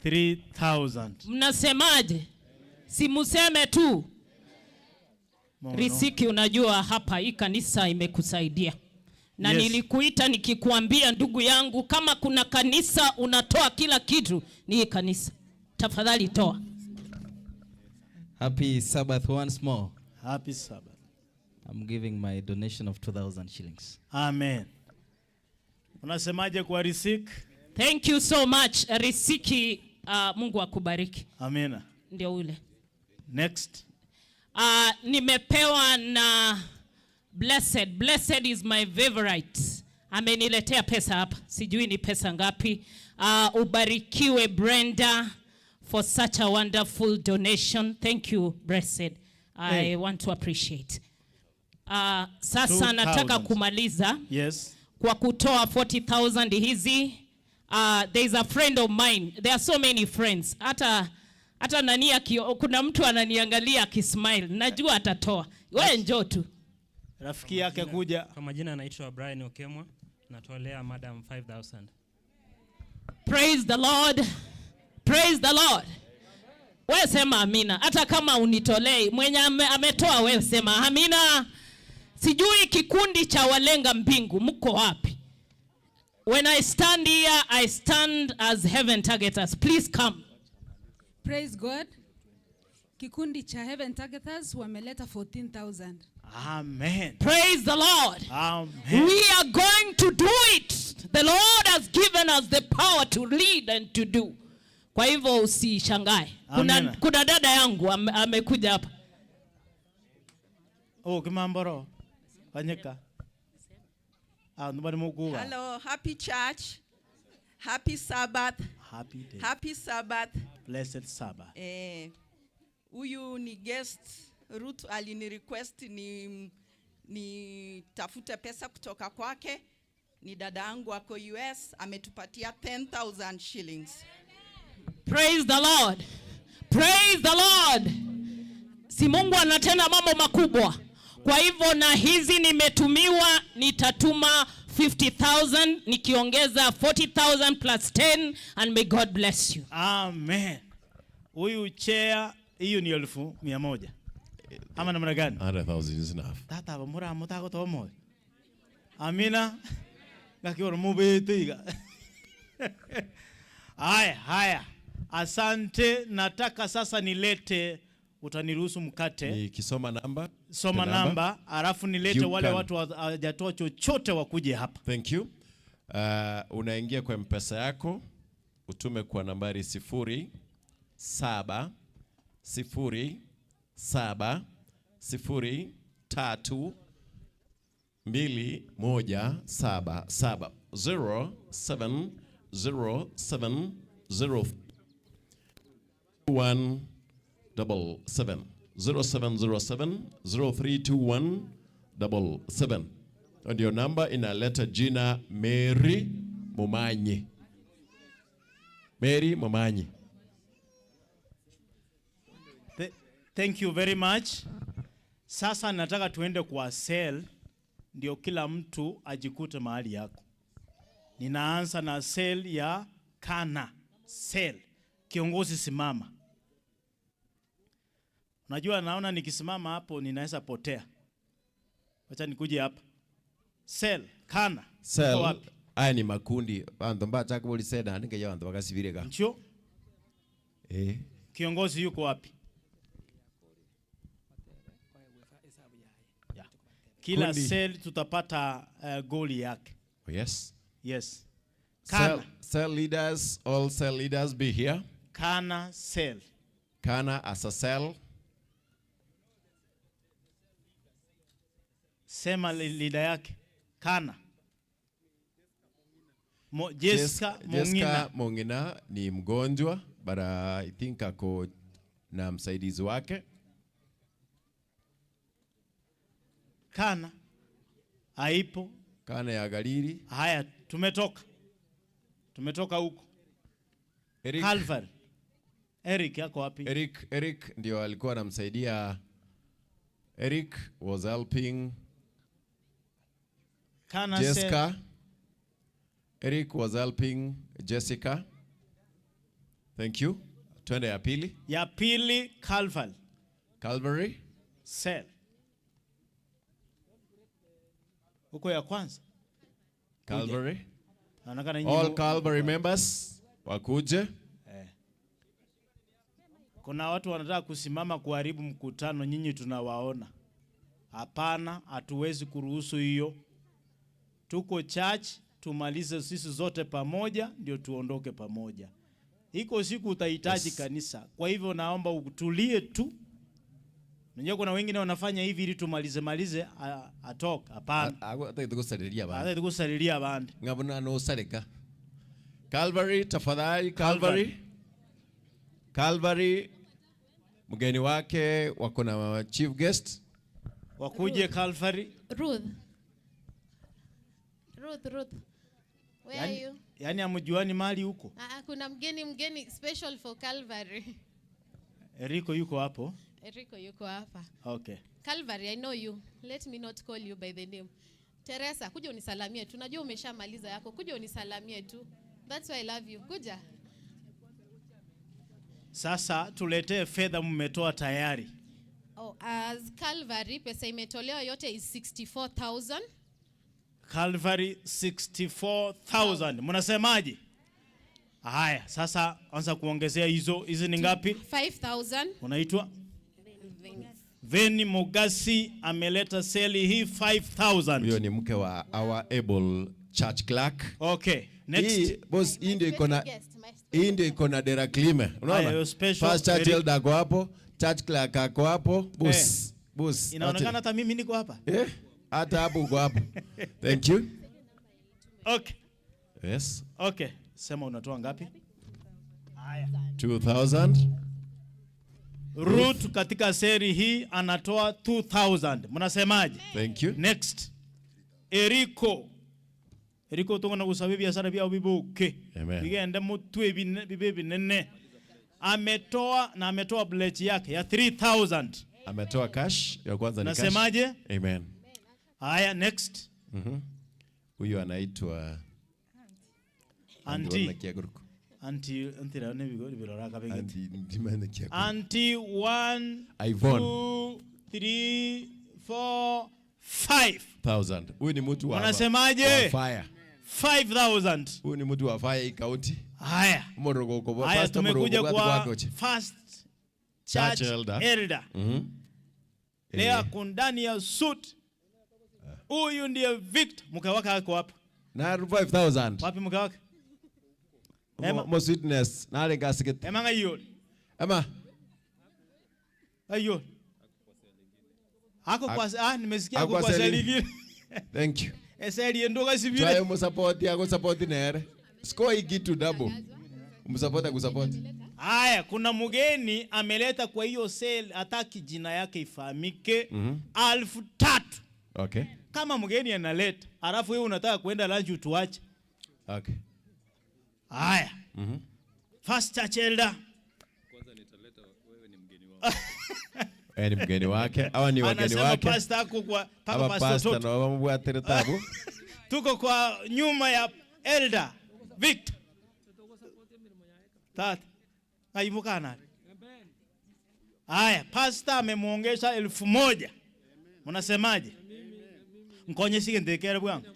3,000. Mnasemaje? Si museme tu. Mono. Riziki, unajua hapa hii kanisa imekusaidia. Na Yes. nilikuita nikikuambia, ndugu yangu, kama kuna kanisa unatoa kila kitu, ni hii kanisa. Tafadhali toa. Happy Sabbath once more. Happy Sabbath. I'm giving my donation of 2,000 shillings. Amen. Unasemaje kwa Riziki? Thank you so much Riziki, Mungu akubariki. Amina. Ndio ule. Next. Nimepewa na Blessed. Blessed is my favorite. Ameniletea pesa hapa. Sijui ni pesa ngapi. Ubarikiwe Brenda for such a wonderful donation. Thank you Blessed. I Hey. want to appreciate. Sasa nataka 2,000. kumaliza. Yes. Kwa kutoa 40,000 hizi. There is a friend of mine. There are so many friends. Hata nani kuna mtu ananiangalia akismile. Najua atatoa. Wewe njoo tu. Rafiki yake kuja. Kwa majina anaitwa Brian Okemwa. Natolea madam 5,000. Praise the Lord. Praise the Lord. Wewe sema amina. Hata kama unitolei, mwenye ametoa wewe sema amina. Sijui kikundi cha walenga mbingu mko wapi? When I stand here, I stand as heaven targeters. Please come. Praise God. Kikundi cha Heaven Targeters wameleta 14,000. Amen. Praise the Lord. Amen. We are going to do it. The Lord has given us the power to lead and to do. Kwa hivyo usishangae. Kuna dada yangu amekuja hapa. Oh, kimamboro. Fanyika. Nobody mukuwa. Hello, happy church. Happy Sabbath. Happy day. Happy Sabbath. Blessed Sabbath. Huyu ni guest Ruth alinirequest ni tafute pesa kutoka kwake. Ni dada yangu ako US, ametupatia 10,000 shillings. Praise the Lord. Praise the Lord. Si Mungu anatenda mambo makubwa. Kwa hivyo na hizi nimetumiwa, nitatuma 50,000 nikiongeza 40,000 plus 10, and may God bless you. Amen. Huyu chair hiyo ni 1,100. Ama namna gani? 100,000 is enough. Tata bamura mutago tomo. Amina. Ngakioro mubete iga. Haya, haya. Asante, nataka sasa nilete, utaniruhusu mkate. Nikisoma namba. Soma namba, alafu nilete You wale can. watu hawajatoa chochote wakuje hapa. Thank you. Unaingia kwa M-Pesa yako, utume kwa nambari 0 7 0 7 0 3 2 1 7 7 0 7 0 7 0 1 double 7 0 7 0 7 0 3 2 1 double 7. Ndio namba inaleta jina Mary Momanyi. Mary Momanyi. Thank you very much. Sasa nataka tuende kwa cell ndio kila mtu ajikute mahali yako. Ninaanza na cell ya Kana. Cell. Kiongozi simama. Unajua naona nikisimama hapo ninaweza potea. Wacha nikuje hapa. Cell Kana. Cell. Wapi? Haya ni makundi. Bantu mbacha kubuli seda ndike ya bantu bakasibireka. Ncho. Kiongozi yuko wapi? Yeah. Kila Kundi. Cell tutapata goli yake. Oh, yes. Yes. Kana. Cell leaders, all cell leaders be here. Kana cell. Kana as a cell. Sema leader yake. Kana. Jessica Mongina. Jessica Mongina ni mgonjwa, but I think ako na msaidizi wake. Kana haipo. Kana ya Galili. Haya, tumetoka. Tumetoka huko. Eric. Calvary. Eric yako wapi? Eric ndio alikuwa anamsaidia. Eric was helping Kana Jessica. Said. Eric was helping Jessica. Thank you. Twende ya pili. Ya pili Calvary. Calvary. Cell. Huko ya kwanza. Calvary. Naonekana nyinyi All Calvary members wakuje. Eh. Kuna watu wanataka kusimama kuharibu mkutano, nyinyi tunawaona. Hapana, hatuwezi kuruhusu hiyo. Tuko church, tumalize sisi zote pamoja ndio tuondoke pamoja. Iko siku utahitaji kanisa. Kwa hivyo naomba utulie tu. Unajua kuna wengine wanafanya hivi ili tumalize malize atoke. Hapana. Hata tukusalilia bana. Hata tukusalilia bana. Ngabona no sareka. Calvary tafadhali, Calvary. Calvary mgeni wake wako na chief guest. Wakuje Calvary. Ruth. Ruth, Ruth. Where are you? Yaani hamjuani mali huko. Ah, kuna mgeni special for Calvary. Eriko yuko hapo. Eriko yuko hapa. Okay. Calvary, I know you. Let me not call you by the name. Teresa, kuja unisalamie tu. Najua umeshamaliza yako. Kuja unisalamie tu. That's why I love you. Kuja. Sasa tuletee fedha mmetoa tayari. Oh, as Calvary pesa imetolewa yote is 64,000. Calvary 64,000. Mnasemaje? Haya, sasa anza kuongezea hizo. Hizi ni ngapi? 5,000. Unaitwa Veni Mogasi ameleta seli hii 5,000. Huyo ni mke wa our able church clerk. Okay, next. Hii boss, hii ndio iko na hii ndio iko na Dera Klime. Haya, Unaona? hiyo special First church very- elder ako hapo, church clerk ako hapo, boss. Boss. Inaonekana hata mimi niko hapa. Hata hapo uko hapo. Thank you. Okay. Yes. Okay. Sema unatoa ngapi? Haya. 2,000. Ruth katika seri hii anatoa 2,000. Mnasemaje? Thank you. Next. Eriko. Eriko tongona kusabe biashara bya bibuke. Amen. Bigende mutwe bibe binene. Ametoa na ametoa pledge yake ya 3,000. Ametoa cash ya kwanza ni cash. Nasemaje? Amen. Haya, next. Huyu anaitwa Auntie. Kiaguruku. Auntie, auntie rane bigo bilora kabengeti. Auntie Ndimane Kiaguruku. Auntie 1 Yvonne. 2 3 4 5. 1,000. Huyu ni mtu wa Unasemaje? wa fire. 5,000. Huyu ni mtu wa fire hii county. Haya. Morogoro kwa Haya, pastor tumekuja Morogoro kwa kwa first church elder. elder. Leo ako ndani ya suit. Huyu ndiye Victor. Mke wake ako hapa. Na 5,000. Wapi mke wake? Emma. Mo sweetness na ale gasikete. Emma ngayo. Emma. Ayo. Ako kwa nimesikia ako Ako kwa seli. seli ingine. Thank you. Eseli endoka sibire. Try umusupport yako support nere. Score ikitu double. Umsupport akusupport. Haya, kuna mgeni ameleta kwa hiyo sel, hataki jina yake ifahamike. 3,000. Okay. Kama mgeni analeta, alafu wewe unataka kuenda lunch utuache. Okay. Haya. First church elder. Kwanza nitaleta wewe ni mgeni wangu. Wewe ni mgeni wake. Hawa ni wageni Anasema wake. pastor ako kwa paka Aba pastor pastor Toto. na wamubwatire tabu. Tuko kwa nyuma ya elder Victor. Tata. Aibukana. Haya, pastor amemuongeza 1,000. Mnasemaje? Nkonye sige ndekere bwangu.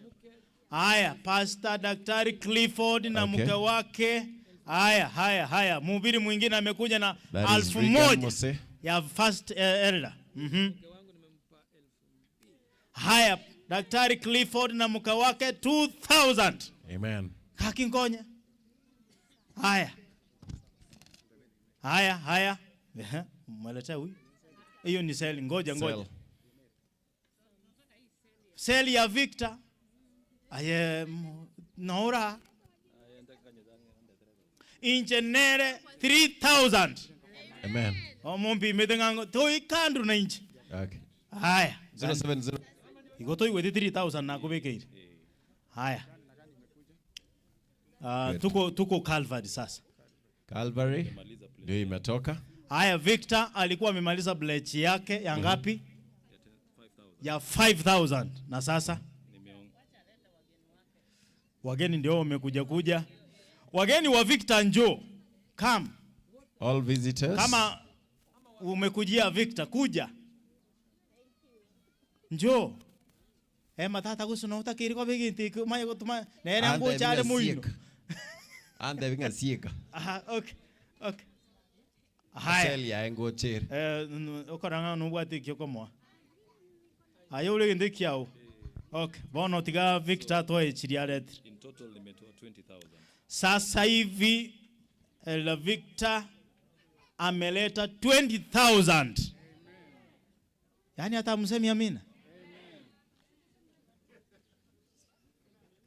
Haya, Pastor Daktari Clifford na Okay. mke wake. Haya, haya, haya. Mhubiri mwingine amekuja na That is elfu Regan moja Mose. ya first elder. Haya, Daktari Clifford na mke wake 2,000. Amen. Haki nkonya. Haya. Haya, haya. Ehe, mweletea huyu. Hiyo ni seli, ngoja, ngoja. Sel. Seli ya Victor. Aye, Nora. Engineer 3,000. Amen. Omombi medengango toi kandu na inchi. Okay. Haya. 070. Iko toi wedi 3,000 na kubekeire. Haya. Tuko Calvary sasa. Calvary ndio imetoka. Haya, Victor alikuwa amemaliza pledge yake ya ngapi? Ya 5,000. Na sasa wageni ndio wamekuja kuja. Wageni wa Victor njoo. Come. All visitors. Kama umekujia Victor kuja. Njoo. Matata gusu utakiri kwa bigi maye gutuma nere nguchare muino. Ande binga sieka. Aha, okay. Okay. Haya. Seli ya ngocher. Okoranga nubwate kyokomoa. Ayo ule ndi kiao. Okay, bono tiga Victor toe chirialet. In total nimetoa 20,000. Sasa hivi la Victor ameleta 20,000. Yaani hata msemi amina.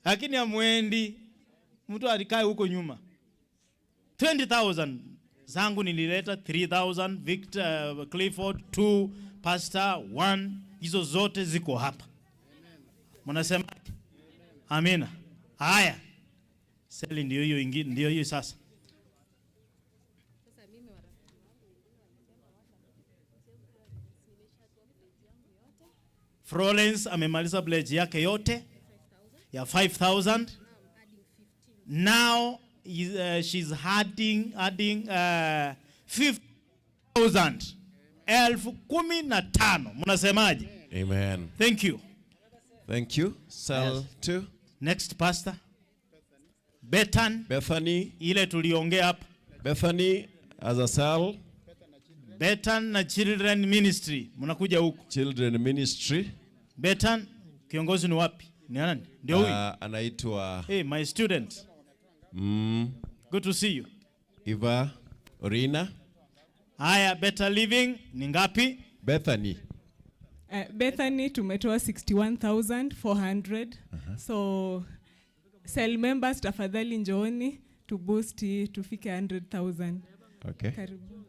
Lakini amwendi mtu alikae huko nyuma. 20,000 zangu nilileta 3,000, Victor Clifford 2, Pastor 1, hizo zote ziko hapa. Mnasema amina. Haya. Seli ndio hiyo ingine, ndio hiyo sasa. Florence amemaliza pledge yake yote ya 5,000. Now she's adding 5,000. 15,000. Mnasemaje? Amen. Thank you. Thank you. Cell 2. Next pastor. Bethany. Ile tuliongea hapa. Bethany as a cell. Bethan na Children Ministry. Mnakuja huku. Children Ministry. Bethan, kiongozi ni wapi? Ni nani? Ndio huyu. Anaitwa Hey, my student. Good to see you. Eva Orina. Haya, Better Living ni ngapi? Bethany. Bethany tumetoa 61,400. So cell members tafadhali njooni to boost tufike 100,000. Okay. Karibu.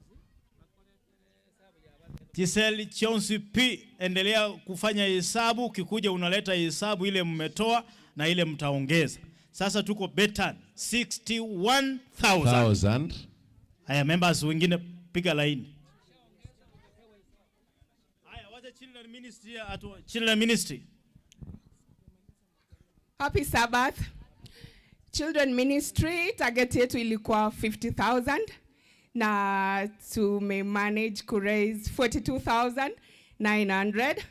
Giselle Chonsi P, endelea kufanya hesabu, ukikuja unaleta hesabu ile mmetoa na ile mtaongeza. Sasa tuko Bethan 61,000. Haya, members wengine piga laini. Haya, wacha Children Ministry Children Ministry. Happy Sabbath. Children Ministry target yetu ilikuwa 50,000 na tume manage ku raise 42,900.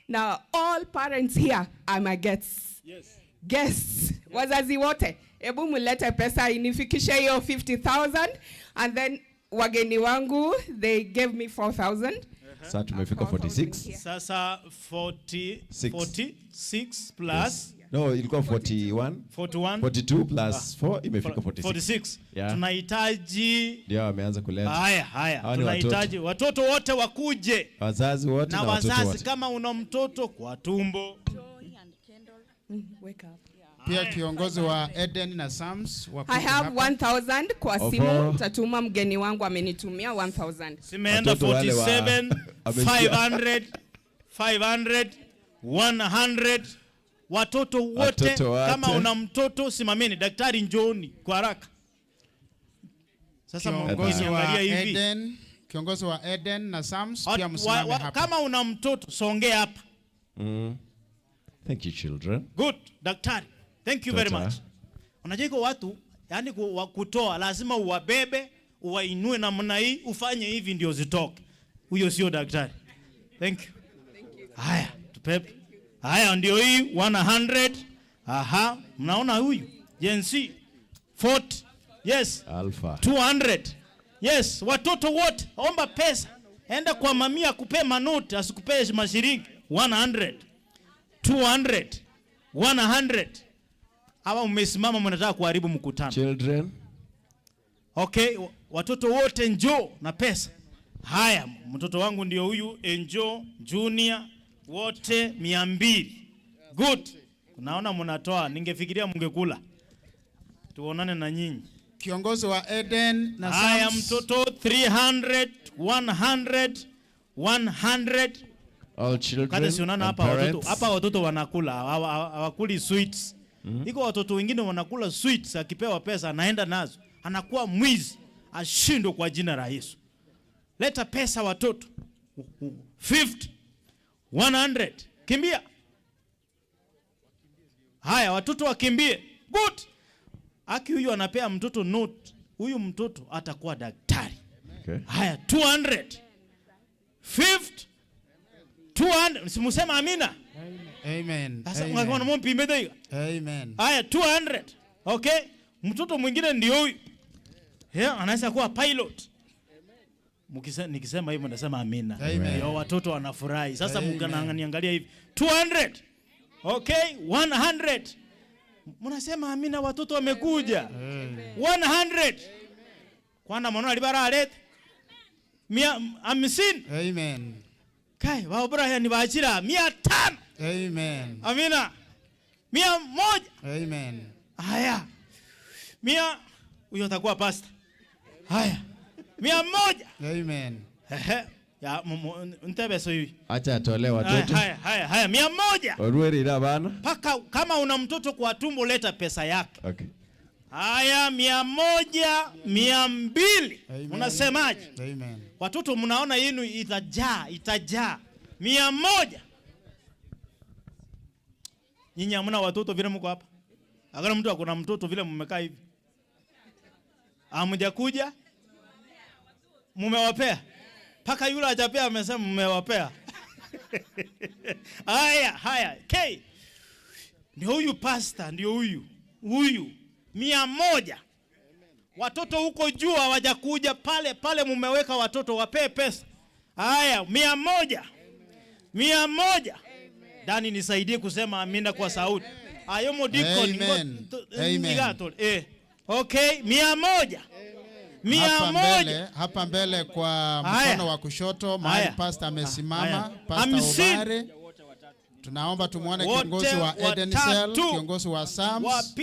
Now all parents here are my guests. Yes. Guests. Wazazi wote, ebu mulete pesa inifikishe hiyo 50,000, and then wageni wangu they gave me 4,000. Sasa tumefika 46. Sasa 46 plus yes. No, ilikuwa 41. 41. 42 plus 4 imefika 46. 46. Yeah. Tunahitaji ndio wameanza kuleta. Haya. Tunahitaji watoto wote wakuje. Wazazi wote na watoto wazazi wote. Kama una mtoto kwa tumbo. Wake up. Pia kiongozi wa Eden na Sams I have 1,000 kwa simu, tatuma mgeni wangu amenitumia 1,000. Simeenda 47, 500, 500, 100. Watoto wote, kama una mtoto simameni, daktari njooni kwa haraka. Sasa kiongozi wa Eden, kiongozi wa Eden na Sams pia msimame hapa. Kama una mtoto songea hapa. Thank you children. Good, daktari. Thank you very much. Unajua iko watu, yani kutoa lazima uwabebe, uwainue namna hii, ufanye hivi ndio zitoke. Huyo sio daktari. Thank you. Haya, tupepe. Haya ndio hii 100. Aha, mnaona huyu Gen Z 40. Yes. Alpha. 200. Yes, watoto wote omba pesa. Enda kwa mamia akupe manoti, asikupe mashilingi. 100. 200. 100. Hawa mmesimama mnataka kuharibu mkutano. Children. Okay, watoto wote njoo na pesa. Haya, mtoto wangu ndio huyu Enjo Junior, wote 200. Good. Naona mnatoa, ningefikiria mngekula. Tuonane na nyinyi. Kiongozi wa Eden na Sams. Haya, mtoto 300, 100, 100. All children. Kata sionana hapa watoto. Hapa watoto wanakula, hawakuli sweets. Iko watoto wengine wanakula sweets, akipewa pesa anaenda nazo. Anakuwa mwizi, ashindwe kwa jina la Yesu. Leta pesa watoto. 50, 100. Kimbia. Haya, watoto wakimbie. Good. Aki huyu anapea mtoto note. Huyu mtoto atakuwa daktari. Okay. Haya, 200. 50. 200. Simusema amina. Amen. Sasa Amen. ungakona mumpime taiga. Amen. Haya 200. Okay? Mtoto mwingine ndio huyu. Yeah, anaweza kuwa pilot. Nikisema hivyo nasema amina. Amen. Ndio watoto wanafurahi. Sasa Amen. mkaniangalia hivi. 200. Okay, 100. Mnasema amina, watoto wamekuja. 100. Kwana mwana alibara alete. 150. Amen. Kai, wao Brian ni 500. Amen. Amina. 100. Amen. Haya. 100, huyo atakuwa pastor. Haya. 100. Amen. Ehe. Ya ntebe so hivi. Acha atolee watoto. Haya, haya, haya 100. Orueri ila bana. Paka kama una mtoto kwa tumbo leta pesa yake. Okay. Haya 100, 200. Unasemaje? Amen. Watoto mnaona yenu itajaa, itajaa. 100. Nyinyi hamna watoto vile mko hapa? Hakuna mtu akona mtoto vile mmekaa hivi. Hamjakuja? Mmewapea? Paka yule hajapea amesema mmewapea. Haya, haya. K. Ndio huyu pastor, ndio huyu. Huyu 100. Watoto huko juu hawajakuja, pale pale mmeweka watoto, wapee pesa. Haya, 100. 100. Dani nisaidie kusema amina kwa sauti. Ayomo deacon. Amen. Amen. Okay, 100. 100. Hapa mbele kwa mkono wa kushoto mahali pastor amesimama, Pastor Obare. Tunaomba tumuone kiongozi wa Eden Cell, kiongozi wa Sams,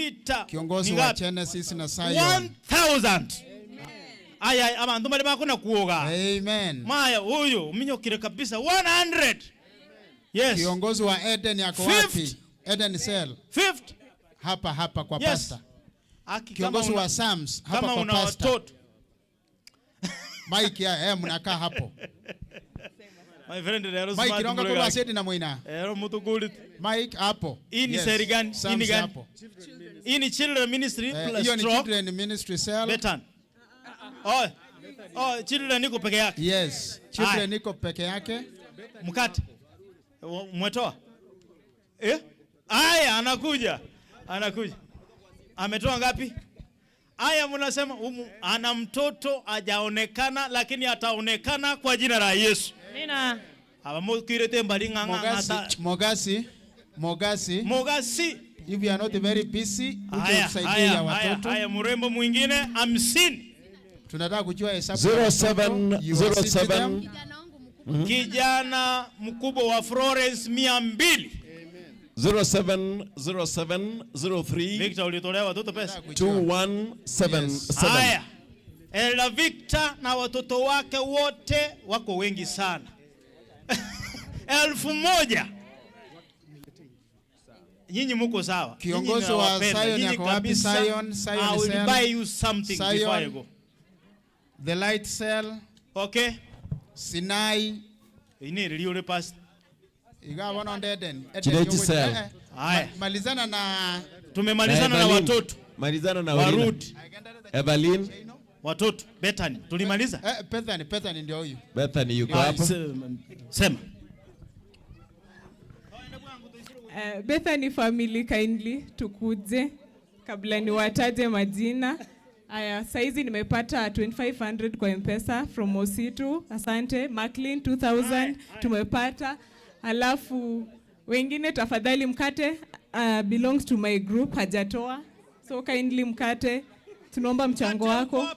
kiongozi wa Genesis na Zion. 1000. Aya, abantu bali bakona kuoga. Amen. Maya huyu minyokire kabisa 100. Yes. Kiongozi wa Eden yako wapi? Eden Cell. 50. Hapa hapa kwa yes. Pastor. Kiongozi wa Sams hapa kwa pastor. Mike ya mnakaa hapo. My friend lero Mike ronga kwa asedi na mwina. Ero mutukuli. Mike hapo. Hii ni seri gani? Hii ni gani? Hii ni children ministry plus hiyo ni stroke. Children ministry cell. Betan. Oh, children niko peke yake. Yes, children niko peke yake. Mkate. Umetoa? Eh? Aya anakuja. Anakuja. Ametoa ngapi? Aya mnasema ana mtoto hajaonekana lakini ataonekana kwa jina la Yesu. Amina. Abamukirete mbali nganga Mogasi. If you are not very busy, uje usaidie ya watoto. Haya mrembo mwingine 50. Tunataka kujua hesabu. 0707. Kijana mkubwa wa Florence 200. 070703. Victor ulitolea watoto pesa? 2177. Haya. Ela Victor na watoto wake wote wako wengi sana. 1000. Nyinyi mko sawa. Kiongozi wa Zion yako wapi? Zion, Zion. I will buy you something Zion, before I go. The light cell. Okay. Sinai. Ini rili pastor. Igawa wana Eden. Eden cell. Haya. Malizana na tumemalizana na watoto. Malizana na Warudi. Evelyn. Watoto Bethany tulimaliza? Bethany ndio huyu. Bethany yuko hapo. Sema. Bethany family kindly tukuje kabla niwataje majina. Aya, saizi nimepata 2500 kwa M-Pesa from Ositu. Asante. Maclean 2000 tumepata. Alafu wengine tafadhali mkate belongs to my group hajatoa. So kindly mkate, tunaomba mchango wako.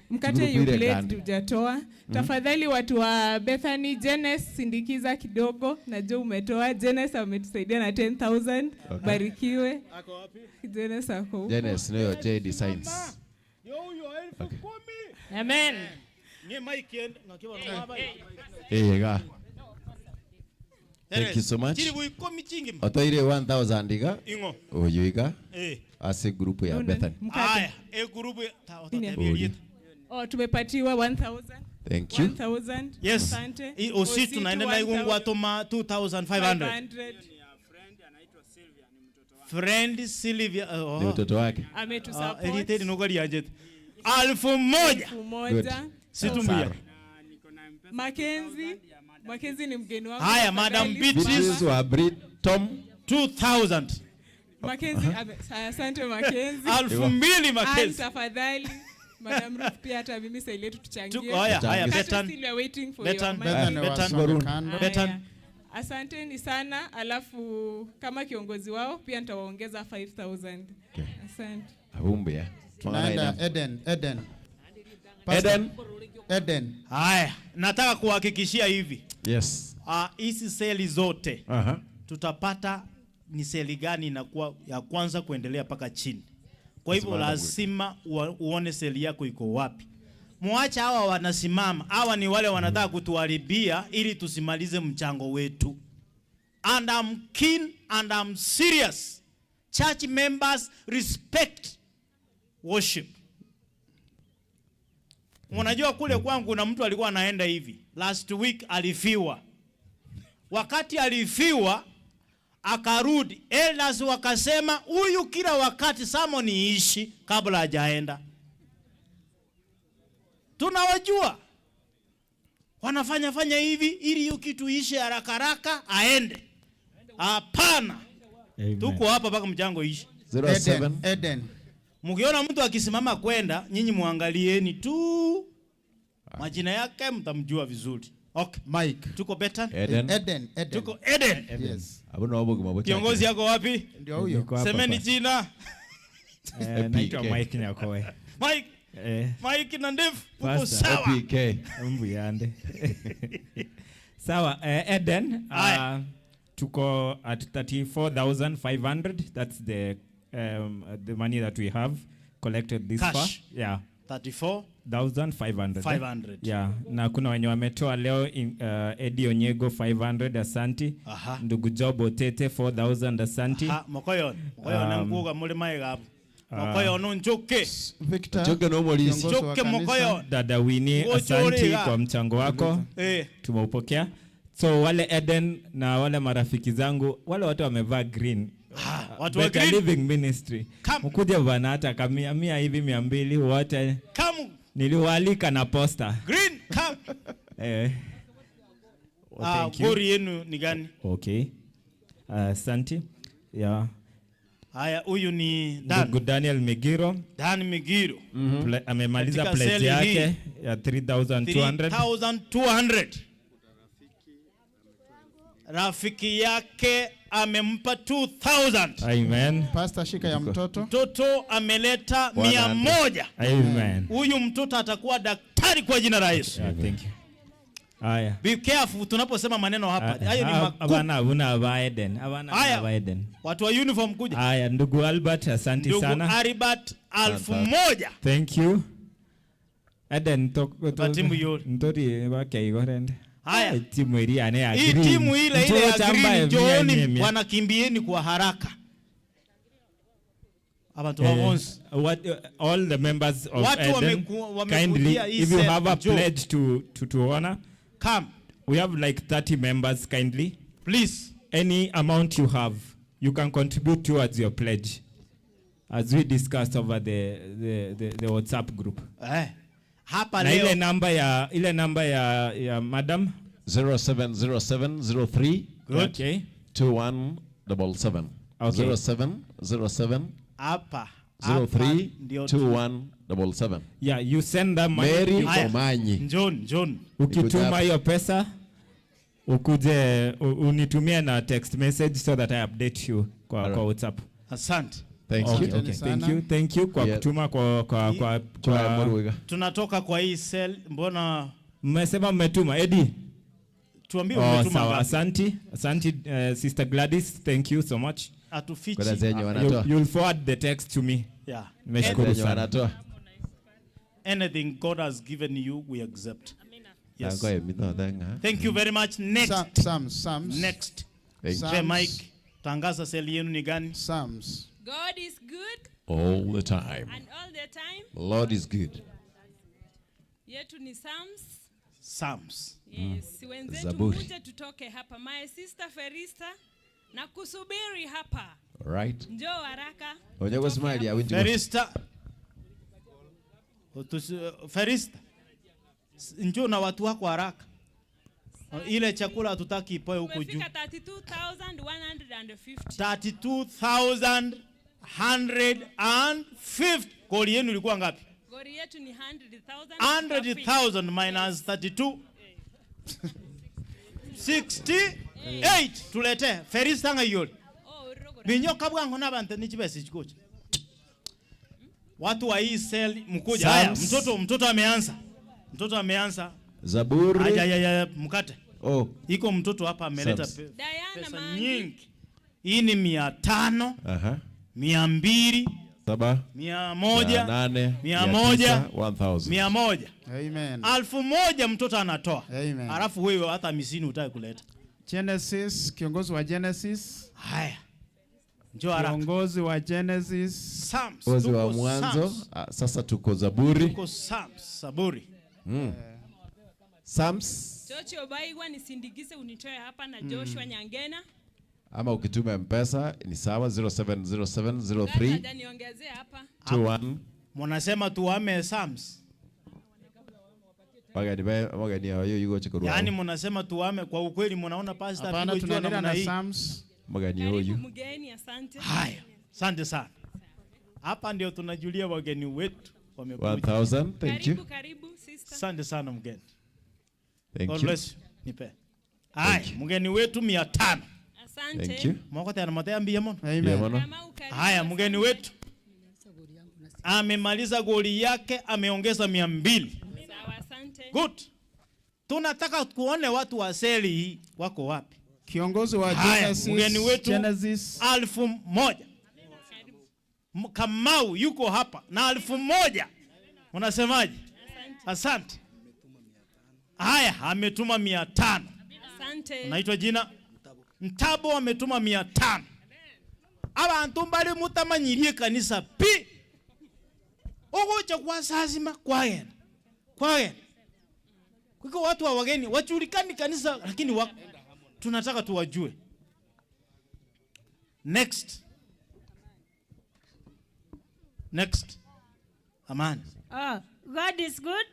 Mkate you pledged hujatoa. Tafadhali watu wa Bethany, Jenes sindikiza kidogo. Najua umetoa. Jenes ametusaidia na 10,000. Okay. Barikiwe. Jenes ako huko. Jenes niyo J Designs. Okay. Amen. Ga. Thank you so much. Otoire 1000 iga. Oyo iga. Ase group ya Bethany. Haya, e group ya Oh, tumepatiwa 1000. Thank you. 1000. Yes. Asante. Ositu naenda na igungu atoma 2500. Friend Sylvia. Ni mtoto wake. Ametusupport. Elite ni nogari ajete. 1,000. 1,000. Situmia. Mackenzie. Mackenzie ni mgeni wangu. Haya, Madam Tafadhali. Beatrice wa Britom. 2,000. Mackenzie, asante Mackenzie. 2,000 Mackenzie. Ann, tafadhali. Madam Ruth pia hata mimi sasa ile tuchangie. Haya, haya, Hata Betan. still we are waiting for Betan, your money. Betan, Betan, Haya. Betan. Asanteni sana, alafu kama kiongozi wao pia nitawaongeza 5,000. Okay. Asante. Abumbe. Tunaenda Eden, Eden. Eden. Eden. Haya, nataka kuhakikishia hivi. Yes. Hizi seli zote Aha. tutapata ni seli gani inakuwa ya kwanza kuendelea mpaka chini. Kwa hivyo lazima uone seli yako iko wapi. Muache hawa wanasimama, hawa ni wale wanataka kutuharibia ili tusimalize mchango wetu. And I'm keen and I'm serious. Church members, respect worship. Unajua kule kwangu kuna mtu alikuwa anaenda hivi. Last week alifiwa. Wakati alifiwa akarudi, elders wakasema huyu kila wakati sermon iishi kabla hajaenda. Tunawajua. Wanafanya fanya hivi ili hiyo kitu iishe haraka haraka aende. Hapana. Tuko hapa mpaka mchango iishe. 07. Eden. Mkiona mtu akisimama kwenda, nyinyi muangalieni tu. Majina yake mtamjua vizuri. Okay. Mike. Tuko Betan? Eden. Eden, Eden. Tuko Eden. Yes. Abuna wabo kumabo. Kiongozi yako wapi? Ndio huyo. Niko hapa Semeni pastor. jina. Naitwa Mike Nyakoe. Mike. Mike na ndevu. Uko Pastor. sawa. PK. Mbuyande. Sawa, Eden, tuko at 34,500. That's the money that we have collected this Cash. far. Yeah. 34 1,500. 500. Yeah, na kuna wenye wametoa leo Eddie Onyego 500, asanti. Aha. Ndugu Job Otete 4,000, asanti. Aha, Mokoyon. Mokoyon nkuga muri maega hapo. Mokoyon njoke. Victor. Njoke no molisi. Njoke Mokoyon. Dada Winnie, Ngoja asanti uriga. kwa mchango wako. Tumeupokea. So wale Eden na wale marafiki zangu, wale watu wamevaa green. Watu wa Better green. Living Ministry. Mkuje bwana, hata kamia mia hivi 200 wote. Come. Niliwaalika na posta. Green, come. Well, thank you. Gori yenu ni gani? Okay. Asante. Yeah. Haya, huyu ni Dan. Ndugu Daniel Migiro. Dan Migiro. Amemaliza Katika pledge seli yake hii. ya 3,200. 3,200. Rafiki yake amempa 2,000. Amen. Pastor, shika ya mtoto. Mtoto ameleta 100. Amen. Huyu mtoto atakuwa daktari kwa jina la Yesu. Yeah, thank you. Haya. Be careful tunaposema maneno hapa. Hayo ni makuu. Abana abuna ba Eden. Abana Haya. ba Eden. Watu wa uniform kuja. Haya, ndugu Albert, asante Ndugu sana. Albert 1,000. Thank you. Eden Ba timu yori. Ntori wake igorende. Haya. Timu ili ane ya Hii green. timu ile ile ya Mtoto green, ambaye njooni mia, mia. wanakimbieni kwa haraka. Abantu wa Mons. All the members of Watu Eden, wamekuja kindly, hii if you set, have a njoo. pledge to honor, come. We have like 30 members, kindly. Please. Any amount you have, you can contribute towards your pledge, as we discussed over the WhatsApp group. Hapa Na leo. ile namba ya madam 070703 Good. Okay. 2177. Okay. 0707 Hapa. 03 ndio 2177. Yeah, you send them money. Mary Haya. Omanyi. John, John. Ukituma hiyo pesa ukuje unitumie na text message so that I update you kwa WhatsApp. Asante. Thank Okay, you. okay. Thank you. Thank you kwa Yeah. kutuma kwa Tunatoka kwa hii cell, mbona mmesema mmetuma Eddie? Tuambie Oh, umetuma sawa. ngapi? Asante. Asante, Sister Gladys, thank you so much. Atufichi. Kwa zenye wanatoa. You'll forward the text to me. Yeah. Nimeshukuru Zenye sana. wanatoa. Anything God has given you, we accept. Yes. Tangoe mito thenga. Thank you very much. Next. Psalms. Next. Thank you. Mpe mic. Tangaza seli yenu ni gani? Psalms. God is good All the time. and all the time. Lord is good. Yetu ni Psalms. Psalms. Yes, wenzetu Zaburi. muje tutoke hapa. My sister Ferista na kusubiri hapa. All right. Njoo haraka. Onyago smile ya winji. Ferista. Ferista, njoo na watu wako haraka. Ile chakula hatutaki ipoe huko juu. Tumefika 32,150. 32,150. Goli yenu ilikuwa ngapi? Gori yetu ni 100,000. 100,000 minus 32. 68. Tulete Ferista ngayoli. Minyoka bwangu n'abantu n'ikibesi kikucha. Watu wa hii cell mkuja. Haya, mtoto ameanza. Mtoto ameanza. Zaburi. Aya, mkate. Oh. Iko mtoto hapa ameleta pesa nyingi. Hii ni 500. Aha. 200. 7. 100. 800. 100. 1000. 100. Amen. 1000 mtoto anatoa. Amen. Alafu wewe hata 50 hutaki kuleta. Genesis, kiongozi wa Genesis. Haya. Njoo haraka. Kiongozi wa Genesis. Psalms. Kiongozi wa Tuko mwanzo. Psalms. Sasa tuko Zaburi. Tuko Psalms, Zaburi. Psalms. Chocho Obaigwa nisindikize unitoe hapa na Joshua Nyangena. Ama ukituma M-Pesa ni sawa 070703 Hajaniongezea hapa. 21. Mnasema tuame Psalms. Wagani hayo yuko chikorwa. Yaani mnasema tuame kwa ukweli, mnaona pastor Hapana, apigwe jua tunaendelea namna na hii. Psalms. Magani huyu. Mgeni, asante. Haya, asante sana. Hapa ndio tunajulia wageni wetu wamekuja. 1000, thank you. Karibu, karibu sister. Asante sana mgeni. Thank God you. bless you. Nipe. Haya, mgeni wetu 500. Asante. Thank you. Mwako tena matea mbia mono. Amen. Mono. Haya, mgeni wetu amemaliza goli yake, ameongeza 200. Sawa, asante. Good. Tunataka kuone watu wa seli hii wako wapi. Kiongozi wa Haya, Genesis. mgeni wetu Genesis. 1000. Kamau yuko hapa na 1000. Unasemaje? Asante. Haya, ametuma 500. Asante. Unaitwa jina? Mtabo ametuma 500. Abantu mbali mutamanyirie kanisa pi. Ogocha kwa sazima kwagenda. Kwagenda. Kuko watu wa wageni wajulikani kanisa lakini tunataka tuwajue. Next. Next. Amani. Oh, God is good.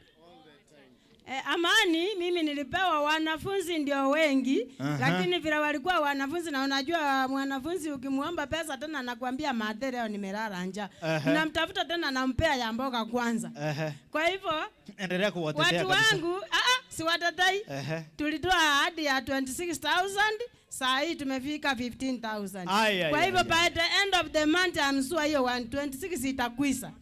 Amani, mimi nilipewa wanafunzi ndio wengi. Lakini vile walikuwa wanafunzi, na unajua mwanafunzi ukimuomba pesa tena anakuambia madhe leo nimelala njaa. Namtafuta tena nampea ya mboga kwanza. Kwa hivyo endelea kuwatetea watu kabisa. Wangu, siwatetai. Tulitoa ahadi ya 26,000, saa hii tumefika 15,000. Kwa hivyo by the end of the month I'm sure hiyo 126 itakwisa.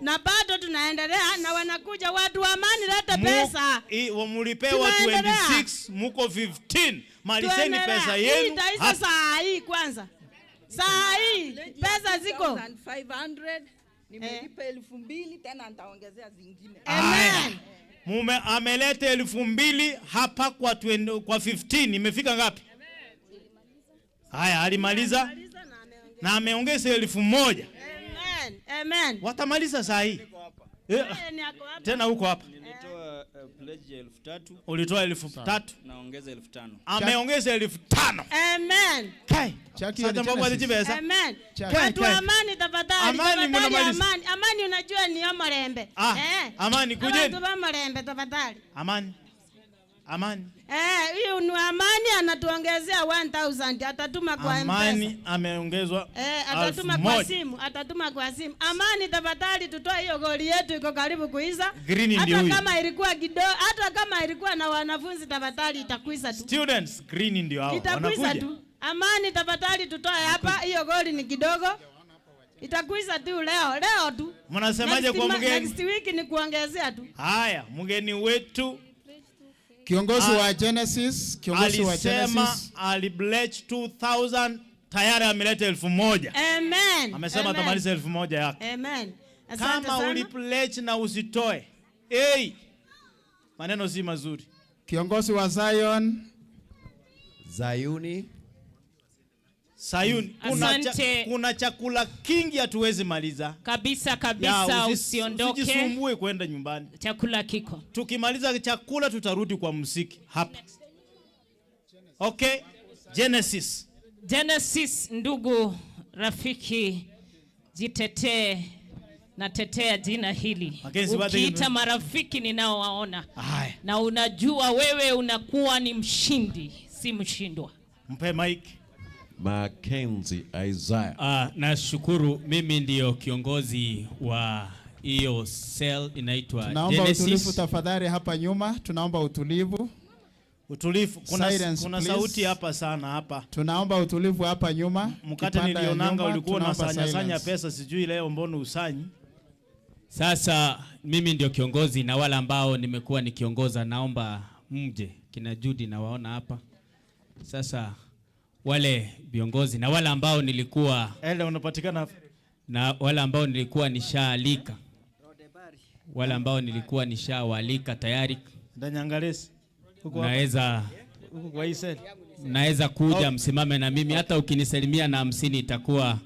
Na bado tunaendelea na wanakuja watu wa Amani, leta pesa. Mulipewa 26, muko 15. Malizeni pesa yenu. Itaisha saa hii kwanza. Saa hii pesa ziko 500, nimelipa 2000 tena nitaongezea zingine. Amen. Mume ameleta 2000 hapa kwa 15, imefika ngapi? Haya, alimaliza na ameongeza 1000. Amen. Amen. Watamaliza saa hii. Tena huko hapa. Nilitoa pledge ya 3000. Ulitoa 3000. Naongeza 5000. Ameongeza 5000. Amen. Kai. Sasa mambo alijibeza. Amen. Watu amani tafadhali. Amani mnamaliza. Amani. Amani unajua ni omorembe. Amani kujeni. Watu wa omorembe tafadhali. Amani. Amani. Huyu ni Amani anatuongezea 1000, atatuma kwa M-Pesa. Amani ameongezwa. Atatuma kwa simu, atatuma kwa simu. Amani tafadhali tutoe hiyo goli yetu iko karibu kuiza. Green ndio Hata kama ilikuwa kidogo, hata kama ilikuwa na wanafunzi tafadhali itakuiza tu. Students green ndio hao. Itakuiza tu. Amani tafadhali tutoe hapa hiyo goli ni kidogo. Itakuiza tu leo, leo tu. Mnasemaje kwa mgeni? Next week ni kuongezea tu. Haya, mgeni wetu Kiongozi wa Genesis, kiongozi wa Genesis alipledge 2000, tayari ameleta 1000. Amen. Amesema atamaliza 1000 yake. Amen. Asante Kama sana. ulipledge na usitoe. Hey! Maneno si mazuri. Kiongozi wa Zion. Zayuni. Sayuni. Kuna chakula kingi hatuwezi maliza. Kabisa kabisa, usiondoke. Usijisumbue kwenda nyumbani. Chakula kiko. Tukimaliza chakula tutarudi kwa muziki hapa. Okay? Genesis. Genesis, ndugu rafiki, jitetee. Natetea jina hili. Mackenzie, wapi Ukiita marafiki ninaowaona. Haya. Na unajua wewe unakuwa ni mshindi, si mshindwa. Mpe mic. Mackenzie Isaiah. Nashukuru, mimi ndiyo kiongozi wa hiyo cell inaitwa Tunaomba Genesis. utulivu tafadhali hapa nyuma, tunaomba utulivu. Utulivu. Kuna, Silence, kuna please. sauti hapa sana hapa. Tunaomba utulivu hapa nyuma. Mkate Kipanda ya nilionanga nyuma, ulikuwa tunaomba unasanya sanya silence. pesa, sijui leo mbona usanyi. Sasa mimi ndio kiongozi na wale ambao nimekuwa nikiongoza naomba mje. Kina Judy nawaona hapa. Sasa wale viongozi na wale ambao nilikuwa Ele unapatikana hapa. na wale ambao nilikuwa nishaalika. Wale ambao nilikuwa nishawaalika tayari. Ndanyangalesi. Huko hapa. Naweza Huko kwa hii cell. naweza kuja Okay. msimame na mimi, hata ukinisalimia na 50 itakuwa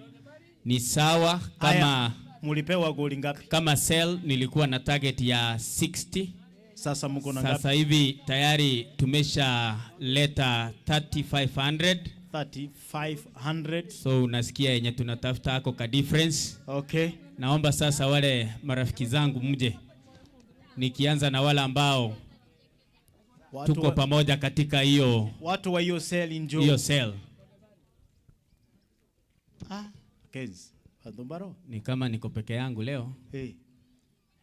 ni sawa. Kama Haya, mulipewa goli ngapi? Kama cell nilikuwa na target ya 60. Sasa mko na Sasa ngapi? hivi tayari tumeshaleta 3500. 3500. So unasikia yenye tunatafuta hako ka difference. Okay. Naomba sasa wale marafiki zangu mje. Nikianza na wale ambao Watu tuko pamoja katika hiyo Watu wa hiyo cell njoo. hiyo cell. Ah, Kenz. Bantu Ni kama niko peke yangu leo. Hey.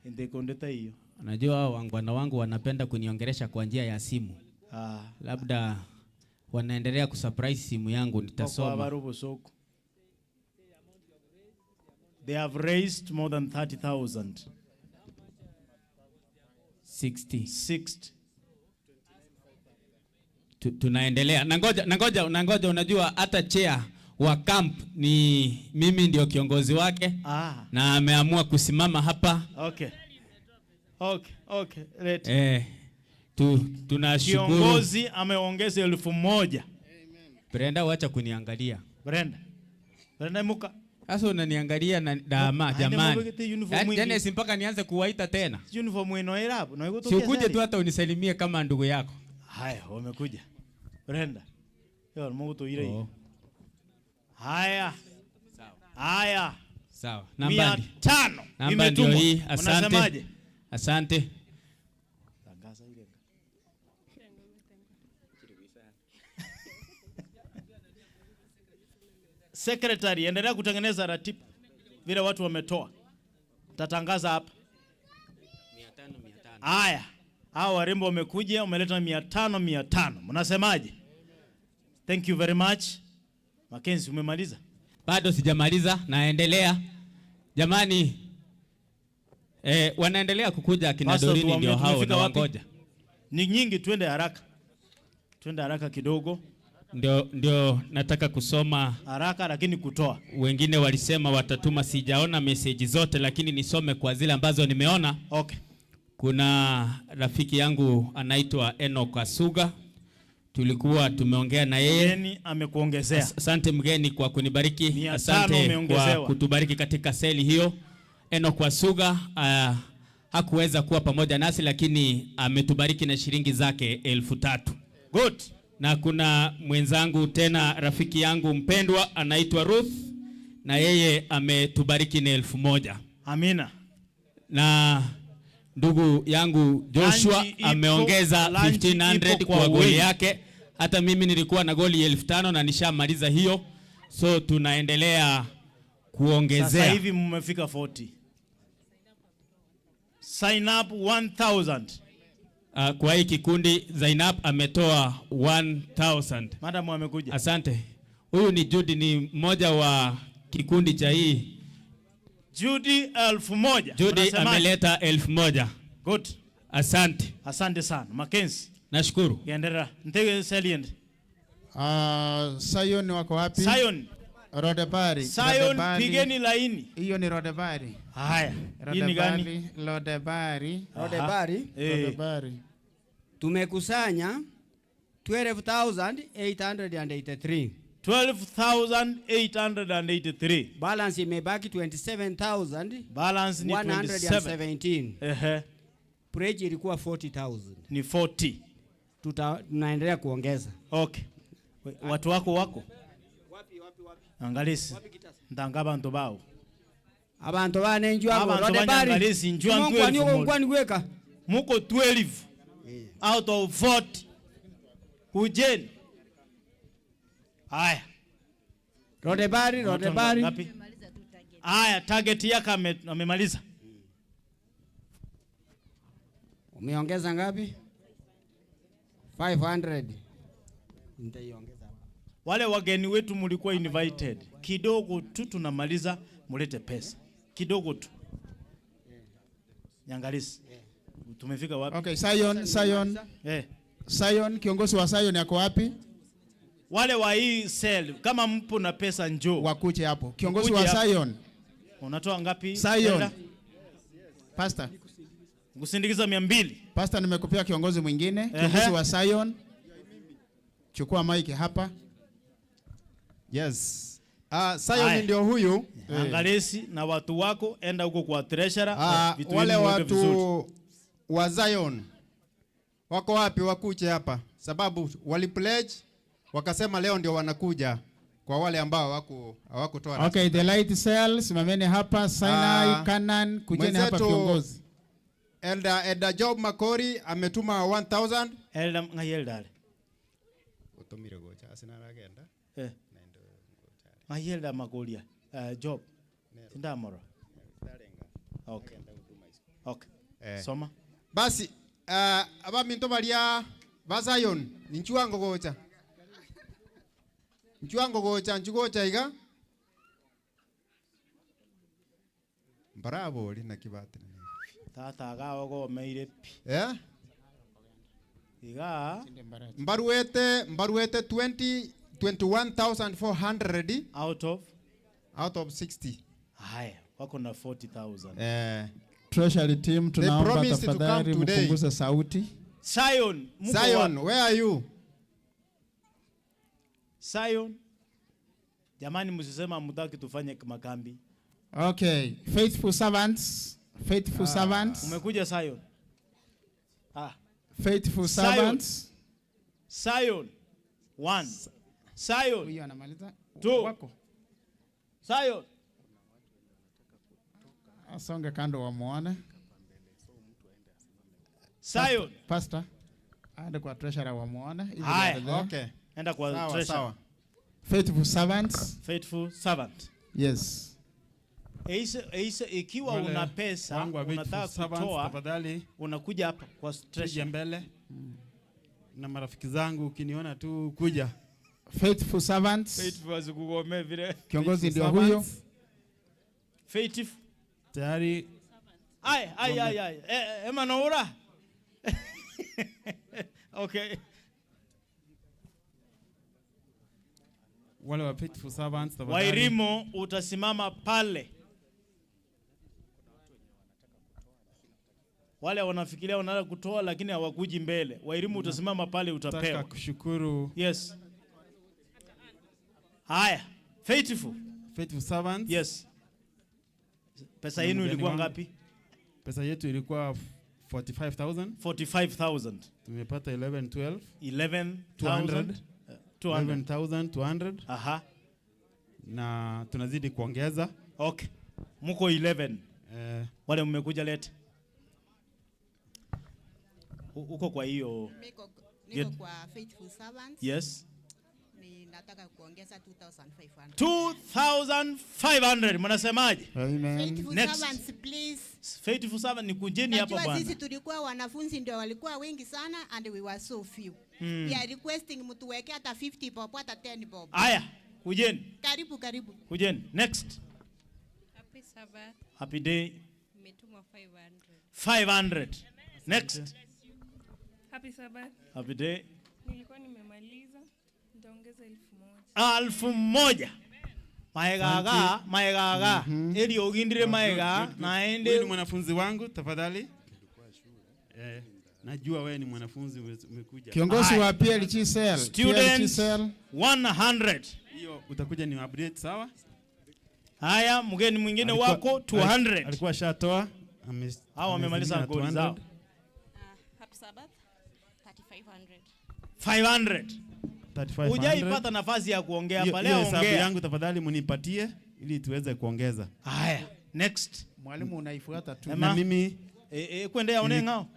Ndekondeta hiyo. Unajua hao wangwana wangu wanapenda kuniongelesha kwa njia ya simu. Ah. Labda wanaendelea kusurprise simu yangu, nitasoma. Soko. They have raised more than 30,000. 60. 60. Tunaendelea. Nangoja, unajua hata chair wa camp ni mimi ndio kiongozi wake. Ah. Na ameamua kusimama hapa. Okay. Okay. Let. Tunashukuru. Kiongozi ameongeza 1,000. Brenda, wacha kuniangalia. Brenda. Brenda muka. Sasa unaniangalia na dama jamani. Yaani mpaka nianze kuwaita tena. Uniform ino era hapo. Na Si ukuje tu hata unisalimie kama ndugu yako. Haya, wamekuja. Brenda. Yo, Mungu tuire hii. Haya. Haya. Sawa. Namba 500 Namba ndio imetumwa. hii. Asante. Unasemaje? Asante. Tangaza ile. Secretary, endelea kutengeneza ratiba vile watu wametoa. Tatangaza hapa. 500. Haya. Hao warembo wamekuja, umeleta 500 500. Mnasemaje? Thank you very much. Mackenzie, umemaliza? Bado sijamaliza, naendelea. Jamani, wanaendelea kukuja akina Dorini ndio hao na wangoja. Ni nyingi, twende haraka. Twende haraka kidogo. Ndio nataka kusoma haraka lakini kutoa. Wengine walisema watatuma, sijaona message zote lakini nisome kwa zile ambazo nimeona. Okay. Kuna rafiki yangu anaitwa Enoch Asuga. Tulikuwa tumeongea na yeye. Mgeni amekuongezea. Asante mgeni kwa kunibariki. Asante kwa kutubariki katika seli hiyo. Enoch Asuga hakuweza kuwa pamoja nasi lakini ametubariki na shilingi zake 3,000. Good. Na kuna mwenzangu tena rafiki yangu mpendwa anaitwa Ruth na yeye ametubariki na 1,000. Amina. Na ndugu yangu Joshua ameongeza 1,500 kwa goli yake. Hata mimi nilikuwa na goli 5,000 na nishamaliza hiyo. So tunaendelea kuongezea. Sasa hivi mmefika 40. Sign up 1,000. Kwa hii kikundi Zainab ametoa 1,000. Madam amekuja. Asante. Huyu ni Judy, ni mmoja wa kikundi cha hii. Judy 1,000. Judy ameleta 1,000. Good. Asante. Asante sana. Mackenzie. Nashukuru. Endelea. Ntege salient. Sayon wako wapi? Sayon. Rodebari. Sayon, pigeni laini. Hiyo ni Rodebari. Haya. Hii ni gani? Rodebari. Rodebari. Rodebari. Tumekusanya 12,883. 12,883. Balance imebaki 27,117. Balance ni 27. Ehe. Pledge ilikuwa 40,000. Ni 40. Tunaendelea kuongeza. Okay. Watu wako wako? Wapi? Angalisi. Ndanga bantu bao. Abantu bane njua Abantu rode bari. banyangalisi njua Mungu ani 12 ongwani weka. Muko 12 out of 40. Kujeni. Haya. Rode bari, rode bari. Ngapi? Haya, target yake amemaliza. Umeongeza ngapi? 500. Nitaiongeza. Wale wageni wetu mlikuwa invited. Kidogo tu tunamaliza, mulete pesa. Kidogo tu. Nyangalisi. Tumefika wapi? Okay, Zion, Zion. Zion, kiongozi wa Zion yako wapi? Wale wa hii cell kama mpo na pesa njoo. Wakuje hapo. Kiongozi Mkuje wa hapo. Zion. Unatoa ngapi? Zion. Elder? Pastor. Kusindikiza 200. Pastor, nimekupea kiongozi mwingine, kiongozi wa Zion. Chukua mic hapa. Yes. Zion ndio huyu. Angalisi na watu wako, enda huko kwa treasurer, vitu Wale yenu muweke vizuri. watu wa Zion wako wapi? Wakuje hapa, sababu wali pledge wakasema leo ndio wanakuja, kwa wale ambao hawakutoa. Okay, the light cell, simameni hapa Sinai, Canaan, kujeni hapa mwenzetu viongozi. Elder Job Makori ametuma 1000. Elder ngai elder. Utumire gocha asina ragenda. Ngai elder Makoria. Job. Sindamoro. Okay. Okay. Soma. Basi abaminto baria ba Zion ninchuango gocha. Nchuango gocha nchugocha iga. Bravo lina kibati. Tata gawo go meire pi. Iga Mbaruete 21,400 out of 60. Haya, wako na 40,000. Treasury team, tunaomba promised to come tafadhali today. mpunguze sauti. Zion, mko Zion, wapi? where are you? Zion. Jamani, msisema hamtaki tufanye makambi. Okay, faithful servants, faithful servants. Umekuja Zion. Faithful Zion. servants. Zion. 1. Zion. Huyu anamaliza. 2. Wako. Zion. Asonge kando wamuone. Zion. Pastor, aende kwa treasurer wamuone. Hivi Haya, ndio. Okay. Enda kwa Sawa, treasurer. sawa. Faithful servants. Faithful servant. Yes. Eise, ikiwa Wale una pesa wangu wa faithful unataka servants, kutoa, tafadhali unakuja hapa kwa treasurer. Kuja mbele na marafiki zangu, ukiniona tu kuja. Faithful servants. Faithful asikugomee vile. Kiongozi ndio Faithful huyo. servants. Faithful. Tayari. Ai, ai, ai, ai. Emanoura. Okay. Wale wa faithful servants, tafadhali. Wairimo utasimama pale. Wale wanafikiria wanataka kutoa lakini hawakuji mbele. Wairimu utasimama pale utapewa. Nataka kushukuru. Yes. Haya, faithful. Faithful servants. Yes. Pesa Na yenu mgeni ilikuwa wangu. ngapi? Pesa yetu ilikuwa 45,000. 45,000. Tumepata 11 12. 11,000. 200. 200. 11,200. Aha. Na tunazidi kuongeza. Okay. Muko 11. Wale mmekuja late. Uko kwa hiyo Niko Get- kwa Faithful Servants. Yes. Ninataka kuongeza 2,500. 2,500 mnasemaje? Amen. Faithful Next. Servants, please. Faithful servant ni kujeni hapa Najua bwana. sisi tulikuwa wanafunzi ndio walikuwa wengi sana and we were so few. We are requesting mtuweke hata 50 bob hata 10 bob. Haya, kujeni. Karibu karibu. Kujeni. Next. Happy Sabbath. Happy day. Nimetumwa 500. 500. Next. Happy Sabbath. Happy day. Nilikuwa nimemaliza, nitaongeza 1,000. 1,000. Maegaga, maegaga. Eli ogindire maega naende. Huyu ni mwanafunzi wangu tafadhali. Najua wewe ni mwanafunzi umekuja. Kiongozi wa PLG cell. Student PLG cell. 100. Hiyo utakuja ni update sawa? Haya, mgeni mwingine wako 200. Alikuwa ashatoa. Hao wamemaliza amezingira goli zao. 200. Happy Sabbath. 3,500. 500. 3500. Hujaipata nafasi ya kuongea hapa Hiyo leo, hesabu ongea. yangu tafadhali munipatie ili tuweze kuongeza. Haya, Next. Mwalimu unaifuata tu. Ema. Na mimi kwendea one ngao.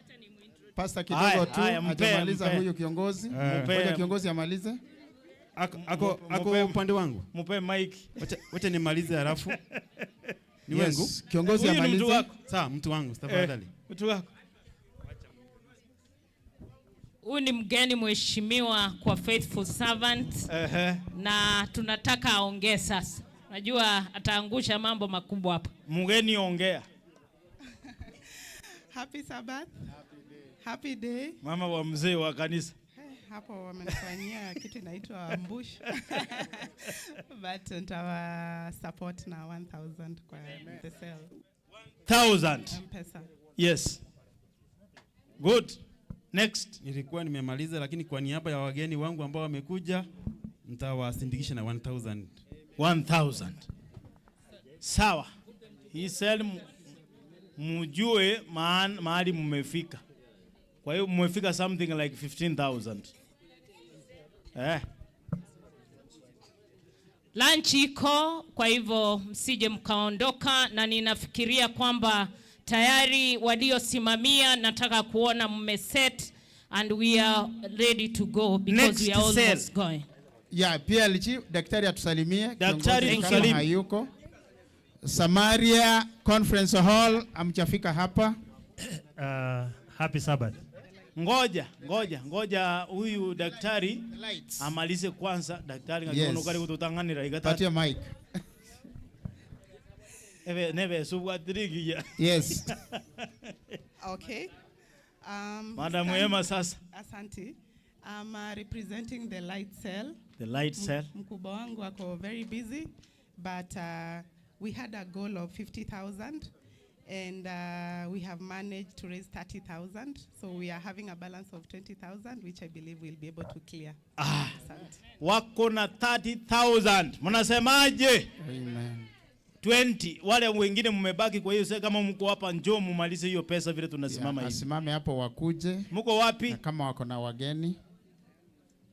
Pastor kidogo tu hajamaliza huyu kiongozi. Ngoja kiongozi amalize. Ako upande wangu. Mpe mic. Wacha nimalize halafu. Ni Yes, wangu. kiongozi Huyu ni mtu amalize. wako. Sawa, mtu wangu tafadhali. Mtu wako. Huyu ni mgeni mheshimiwa kwa Faithful Servant. Na tunataka aongee sasa. Najua ataangusha mambo makubwa hapa. Mgeni ongea. Happy Sabbath. Happy day. Mama wa mzee wa kanisa. Hapo wamenifanyia kitu inaitwa ambush. But nitawa support na 1000 kwa the cell. 1000. M-Pesa. Yes. Good. Next. Nilikuwa nimemaliza lakini kwa niaba ya wageni wangu ambao wamekuja nitawasindikisha na 1000. 1000. Sawa. Hii cell mjue mahali mmefika. Kwa hiyo mmefika something like 15,000. Lunch iko, kwa hivyo msije mkaondoka, na ninafikiria kwamba tayari waliosimamia nataka kuona mmeset and we are ready to go because Next we are almost cell. going. Yeah, PLG daktari atusalimie. Daktari Kiongozi kama tusalimie. hayuko. Samaria Conference Hall amchafika hapa. Happy Sabbath. Ngoja huyu daktari amalize kwanza. Daktari Yes. ngakikono kali kututanganira igata. Patia mic. Ebe nebe subwatiriki. Yes. Okay. Madam Emma sasa. Asante. I'm representing the light cell. The light cell. Mkubwa wangu ako very busy, but we had a goal of 50,000 and we have managed to raise 30,000. So we are having a balance of 20,000, which I believe we'll be able to clear. Asante. Wako na 30,000. Mnasemaje? Amen. 20. Wale wengine mmebaki, kwa hiyo sasa kama mko hapa njoo mumalize hiyo pesa vile tunasimama hivi. Asimame hapo wakuje. Mko wapi? Na kama wako na wageni.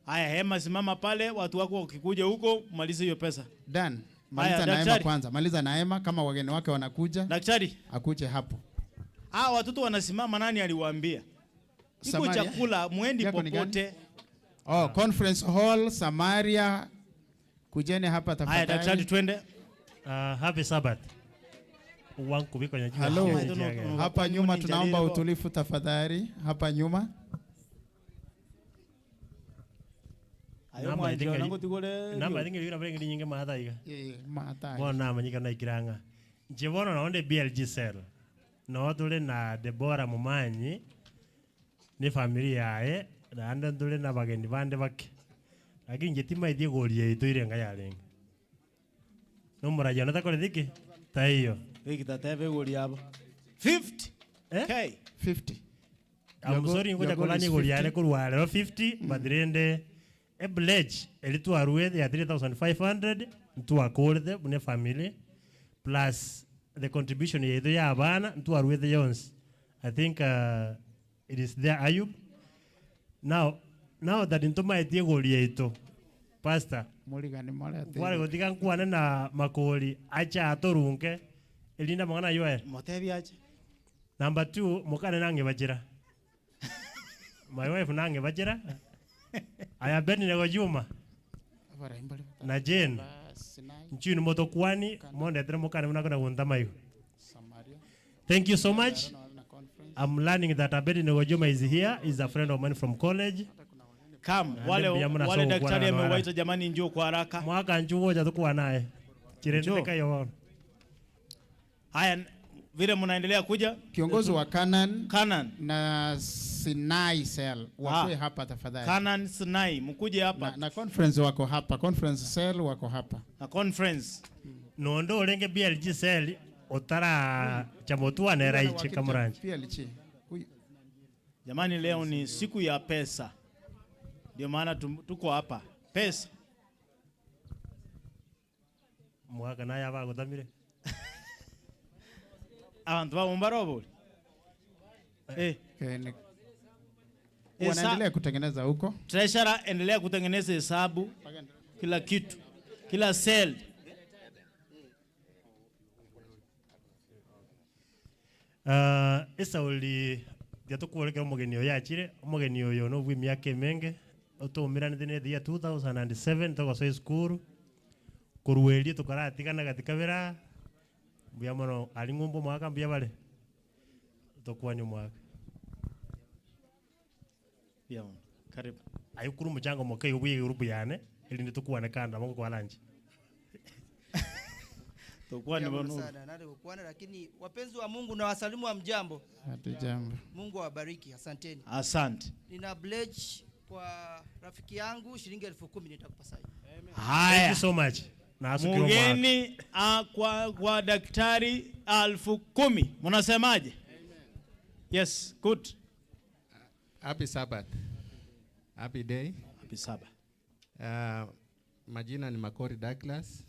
Haya, Hema simama pale, watu wako wakikuja huko malize hiyo pesa. Dan, maliza Haya, na Hema daktari. kwanza. Maliza na Hema kama wageni wake wanakuja. Daktari. Akuje hapo. Ah, watoto wanasimama, nani aliwaambia? Iko Samaria. chakula, muendi Yako ni gani? popote. Oh, Conference Hall Samaria. Kujeni hapa tafadhali. Haya, daktari twende. Happy Sabbath. Wangu biko nyajua. Hello. Hapa nyuma tunaomba utulivu tafadhali. Hapa nyuma. Namba thingi yura brengi nyingi mahatha iga. Mahatha. Bona manyika na ikiranga. Nje bona na onde BLG cell. No tuli na Deborah Mumanyi ni familia yae na ande tuli na bageni bande bake. Lakini nje tima ithie goria itu irenga yarenga. No muraja na takore thiki ta hiyo. Thiki tatebe goria abo. 50. K. 50. I'm sorry ngoja kolani goria yale kurwa lero 50 but rende a pledge elitwarwe ya 3500 ntwakorete bune family plus the contribution yetu ya abana ntwarwete yonse. I think it is there Ayub. Now that ntomaitie goria ito pastor Muligani morete. wale gotiga nkwane na makori acha atorunke elinda mwana yoe motebi ache. Number 2 mukane nange bajira. My wife nange bajira. Aya Beni nego Juma na Jane nchini motokwani monde tere mukane munakona guntamayo. Thank you so much. I'm learning that Abednego Juma is here. He's a friend of mine from college. Come, wale daktari amewaita jamani njoo kwa haraka. Mwaka njoo woja tukua naye. Chirendeka kayo. Haya, vile mnaendelea kuja. Kiongozi wa Canaan na Sinai Cell wakue hapa tafadhali. Canaan Sinai mkuje hapa. Na conference wako hapa, conference cell wako hapa. Na conference. Nondo olenge BLG cell otara chamotua na raiche kamuranje. BLG. Jamani, leo ni siku ya pesa. Ndio maana tuko hapa. Pesa. Mwaka naye abagotamire. Abantu bamumbara obuli. Wanaendelea kutengeneza huko. Treasurer endelea kutengeneza hesabu kila kitu. Kila cell. Esauli yatukuolekera omogeni oyo achire omogeni oyo nobwa emiaka emenge otuumiranete na the year 2007 togosoa esukuru korwa tukaratigana gatikabera mbuya mono ari ng'umba omwaka mbuya bare tokwani omwaka. Mbuya mono. Karibu. Ayukuru muchango moke obuye gurupu yane erinde tukwane kanda moko kwa lunch. Tukwane bono. Sana nani kukwana, lakini wapenzi wa Mungu na wasalimu wa mjambo. Hatujambo. Mungu awabariki, asanteni. Asante. Nina pledge kwa rafiki yangu shilingi 10,000 nitakupa sasa. Haya. Thank you so much. Na asukiro mugeni kwa daktari 10,000. Mnasemaje? Amen. Yes, good. Happy Sabbath. Happy day. Happy Sabbath. Majina ni Makori Douglas.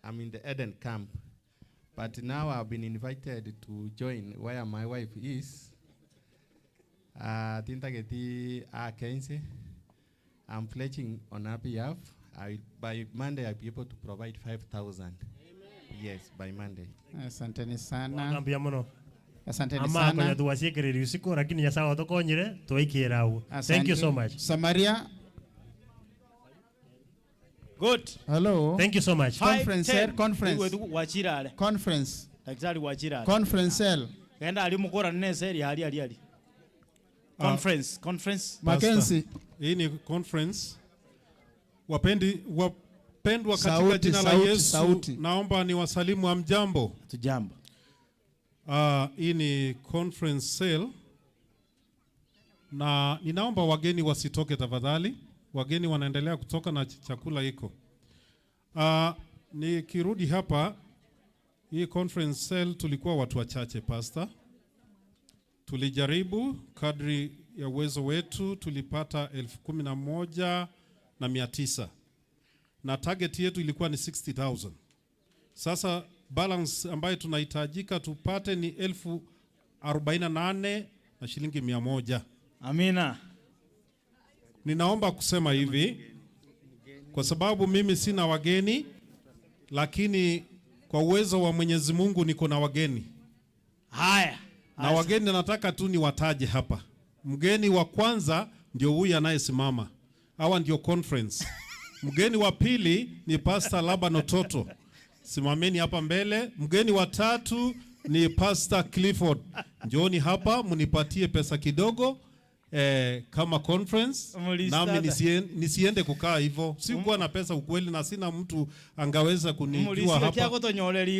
I'm in the Eden camp. But now I've been invited to join where my wife is. Tintageti Akense. I'm pledging on her behalf. By Monday I'll be able to provide 5,000. Yes, by Monday. Asanteni sana. Mbuya mono. Asanteni Ama sana. konya tuwasiekereria usiku lakini Nyasaye watokonyire twaikiera au. Thank you so much. Samaria. Good. Hello. Thank you so much. Conference cell, conference. Wachirale. Conference. Daktari wachirale. Conference cell. Kenda ali mukora nese ali ali ali. Conference, conference. Mackenzie. Hii ni conference. Wapendwa katika Sauti, jina la sauti, Yesu, sauti. Naomba ni wasalimu hamjambo. Tujambo. Hii ni conference sale. Na ninaomba wageni wasitoke tafadhali. Wageni wanaendelea kutoka na chakula iko. Nikirudi hapa, hii conference sale tulikuwa watu wachache pastor. Tulijaribu kadri ya uwezo wetu, tulipata 11,900. Na target yetu ilikuwa ni 60,000. Sasa balance ambayo tunahitajika tupate ni 48,100 na shilingi 100. Amina. Ninaomba kusema hivi kwa sababu mimi sina wageni, lakini kwa uwezo wa Mwenyezi Mungu niko na wageni. Haya. Na wageni nataka tu niwataje hapa. Mgeni wa kwanza ndio huyu anayesimama. Hawa ndio conference. Mgeni wa pili ni Pastor Laban Ototo. Simameni hapa mbele. Mgeni wa tatu ni Pastor Clifford. Njooni hapa mnipatie pesa kidogo kama conference. Nami nisiende kukaa hivyo. Sikuwa na pesa ukweli na sina mtu angaweza kunijua hapa.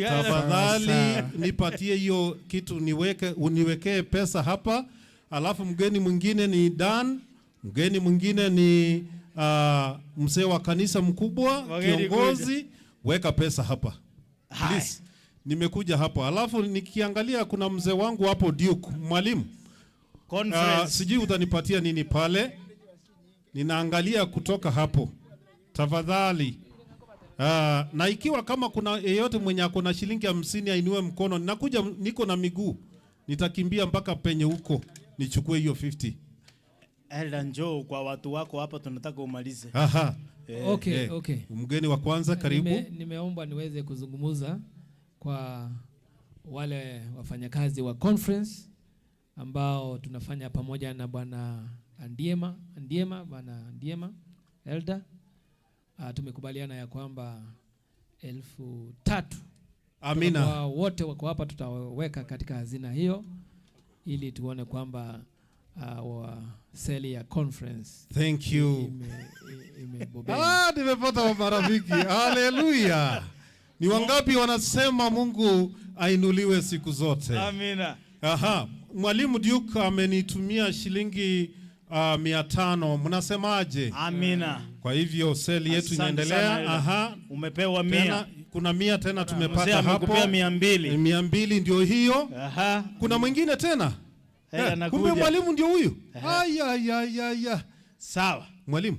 Tafadhali nipatie hiyo kitu uniwekee pesa hapa. Alafu mgeni mwingine ni Dan, mgeni mwingine ni mzee wa kanisa mkubwa, kiongozi, weka pesa hapa. Please. Nimekuja hapa. Alafu nikiangalia kuna mzee wangu hapo Duke, mwalimu. Conference. Sijui utanipatia nini pale. Ninaangalia kutoka hapo. Tafadhali. Na ikiwa kama kuna yeyote mwenye ako na shilingi 50 ainue mkono. Ninakuja niko na miguu. Nitakimbia mpaka penye huko nichukue hiyo 50. Elda, njoo kwa watu wako hapa, tunataka umalize. Aha. Okay, okay. Mgeni wa kwanza karibu. Nimeomba niweze kuzungumza kwa wale wafanyakazi wa conference ambao tunafanya pamoja na Bwana Andiema, Bwana Andiema Elder. Tumekubaliana ya kwamba 3,000. Amina. Kwa wote wako hapa tutaweka katika hazina hiyo ili tuone kwamba seli ya conference. Thank you. Imebobea. Nimepata marafiki. Hallelujah. Ni wangapi wanasema Mungu ainuliwe siku zote? Amina. Aha. Mwalimu Duke amenitumia shilingi 500. Mnasemaje? Amina. Kwa hivyo seli yetu inaendelea. Aha. Umepewa 100. Tena, kuna 100 tena tumepata hapo. Amekupea 200. 200 ndio hiyo. Aha. Kuna mwingine tena? Kumbe mwalimu ndio huyu. Aya. Sawa. Mwalimu,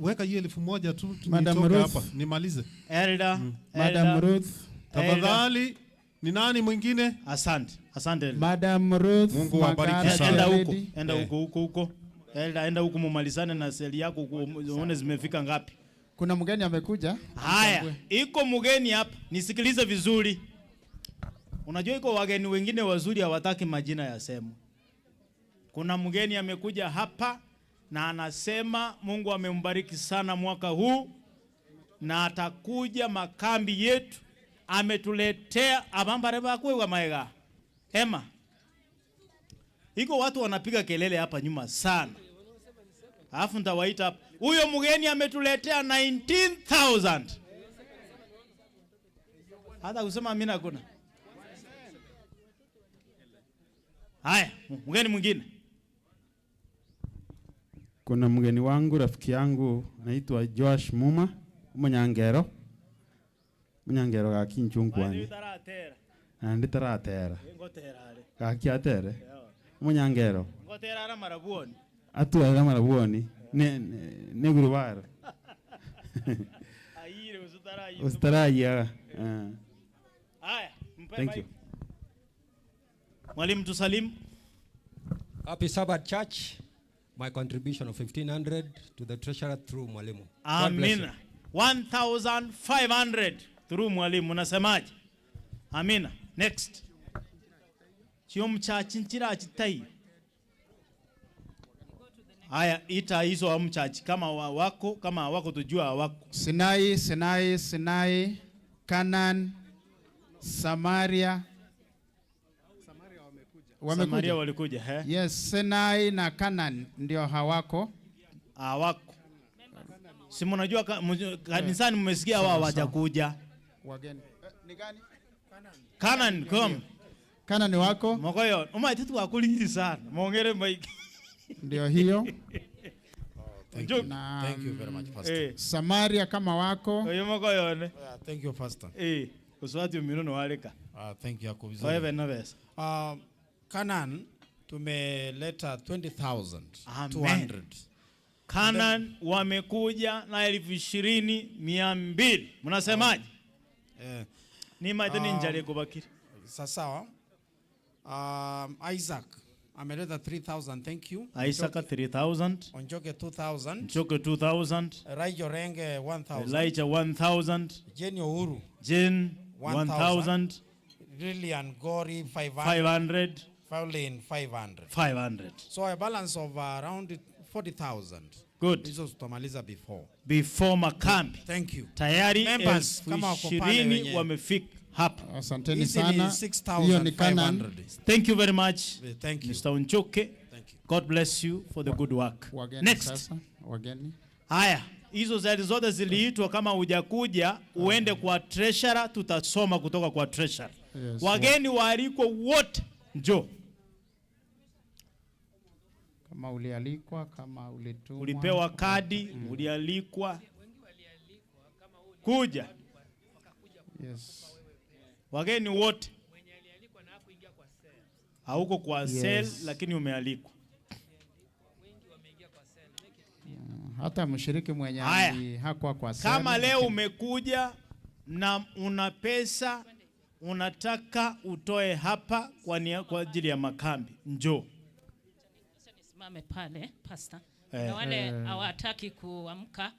weka hiyo 1,000 tu nitoke hapa nimalize. Elda, Madam Ruth. Tafadhali ni nani mwingine? Asante. Asante. Madam Ruth. Mungu awabariki sana. Enda huko. Enda huko. Elda, enda huko mumalizane na seli yako uone zimefika ngapi. Kuna mgeni amekuja. Haya, iko mgeni hapa. Nisikilize vizuri. Unajua iko wageni wengine wazuri hawataki majina yasemwe. Kuna mgeni amekuja hapa na anasema Mungu amembariki sana mwaka huu na atakuja makambi yetu, ametuletea abambare bakwe wa maega. Ema. Iko watu wanapiga kelele hapa nyuma sana. Alafu nitawaita hapa. Huyo mgeni ametuletea 19,000. Hata kusema amina hakuna. Haya, mgeni mwingine. Kuna mgeni wangu, rafiki yangu anaitwa Joash Muma, Munyangero. Munyangero gakinchungwani. Andi taratera. Gakiatere. Munyangero. Ngotera ara marabuoni. Atuera marabuoni. Ne ne gurubara. Ayire usitarayi. Usitarayi. Haya, mpe. Thank you. Mwalimu tusalimu. Happy Sabbath Church. My contribution of 1,500 to the treasurer through Mwalimu. God bless you. Amina. 1,500 through Mwalimu. Unasemaje? Amina. Next. Chio mchachi nchira achitai. Haya, ita hizo wa mchachi kama wako, kama wako tujua hawako. Sinai, Sinai, Sinai, Canaan, Samaria. Wamekuja. Samaria walikuja, he? Yes, Sinai na Canaan ndio hawako. Hawako. Si mnajua kanisani mmesikia wao hawajakuja. Wageni. Ni gani? Canaan, come. Canaan wako? Mokoyo, umaititu wakulindi sana. Muongere mic. Ndio hiyo. Thank you. Na, Thank you very much, Pastor. Samaria kama wako. Oyo mokoyo ne. Thank you, Pastor. Uswati uminono waleka. Thank you, ako vizuri. Wewe na pesa. Canaan tumeleta 20,200. Amen. Canaan wamekuja na 20,200. Mnasemaje? Ni maitani njale kubakiri. Sawa. Isaac ameleta 3,000, thank you. Isaac 3,000. Onjoke 2,000. Njoke 2,000. Elijah Renge 1,000. Elijah 1,000. Jane Uhuru Jane 1,000. Lilian Gori 500. 500. Pauline 500. 500. So a balance of around 40,000. Good. Hizo tutamaliza before. Before makambi. Thank you. Tayari Members, kama wako pale 20,000 wenye. wamefika hapa. Asanteni Hizi ni sana. Hiyo ni Canaan. 6,500. Thank you very much. Thank you. Mr. Unchoke. Thank you. God bless you for the good work. Wageni Next. sasa, wageni. Haya, hizo zali zote ziliitwa, kama hujakuja uende kwa treasurer, tutasoma kutoka kwa treasurer. Yes. Wageni waalikwa wote njoo. Kama ulialikwa, kama ulitumwa, Ulipewa kadi, ulialikwa kuja. Yes. Wageni wote. Hauko kwa Yes. cell lakini umealikwa. Hata mshiriki mwenye Haya. hakuwa kwa cell. Kama leo umekuja na una pesa unataka utoe hapa kwa ajili ya makambi, njoo. Nisimame pale pastor. Na wale hawataki kuamka,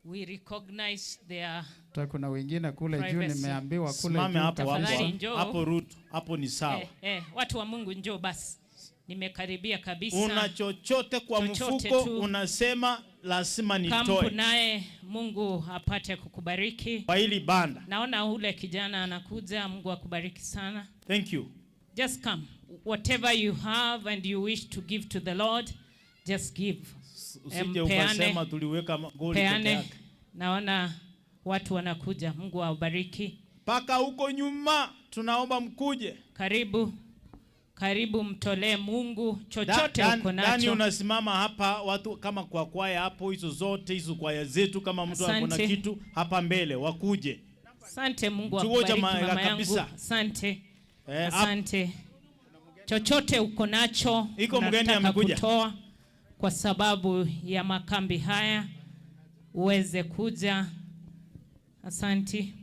we recognize their Hata kuna wengine kule juu privacy. nimeambiwa kule Simame juu hapo kabisa. Tafadhali njoo. Hapo Ruto, hapo ni sawa. Watu wa Mungu njoo basi. Nimekaribia kabisa. Una chochote kwa Chochote mfuko tu. unasema lazima nitoe. Kampu naye Mungu apate kukubariki. Kwa hili banda. Naona ule kijana anakuja, Mungu akubariki sana. Thank you. Just come. Whatever you have and you wish to give to the Lord, just give. Usije ukasema tuliweka goli peke Peane. yake. Naona watu wanakuja. Mungu awabariki. Paka huko nyuma tunaomba mkuje. Karibu. Karibu mtolee Mungu chochote uko nacho. Dani unasimama hapa, watu kama kwa kwaya hapo, hizo zote hizo kwaya zetu, kama mtu Asante. akona kitu hapa mbele wakuje. Asante, Mungu Tuoja akubariki maela mama yangu. kabisa. Asante. Asante. Chochote uko nacho Iko mgeni unataka amekuja. kutoa kwa sababu ya makambi haya uweze kuja. Asante.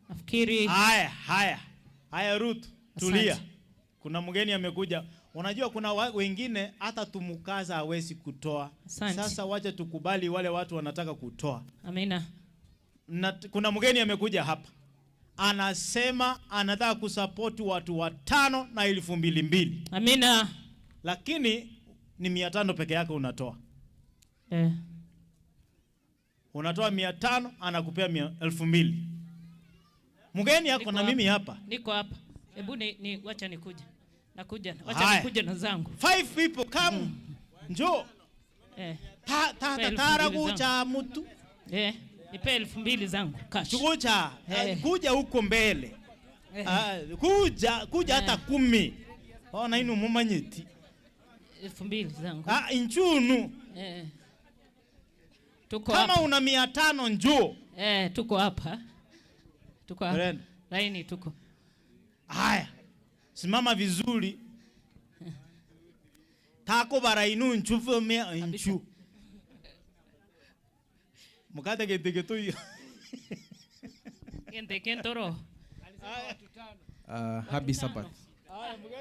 Nafikiri Haya, haya. Haya Ruth, tulia. Asante. Kuna mgeni amekuja. Unajua kuna wengine hata tumukaza hawezi kutoa. Asante. Sasa wacha tukubali wale watu wanataka kutoa. Amina. Na kuna mgeni amekuja hapa. Anasema anataka kusapoti watu 5 na 2,000. Amina. Lakini ni 500 peke yake unatoa. Unatoa 500 anakupea 2,000. Mgeni yako na mimi hapa. Niko hapa. Hebu ni wacha nikuje. Nakuja. Wacha nikuje na zangu. 5 people come. Njoo. Ta kucha mtu. Nipe 2,000 zangu cash. Kucha. Kuja huko mbele. Kuja hata 10. Ona inu mumanyiti. 2,000 zangu. Inchunu. Tuko kama hapa. Una 500 njoo. Tuko hapa. Tuko hapa. Laini tuko. Haya. Simama vizuri. Tako bara inu nchufu mea nchu. Mukate kete hiyo. Kente kentoro. Happy Sabbath.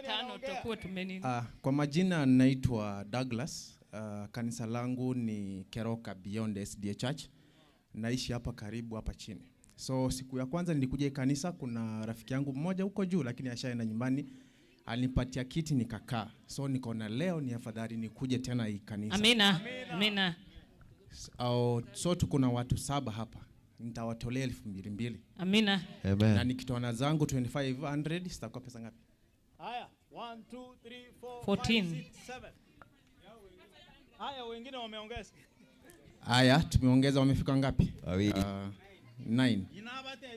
Tano tutakuwa tumenini. Kwa majina naitwa Douglas. Kanisa langu ni Keroka Beyond SDA Church. Naishi hapa karibu hapa chini. So siku ya kwanza nilikuja kanisa, kuna rafiki yangu mmoja huko juu lakini ashaenda nyumbani. Alinipatia kiti nikakaa. So nikaona leo ni afadhali nikuje tena hii kanisa. Amina. Amina. So tuko na watu 7 hapa. Nitawatolea 2,000. Amina. Amen. Na nikitoa na zangu 2500 sitakuwa pesa ngapi? Haya, 1 2 3 4 14. 5 6 7. Haya, wengine wameongeza. Haya, tumeongeza wamefika ngapi? 9.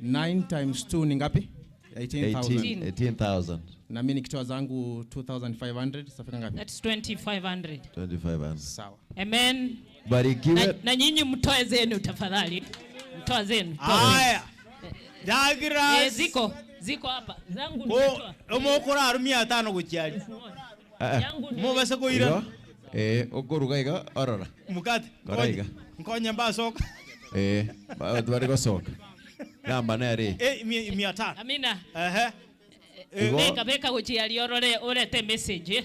9 times 2 ni ngapi? 18,000. 18,000. Na mimi nikitoa zangu 2,500 sitafika ngapi? That's 2,500. 2,500. Sawa. Amen. Barikiwe. Na nyinyi mtoe zenu tafadhali. Mtoe zenu. Haya. Douglas. Ziko hapa. Zangu nimetoa. Omokora arumia 5 kuchiali. Mobase koira. Okoruga iga orora. Mukate. Koraiga. Nkonye mbasoka. Bari gosoka. Namba nere. 500. Amina. Ehe. Beka kuchiali orore urete message.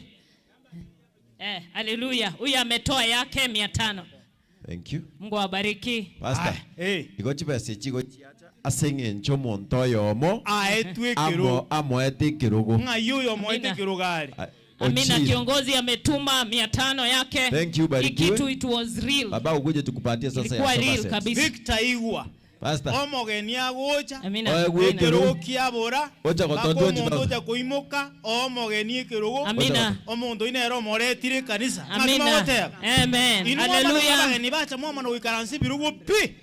Haleluya. Huyu ametoa yake 500. Thank you. Mungu awabariki. Pastor. Igo chibese chigo asenge ncho monto yomo. Aetwe kirugo. Amoete kirugo. Nga yuyo moete kirugari. Amina, kiongozi ametuma 500 yake. Thank you, barikiwe. Ikitu it was real. Baba ukuje tukupatie sasa ya real kabisa. Victor Igwa. Pastor. Omogeni agocha. Amina. Ekirugo kiabora. Ocha gototo ocha kuimoka omogeni ekirugo. Amina. Omonto inero moretire kanisa. Amina. Amen. Hallelujah. Abageni bacha mwama no ikaransi birugo pi.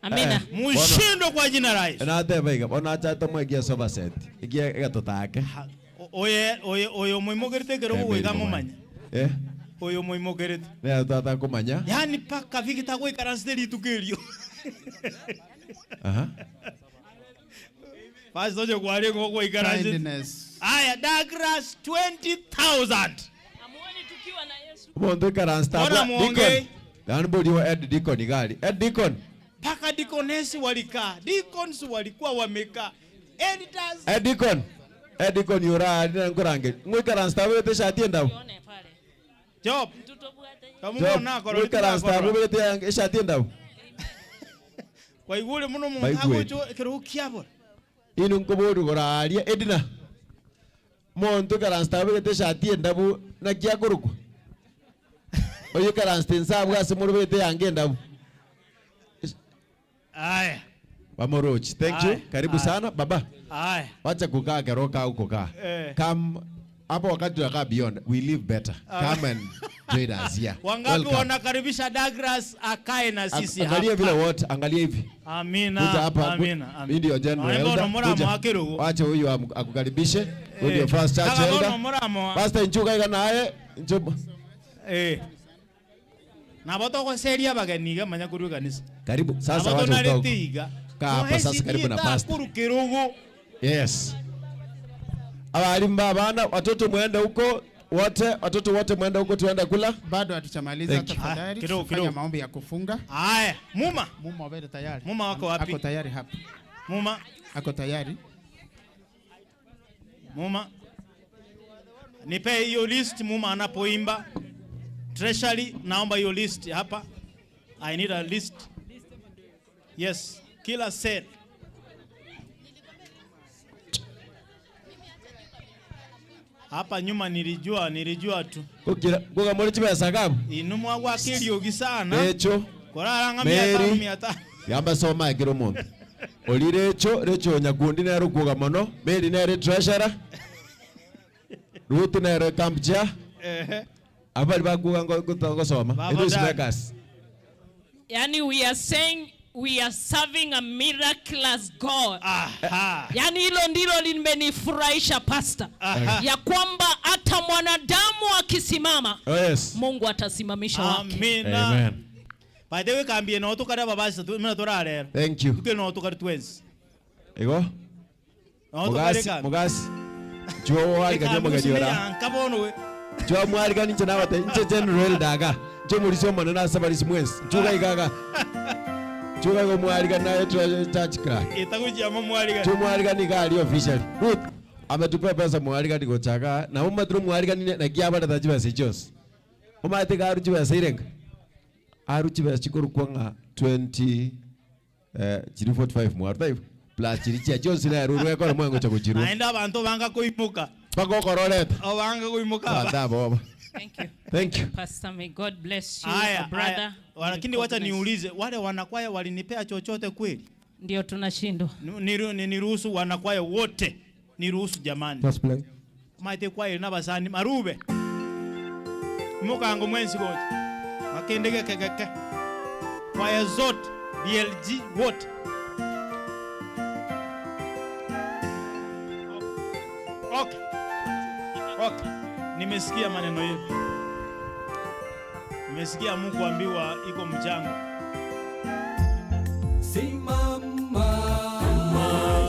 Amina. Mushindo kwa jina la Yesu. Na teba ona acha tomwegia sofa set. Igia gatotake. Oye oyo muimokerete kirugo goiga mumanya. Oyo muimokerete. Ne tata kumanya. Yani paka Victor goikaransi ritukerio. Aha. Pastor ojo kwale ngoko ikaransi. Aya Douglas 20,000. Amuone tukiwa na Yesu. Omonto ikaransi tabla. Deacon. Dan bodi wa Ed Deacon igari. Ed Deacon. Paka deaconess walikaa. Deacons walikuwa wamekaa. Editors. Ed Deacon. Ed Deacon yura ndina nkurange. Ngwikaransi tabwete shati endabu. Job. Job. Ngwikaransi tabwete shati endabu. Kwa igule muno muntu agocho kirugo kiabora. Inu nkoboru goraria edina. Muntu karansta bete shati endabu na kiakorukwa. Oyo karansta nsabwa ase murubete yange endabu. Aya. Bamorochi, thank you. Karibu sana baba. Aya. Wacha kukaa keroka huko kaa. Come hapo wakati tunakaa beyond we live better. Come and join us here. Wangapi wanakaribisha Douglas akae na sisi hapa? Angalia vile wote, angalia hivi. Amina. Amina. Amina. Ndio general elder. Wacha huyu akukaribishe. Huyu ndio first church elder. Pastor Nchuka ika naye. Nchuka. Na batogoseria bageni iga manya kuri kanisa. Karibu sasa wacha utoke. Kaa hapa sasa karibu na pastor. Yes. Abalimu babana watoto muende huko wote, watoto wote muende huko tuende kula. Bado hatujamaliza tafadhali. Tufanye maombi ya kufunga. Haya, Muma. Muma wewe tayari. Muma wako wapi? Ako tayari hapa. Muma ako tayari. Muma. Nipe hiyo list Muma anapoimba. Treasury, naomba hiyo list hapa. I need a list. Yes, kila cell. Hapa nyuma nilijua tu. Kuga muri chibesa gabu. Inumwa gwa kiriogi sana. Recho. Koraranga 500 500. Yamba soma ekero omonto. Ori Recho, Recho Nyakundi nere okuoga mono, Mary nere treasurer. Ruth nere camp chair. Abari bakuga ngosoma. Baba It is Dan. makers. Yani we are saying we are serving a miraculous God. Aha. Yani hilo ndilo limenifurahisha pastor. Aha. Ya kwamba hata mwanadamu akisimama, Oh, yes. Mungu atasimamisha wake. Amina. Amen. By the way kambie no tukare babasa tu mina turarera. Thank you. Tuke no tukare twens. Igo? No tukare Mugasi, kambi. mugasi. Chuo warigania mugeni ora. Kabono we. Chuo mwarigani nche nabate nche general daga. Nche murisio manene ase barisi mwensi. Chuga igaga. Chuga go mwarigani naye church clerk. Itakuja mwarigani. Chuo mwarigani gari officially. Ruth ametupea pesa mwarigani gochaka na umatru mwarigani na kiabata tachiba sechos. Umate garu chiba seirenga. Aru chiba chikuru kwanga 20 chiri 45 mwaru 5 plus chiri chia Jones na ruru ekora mwango chakuchiru. Aenda abantu banga kuimuka. Bagokororeta. Obanga kuimuka. Bata boba. Thank you. Thank you. Pastor, may God bless you, Aya, brother. aya. Lakini wacha niulize wale wanakwaya walinipea chochote kweli? Ndio tunashindwa. Niruhusu wanakwaya wote. Niruhusu jamani. Just play. Maite kwaya nabasani marube. Mukango mwensi gote. Makendege kekeke. Kwaya zote BLG wote. Okay. Okay. Nimesikia maneno yenu. Nimesikia Mungu ambiwa iko mchango. Simama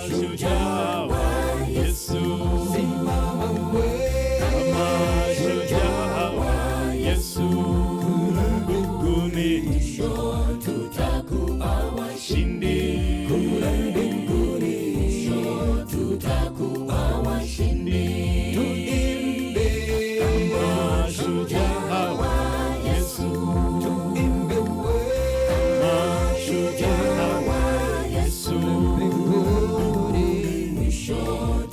shujaa wa Yesu. Simama kama shujaa wa Yesu. Kule mbinguni mwisho tutakuwa washindi. Kule mbinguni mwisho tutakuwa washindi. Tuimbe kama shujaa wa Yesu. Tuimbe kama shujaa wa Yesu. Mbinguni mwisho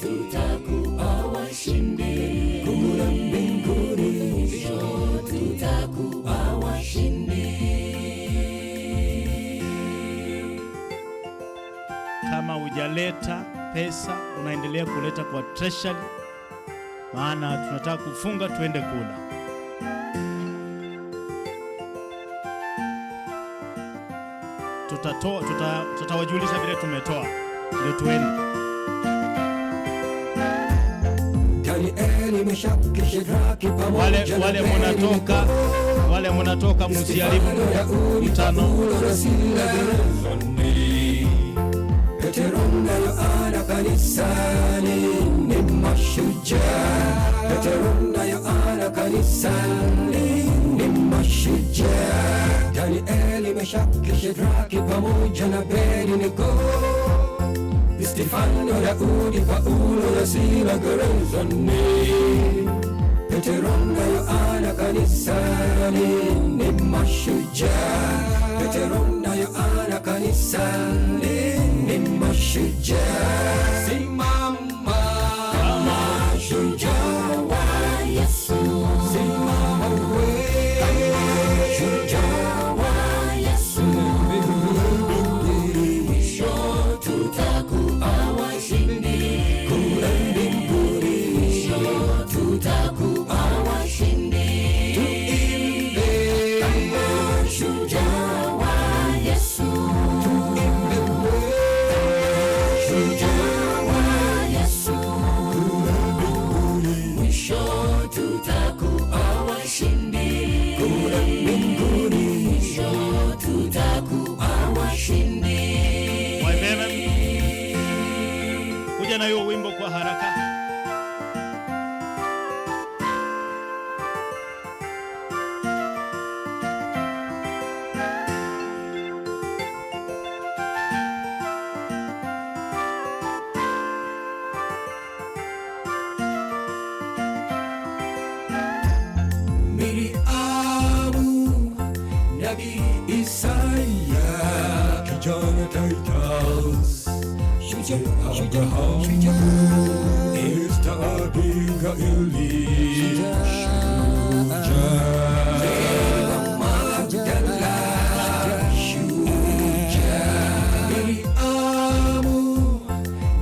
tutakuwa washindi. Kule mbinguni mwisho tutakuwa washindi. Kama hujaleta pesa unaendelea kuleta kwa treasury, maana tunataka kufunga tuende kula. Tutatoa, tutawajulisha vile tumetoa ndio tuende. Danieli, Meshaki, Shadraki pamoja na Wale mnatoka, wale mnatoka msiharibu mkutano. Petero na Yohana kanisani ni mashujaa. Petero na Yohana kanisani ni mashujaa. Danieli, Meshaki, Shadraki pamoja na Abednego, Stefano, Daudi, Paulo na Sila gerezani. Petero na Yohana kanisani ni mashujaa. Petero na Yohana kanisani ni mashujaa. Simama kama shujaa wa Yesu. Simama kama shujaa wa Yesu. Mbinguni mwisho tutakuwa washindi. Kule mbinguni mwisho tutakuwa washindi. Tuimbe kama shujaa wa Yesu. Tuimbe shujaa wa Yesu. Mwisho tutakuwa washindi. Kule mbinguni mwisho tutakuwa washindi. Kuja na hiyo wimbo kwa haraka. Miriamu, Nabii Isaya, kijana Titus, Abraham, Esther, Abigail, Abigaili, shujaa. Magdala, shujaa. Miriamu,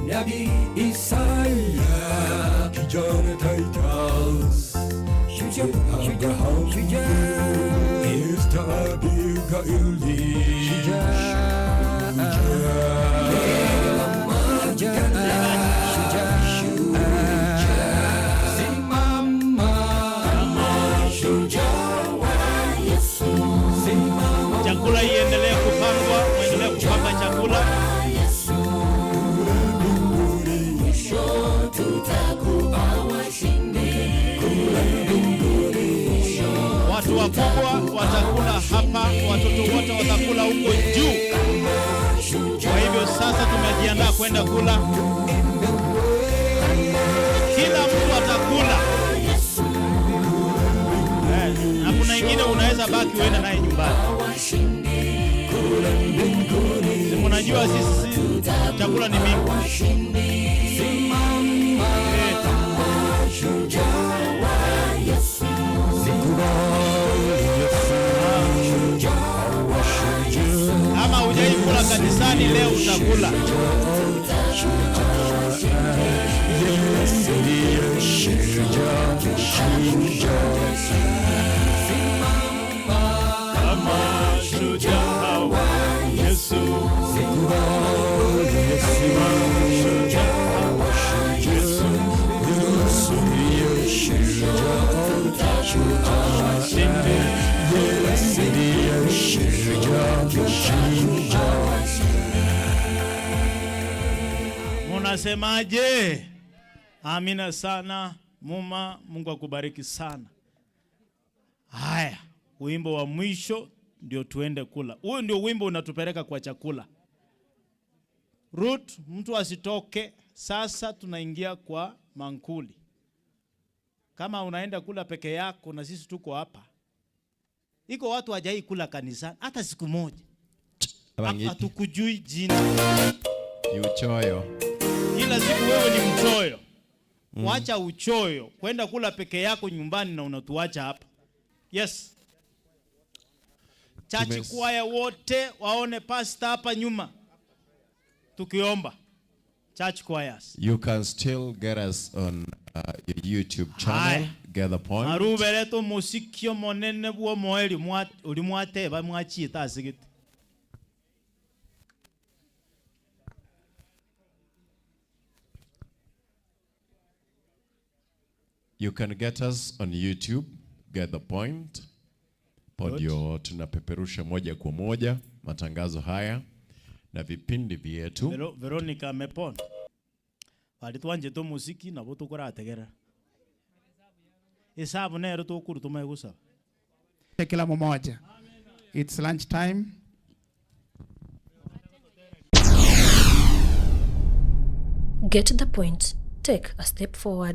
Nabii Isaya, kijana Titus, Abraham, Esther, Abigaili, shujaa. Magdala, shujaa. Simama kama shujaa wa Yesu. Simama Chakula iendelee kupangwa, muendelee kupanga chakula. Mwisho tutakuwa washindi. Kule mbinguni mwisho Watu wakubwa watakula hapa, watoto wote watakula huko juu. Kwa hivyo sasa tumejiandaa kwenda kula. Kila mtu atakula. Na kuna ingine unaweza baki uende naye nyumbani. Si mnajua sisi chakula ni mingi. Kama hujai kula kanisani leo utakula. Kama shujaa wa Yesu. Shujaa wa Yesu. Munasemaje? Amina sana muma, Mungu akubariki sana. Haya, wimbo wa mwisho ndio tuende kula. Huyu ndio wimbo unatupeleka kwa chakula. Ruth, mtu asitoke. Sasa tunaingia kwa mankuli. Kama unaenda kula peke yako na sisi tuko hapa. Iko watu hawajai kula kanisani hata siku moja. Hatukujui jina. Ni uchoyo. Kila siku wewe ni mchoyo. Wacha uchoyo. Kwenda kula peke yako nyumbani na unatuacha hapa. Yes. Church choir wote waone pastor hapa nyuma. Tukiomba. Church choirs. You can still get us on your YouTube channel, Haya. Get the Point. Marubereto musikio monene bwo moeli uri mwateba mwachita asigite. You can get us on YouTube, Get the Point. Podio tunapeperusha moja kwa moja matangazo haya na vipindi vyetu. Veronica amepona. Bali twanje muziki nabo tukurategera. Isabu nero tukuru tumaigusa. Kila mmoja. It's lunch time. Get the point. Take a step forward.